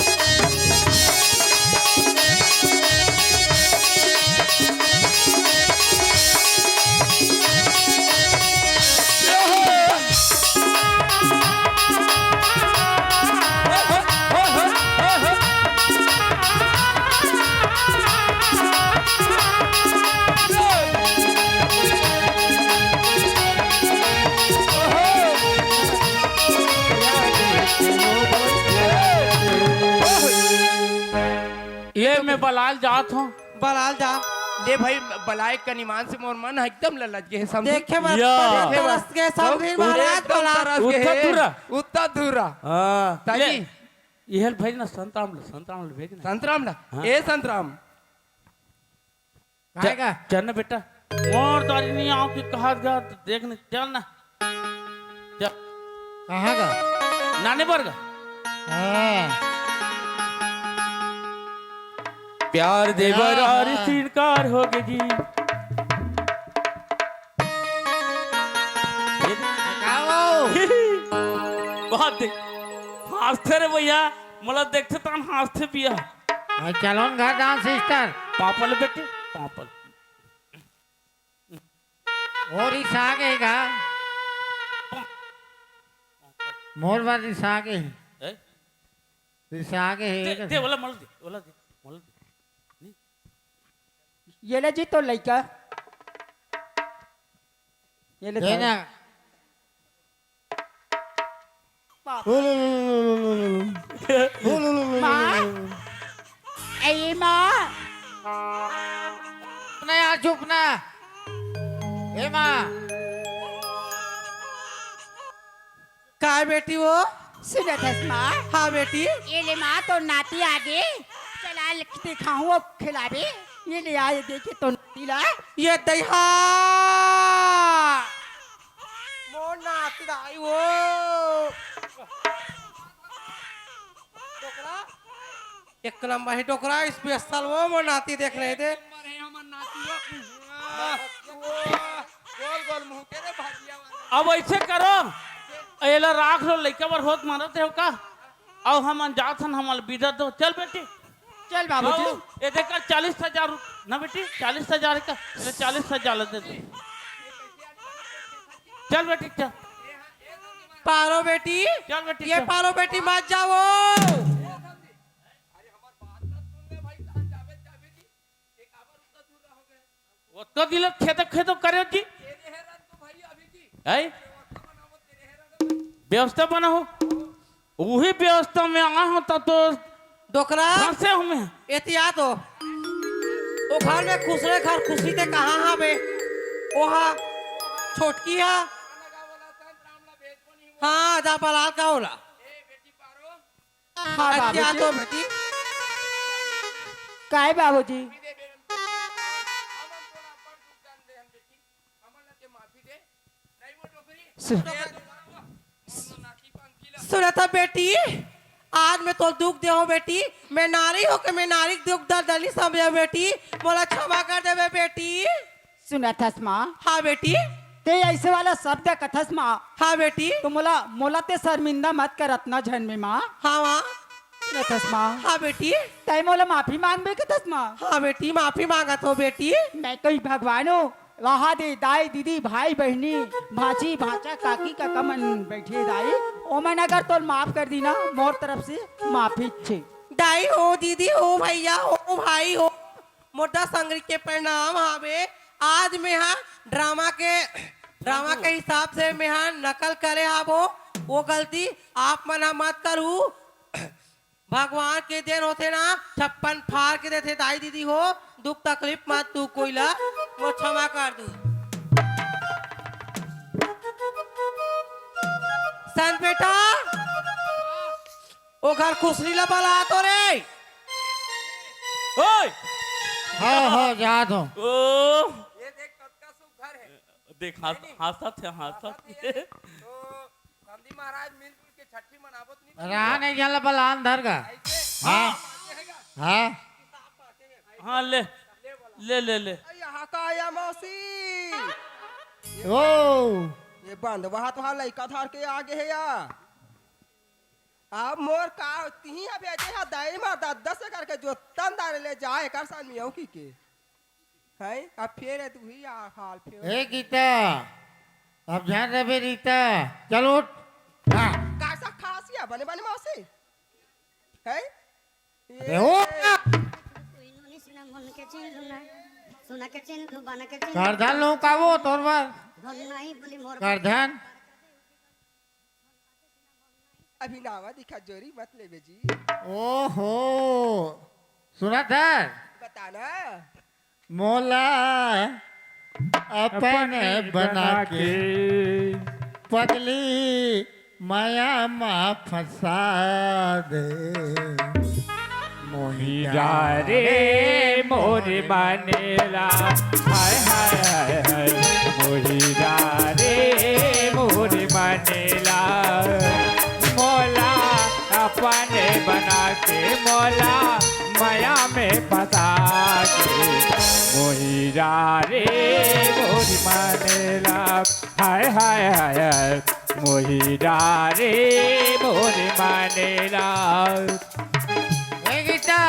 ये मैं बलाल जात हूँ। बलाल जा। ले भाई, बलाय कन ईमान से मोर मन ह एकदम ललच गे हे, समधी। देखे बर या। तरस तरस के समधी एकदम महाराज तरस बलाल। के हे। उत्ता धुरा। उत्ता धुरा। हाँ। ताजी। ये, ये भाई ना संतराम ला, संतराम ला भेज ना। संतराम ला? हाँ। ए संतराम। काय च-, का? चल ना बेटा। मोर दारी नहीं आओ कि कहा गा, देख नहीं, चल ना। चल। कहाँ का? नाने बर का? हाँ। प्यार दे बर हाँ, और हाँ। श्रृंगार हो गए जी। ये का हो? बहुत देख, हंसते रे भैया, मोला देखते तान हंसते पिया। भाई चलो न घर डांस सिस्टर। पापल बेटे, पापल। और रिसा गे का? मोर बर रिसा गे। ए? रिसा गे हे दे, का? दे, ओला मल दे, ओला दे, मल दे। नहीं। ये ले जी तो लइका। ये ले दे तो। ना। बाप। माँ, ए माँ। चुप ना यार, चुप ना। ए माँ। काय बेटी वो? सुनत हस माँ? हाँ बेटी। ये ले माँ, तोर नाती आगे। चला ल-, दिखाहूँ, अब खिलाबे। ये ले आ, ये देखे तोर नाती ला। ये दई हा। मोर नाती दाई वो। डोकरा? एक नंबर हे डोकरा, special वो मोर नाती देख रहे थे। एक नंबर हे हमर नाती वो। गोल गोल मुंह के रे भजिया वाला। अब ऐसे करो, एला राख लो, लइका बर होत मानत हे का? अउ हमन जात हन, हमन बिदा दो। चल बेटी। चल बाबूजी। अउ ए देखा चालीस हजार ना बेटी, चालीस हजार का, ये चालीस हजार ला दे दे। चल बेटी, चल। पारो बेटी, चल बेटी, ये चल। पारो बेटी मत जाओ। ओतका दिन ले खेतो खेतो करे जी। है? व्यवस्था बना हो। वही व्यवस्था में आए हो तब तो डोकरा। फंसे हो मैं। एतिया तो। ओ घर में खुसरे घर खुशी ते कहाँ हा बे? ओहा छोटकी हा। हाँ, जा बलाल का होला। हाँ, अच्छा, बाबूजी। तो बेटी। काय बाबूजी? हमन तोला बड़ दुख जान दे हन बेटी। हमन ला ते माफी दे। सुनत हस बेटी, आज मैं तोला दुख दे हँव बेटी, मैं नारी होके मैं नारी के दुख दर्द नइ समझेंव बेटी, मोला क्षमा कर देबे बेटी। सुनत हस माँ? हाँ बेटी। तें अइसे वाला शब्द कथस माँ? हाँ बेटी। त मोला, मोला तें शर्मिंदा मत कर अतना झन में माँ। हाँ माँ। सुनत हस माँ? हाँ बेटी। तें मोला माफी मांगबे कथस माँ? हाँ बेटी, माफी मांगत हँव बेटी। मैं कोई भगवान हँव? वहाँ दे दाई, दीदी, भाई, बहिनी, भांची, भांचा, काकी, काका मन बइठे हे दाई, ओमन अगर तोला माफ कर दिस ना, मोर तरफ से माफीच हे। दाई हो, दीदी हो, भइया हो, भाई हो, मोर दस अंगरी के प्रणाम हावे। आज मेंहा ड्रामा के, ड्रामा के हिसाब से मेंहा नकल करे हावों, ओ गलती आप मन ह मत करहू। भगवान के देन होथे ना, छप्पन फार के देथे दाई दीदी हो, दुख तकलीफ मत दू कोई ला, मोर क्षमा कर दू। संत बेटा, ओ घर खुसरी ला बला तो रे। ओए! हाँ, हाँ, जात हँव। ओ! देख, हँस-, हँसत हे, हँसत हे। समधी महाराज मिलजुल के छट्ठी मनाबो त नहीं? राह नहीं जाला बलान धर गा। हाँ। हाँ। हाँ, ले। ले, ले, ले। अरे, यहाँ का आया मौसी? ओ। ये बंद, वहाँ तो हाँ लइका धर के आ गे हे या। अब मोर का, तिही ह भेजे ह, दाई माँ दस दस करके जोतन दारे ले जाए कर सन मियाँ की के। हैं? अब फेर ए दुही आ हाल फेर। ए गीता, अब झन रबे रीता, चल उठ। हाँ। कासा खासिया बने बने मौसी? हैं? अरे ओ! कोई नोनी सुना मन के चिन्ह ना, सुना के चिन्ह, बन के चिन्ह। करधन लो का वो तोर बर? धन नहीं बोली मोर करधन। अभी नावा दिखा जोरी मत लेबे जी। ओहो, सुनत हस? बता ना। मोला अपन अपन बना बना के के। पगली मया मा फंसा दे। मोहिरा हीरा रे मोर बनेला, हाय, हाय, हाय, हाय। मोहिरा रे मोर बनेला, मोला अपन बना के, मोला मया में फंसा के। मोहिरा रे मोर बनेला, हाय, हाय, हाय, हाय। मोहिरा रे मोर बनेला। ए गीता।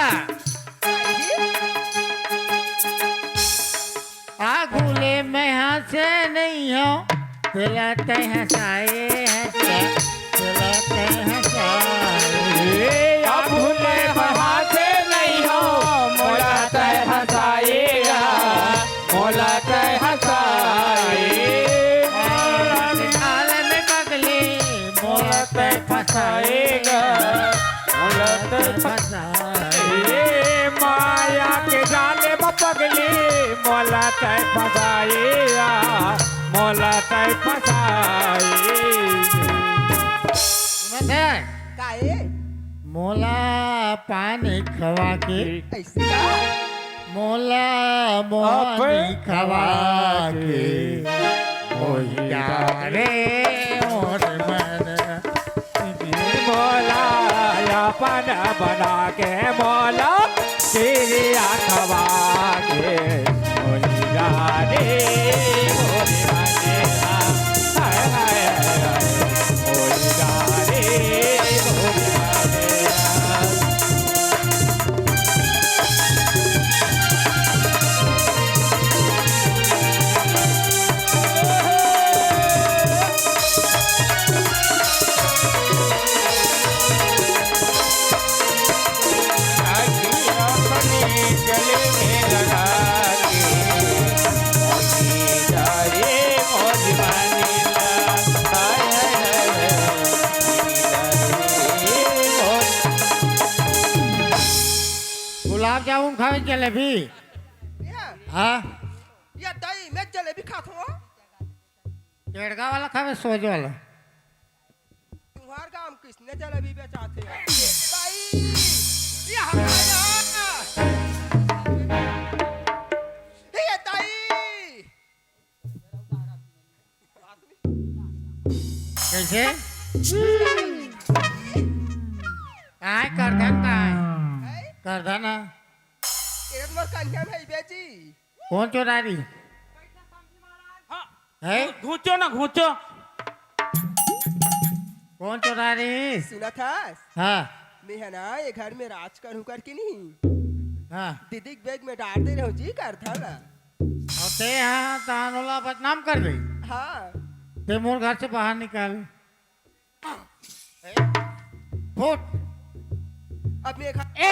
आगू ले मैं हँसे नहीं हँव, तेला तैं हँसाए हँसा, तेला तैं हँसाए। ए, आगू ले मैं हँसे नहीं हँव, मोला तैं हँसाएगा, मोला तैं हँसाए। आल में पगली, मोला तैं फँसाएगा, मोला तैं फँसाए। ए माया के जाल म पगली, मोला तैं फँसाए, आ, मोला तैं फँसाए। सुनत हस? काहे? मोला पानी खवा के। अइसे का? मोला मोहनी अपन खवा के। मोहिरा रे मोर मन। मोला अपन बना के, मोला किरिया खवा के। मोहिरा रे मोर बनेला, हाय, हाय, हाय, हाय। मोहिरा रे मोर बनेला। गुलाब जामुन खावे, जलेबी। हाँ। ये दही में जलेबी खात हो? केड़गा वाला खावे, सोज वाला। तुम्हार गांव किसने जलेबी बेचाथे? दाई, ये हमारा। ये दाई। कइसे? काय करधन काय? हैं? करधन। एरत मोर कन्या में बेजी। कोन चोरारी? हाँ। हैं? घूचो ना, घूचो। कोन चोरारी? सुनत हस? हाँ। मैं ह ना, ये घर में राज करहूँ करके नहीं। हाँ। दीदी के bag में डार दे रहे हो जी, करधन ला। अउ ते हा तहान ओला बदनाम कर दे। हाँ। ते मोर घर से बाहर निकल। फुट। अब मैं खा- ए!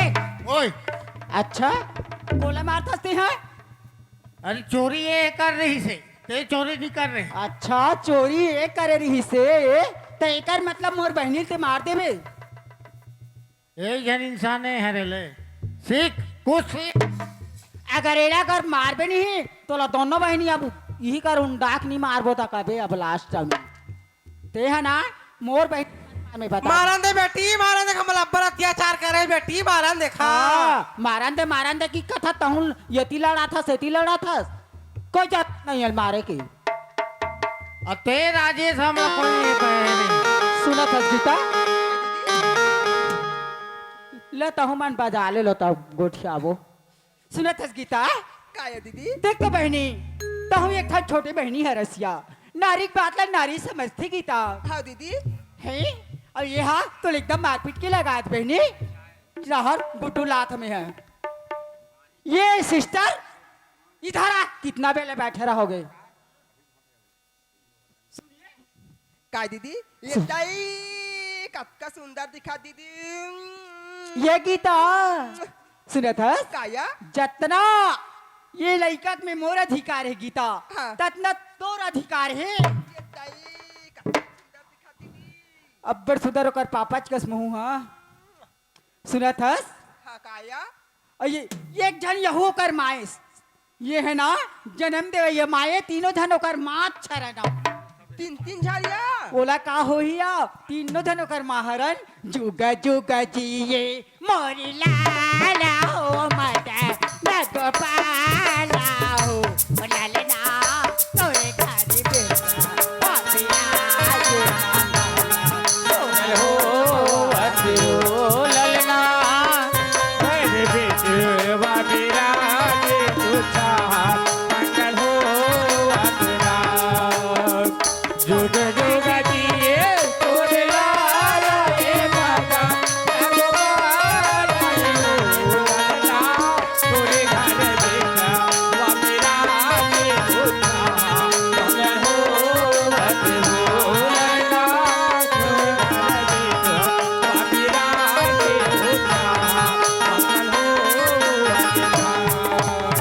ओए! अच्छा, कोला मारथस ते हा? अरे चोरी ये कर रहिसे, ते चोरी नहीं कर रहे। अच्छा, चोरी ये करे रहिसे, त एकर मतलब मोर बहिनी ते मार देबे? एक झन इंसान ए हरे ले, सीख, कुछ सीख। अगर एला कर मारबे नहीं, तोला दोनों बहिनी अब इही कर उंडाक नहीं मारबो त कबे अब last time। ते ह ना, मोर बहिनी में बता। मारन दे बेटी, मारन दे, हमला अब्बड़ अत्याचार करे बेटी, मारन दे खा। हाँ, मारन दे, मारन दे, की कथा तहुन यति लड़ाथस, यति लड़ाथस। कोई जात नहीं है मारे की। अते राजेश, हम कोई बहरी। सुनत हस गीता? ले तहु मन बजा ले लो तब गोठियाबो। सुनत हस गीता? काय दीदी? देख तो बहिनी, तहु एक ठन छोटे बहिनी हरस या। नारी के बात ला नारी समझथे गीता। हाँ दीदी। हैं? अउ ये हा तो एकदम मारपीट के लगात बहिनी। रहर गुड्डू लात में है। ये sister, इधर आ, कितना बेले बैठे रहोगे? काय दीदी? ये दाई कतका सुंदर दिखा दीदी। ये गीता, सुनत हस? काया? जतना ये लइका में मोर अधिकार है गीता, हाँ। ततना तोर अधिकार है। ये दाई कतका सुंदर दिखा दीदी। अब्बड़ सुंदर ओकर पापच कस मुहूं, हाँ। सुनत हस? हाँ, काया? अउ ये, ये एक झन यहू ओकर माय, ये है ना, जन्म देवे ये माय, तीनों झन ओकर माँ छरन। तीन, तीन झन या? ओला का होही या? तीनों झन ओकर माँ हरन, जुग जुग जिए मोरी लाला हो मदन गोपाला हो, ओ लालना तोरे घर बेटा, पापिया जो हो, अति हो ललना, भैर बेटवा बिराजे तुझा, मंगल हो अति राम। जुग जुग जिए तोरे लाला ए माता, भगवान तोरे घर बेटा, वा मेरा ये होता, मंगल हो अति हो ललना।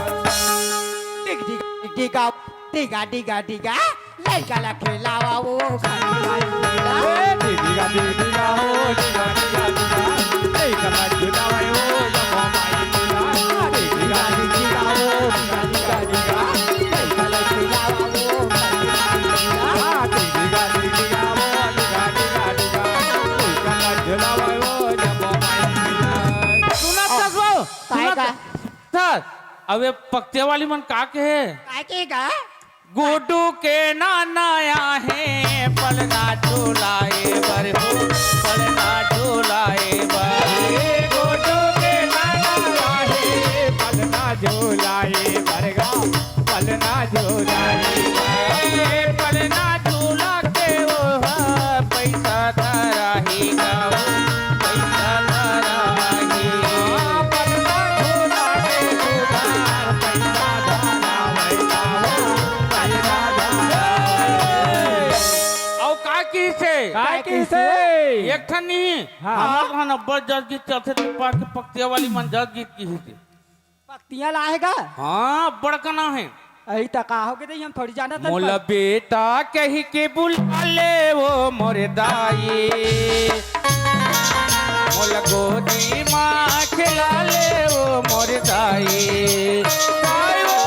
डिग डिग डिगा, डिगा डिगा डिगा, लइका ला खेलावा वो खाली लाई। ए, डिगा डिगा हो, डिगा डिगा डिगा, लइका ला खेलावा वो, जम्मो माई खेला। डिगा डिगा हो, डिगा डिगा डिगा, लइका ला खेलावा वो खाली लाई। हाँ, डिगा डिगा हो, डिगा डिगा डिगा, लइका ला खेलावा वो, जम्मो माई खेला। सुनत हस वो? काय सुनत का? हस? अबे पक्तिया वाली मन का कहे? काय के गा? गुड्डू के नाना आहे, पलना झूलाए बर हो, पलना झूलाए बर। गुड्डू के नाना आहे, पलना झूलाए बर गा, पलना झूलाए बर। पलना झूला के ओह पैसा धराही गा हो, पैसा धराही। पलना झूला के उधार पैसा धरावे गा हो, पैसा धरावे। अउ का किसे? का किसे? एक ठन नहीं, हाँ। हमर घर अब्बड़ जस गीत चलथे, ते पा के पक्तिया वाली मन जस गीत किसे। पक्तिया लाए गा? हाँ, अब्बड़ कना हे। अही त का हो गे, हम थोड़ी जानत हन मोला पर। बेटा कहि के बुला ले वो मोर दाई, मोला गोदी मा खेला ले वो मोर दाई। दाई वो,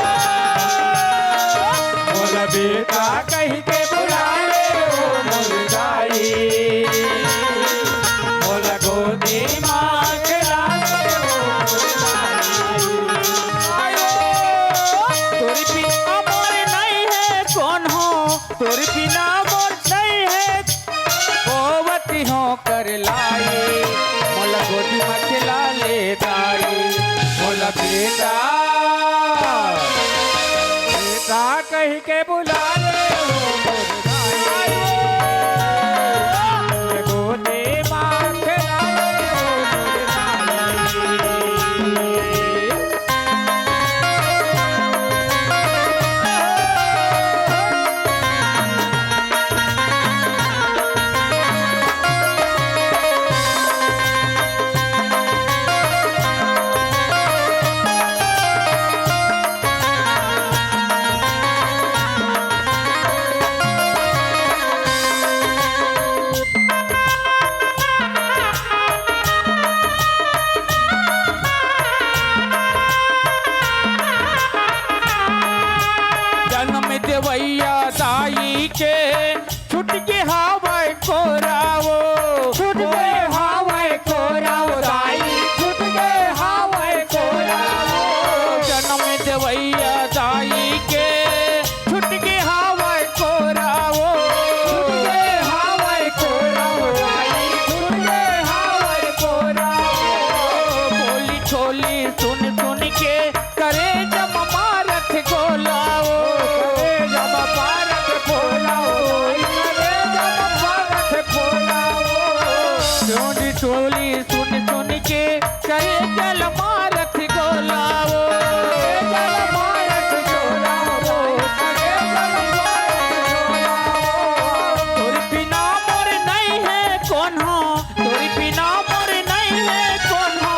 मोला बेटा कहि के बुला ले वो मोर दाई, मोला गोदी मा खेला ले वो मोर दाई। आयो, तोर बिना मोर नहीं है कोन हो, तोर बिना मोर नहीं है। बेटा, बेटा कहि के बुला ले ओ मोर दाई। गोदी मा खेला ले ओ मोर दाई। जनम देवइया दाई के छूट गे हावय कोरा ओ। छूट गे हावय कोरा ओ दाई, छूट गे हावय कोरा ओ। जनम देवइया दाई के छूट गे हावय कोरा ओ। छूट गे हावय कोरा ओ दाई, छूट गे हावय कोरा ओ। बोली छोली सुन सुन के करेजा म मारत गोला ओ। करेजा म मारत गोला ओ, करेजा म मारत गोला ओ। छोली छोली सुन सुन के करेजा ल मारत गोला ओ। करेजा ल मारत गोला ओ, करेजा ल मारत गोला ओ। तोर बिना मोर नइ हे कोनो, तोर बिना मोर नइ हे कोनो।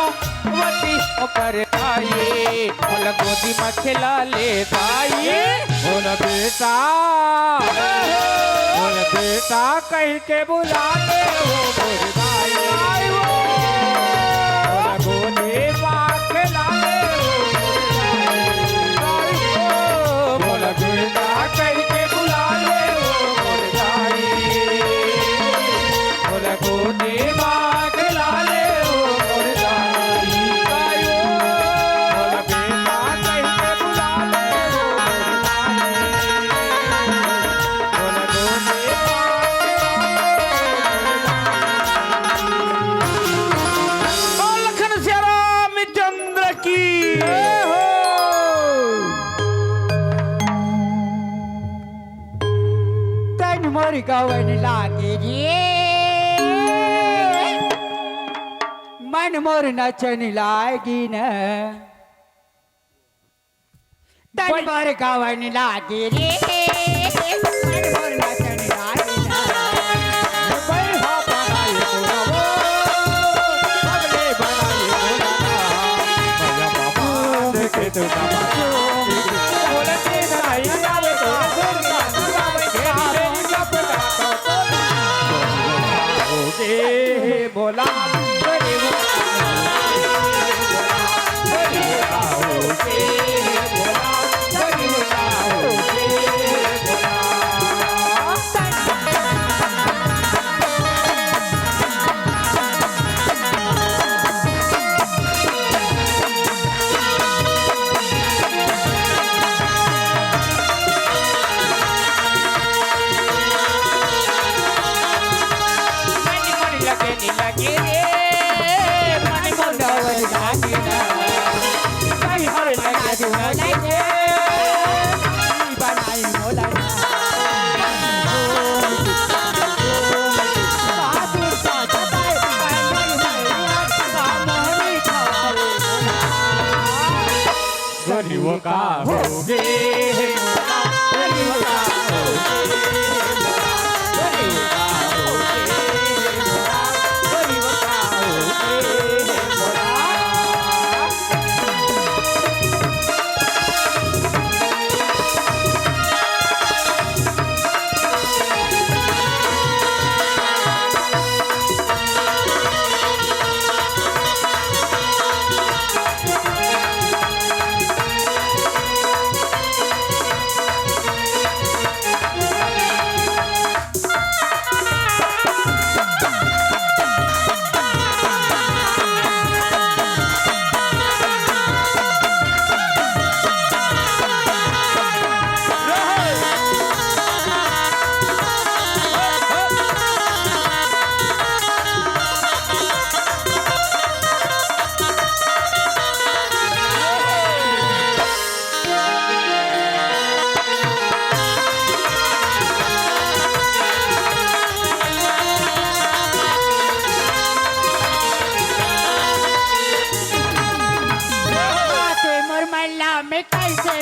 वती ओकर दाई, मोला गोदी म खेला ले दाई। मोला बेटा, मोला बेटा कहि के बुला ले ओ मोर दाई। मोला गोदी म खेला ले ओ मोर दाई। मोला बेटा कहि के बुला ले ओ मोर दाई। मोला गोदी मा खेला ले ओ मोर दाई। मोला बेटा कहि के बुला ले ओ मोर दाई। मोला गोदी मा खेला ले ओ मोर दाई। बोल लखन सिया रामचंद्र की। जय हो। तन मोर गवन लागे रे, मन मोर नचन लागिन। तन मोर गवन लागे रे, मन मोर नचन लागिन।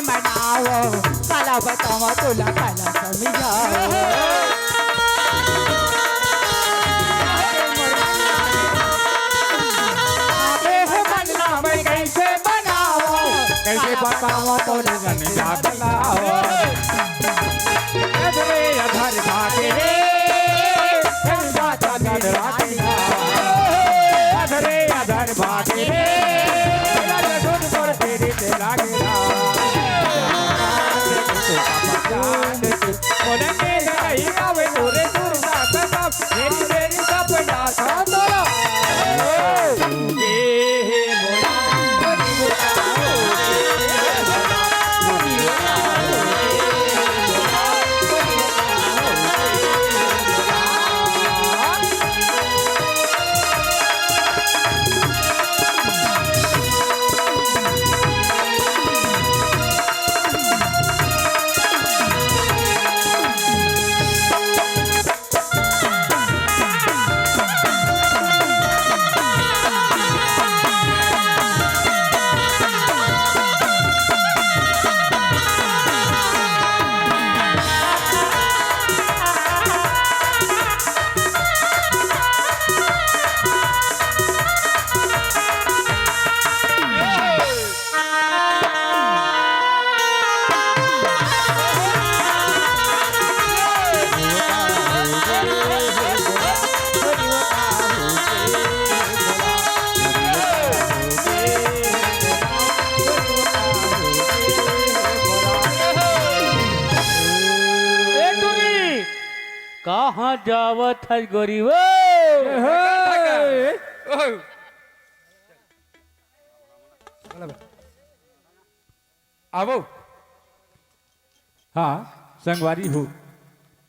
मनाओ, काला बतावा तोला काला समझाओ। अबे हे मन ला मैं कैसे मनाओ, कैसे बतावा तोला समझाओ। अधरे अधर भागे रे, अधरे अधर भागे रे, दूध पर तेरी ते लागे रा। बोले के गई आवे तोरे दूर जाता सब, मेरी मेरी सपना था तोरा। ए टुरी, कहाँ जावत हस गोरी वो? आवो। हाँ, संगवारी हो,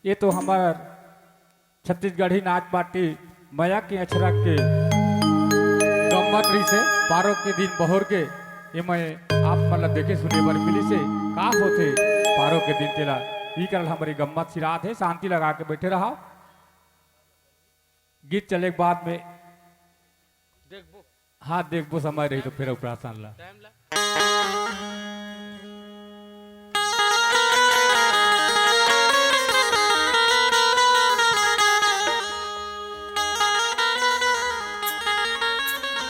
ये तो हमर छत्तीसगढ़ी नाच पार्टी मया के अछरा के गम्मत रहिसे, पारो के दिन बहुर के, ये मैं आप मन ला देखे सुने बर मिलिसे, का होथे पारो के दिन तेला, ई करल हमरी गम्मत सिरात हे, शांति लगा के बैठे रहा। गीत चले के बाद में देखबो। हाँ, देखबो समय रही तो फिर प्रार्थना ला। टाइम ला।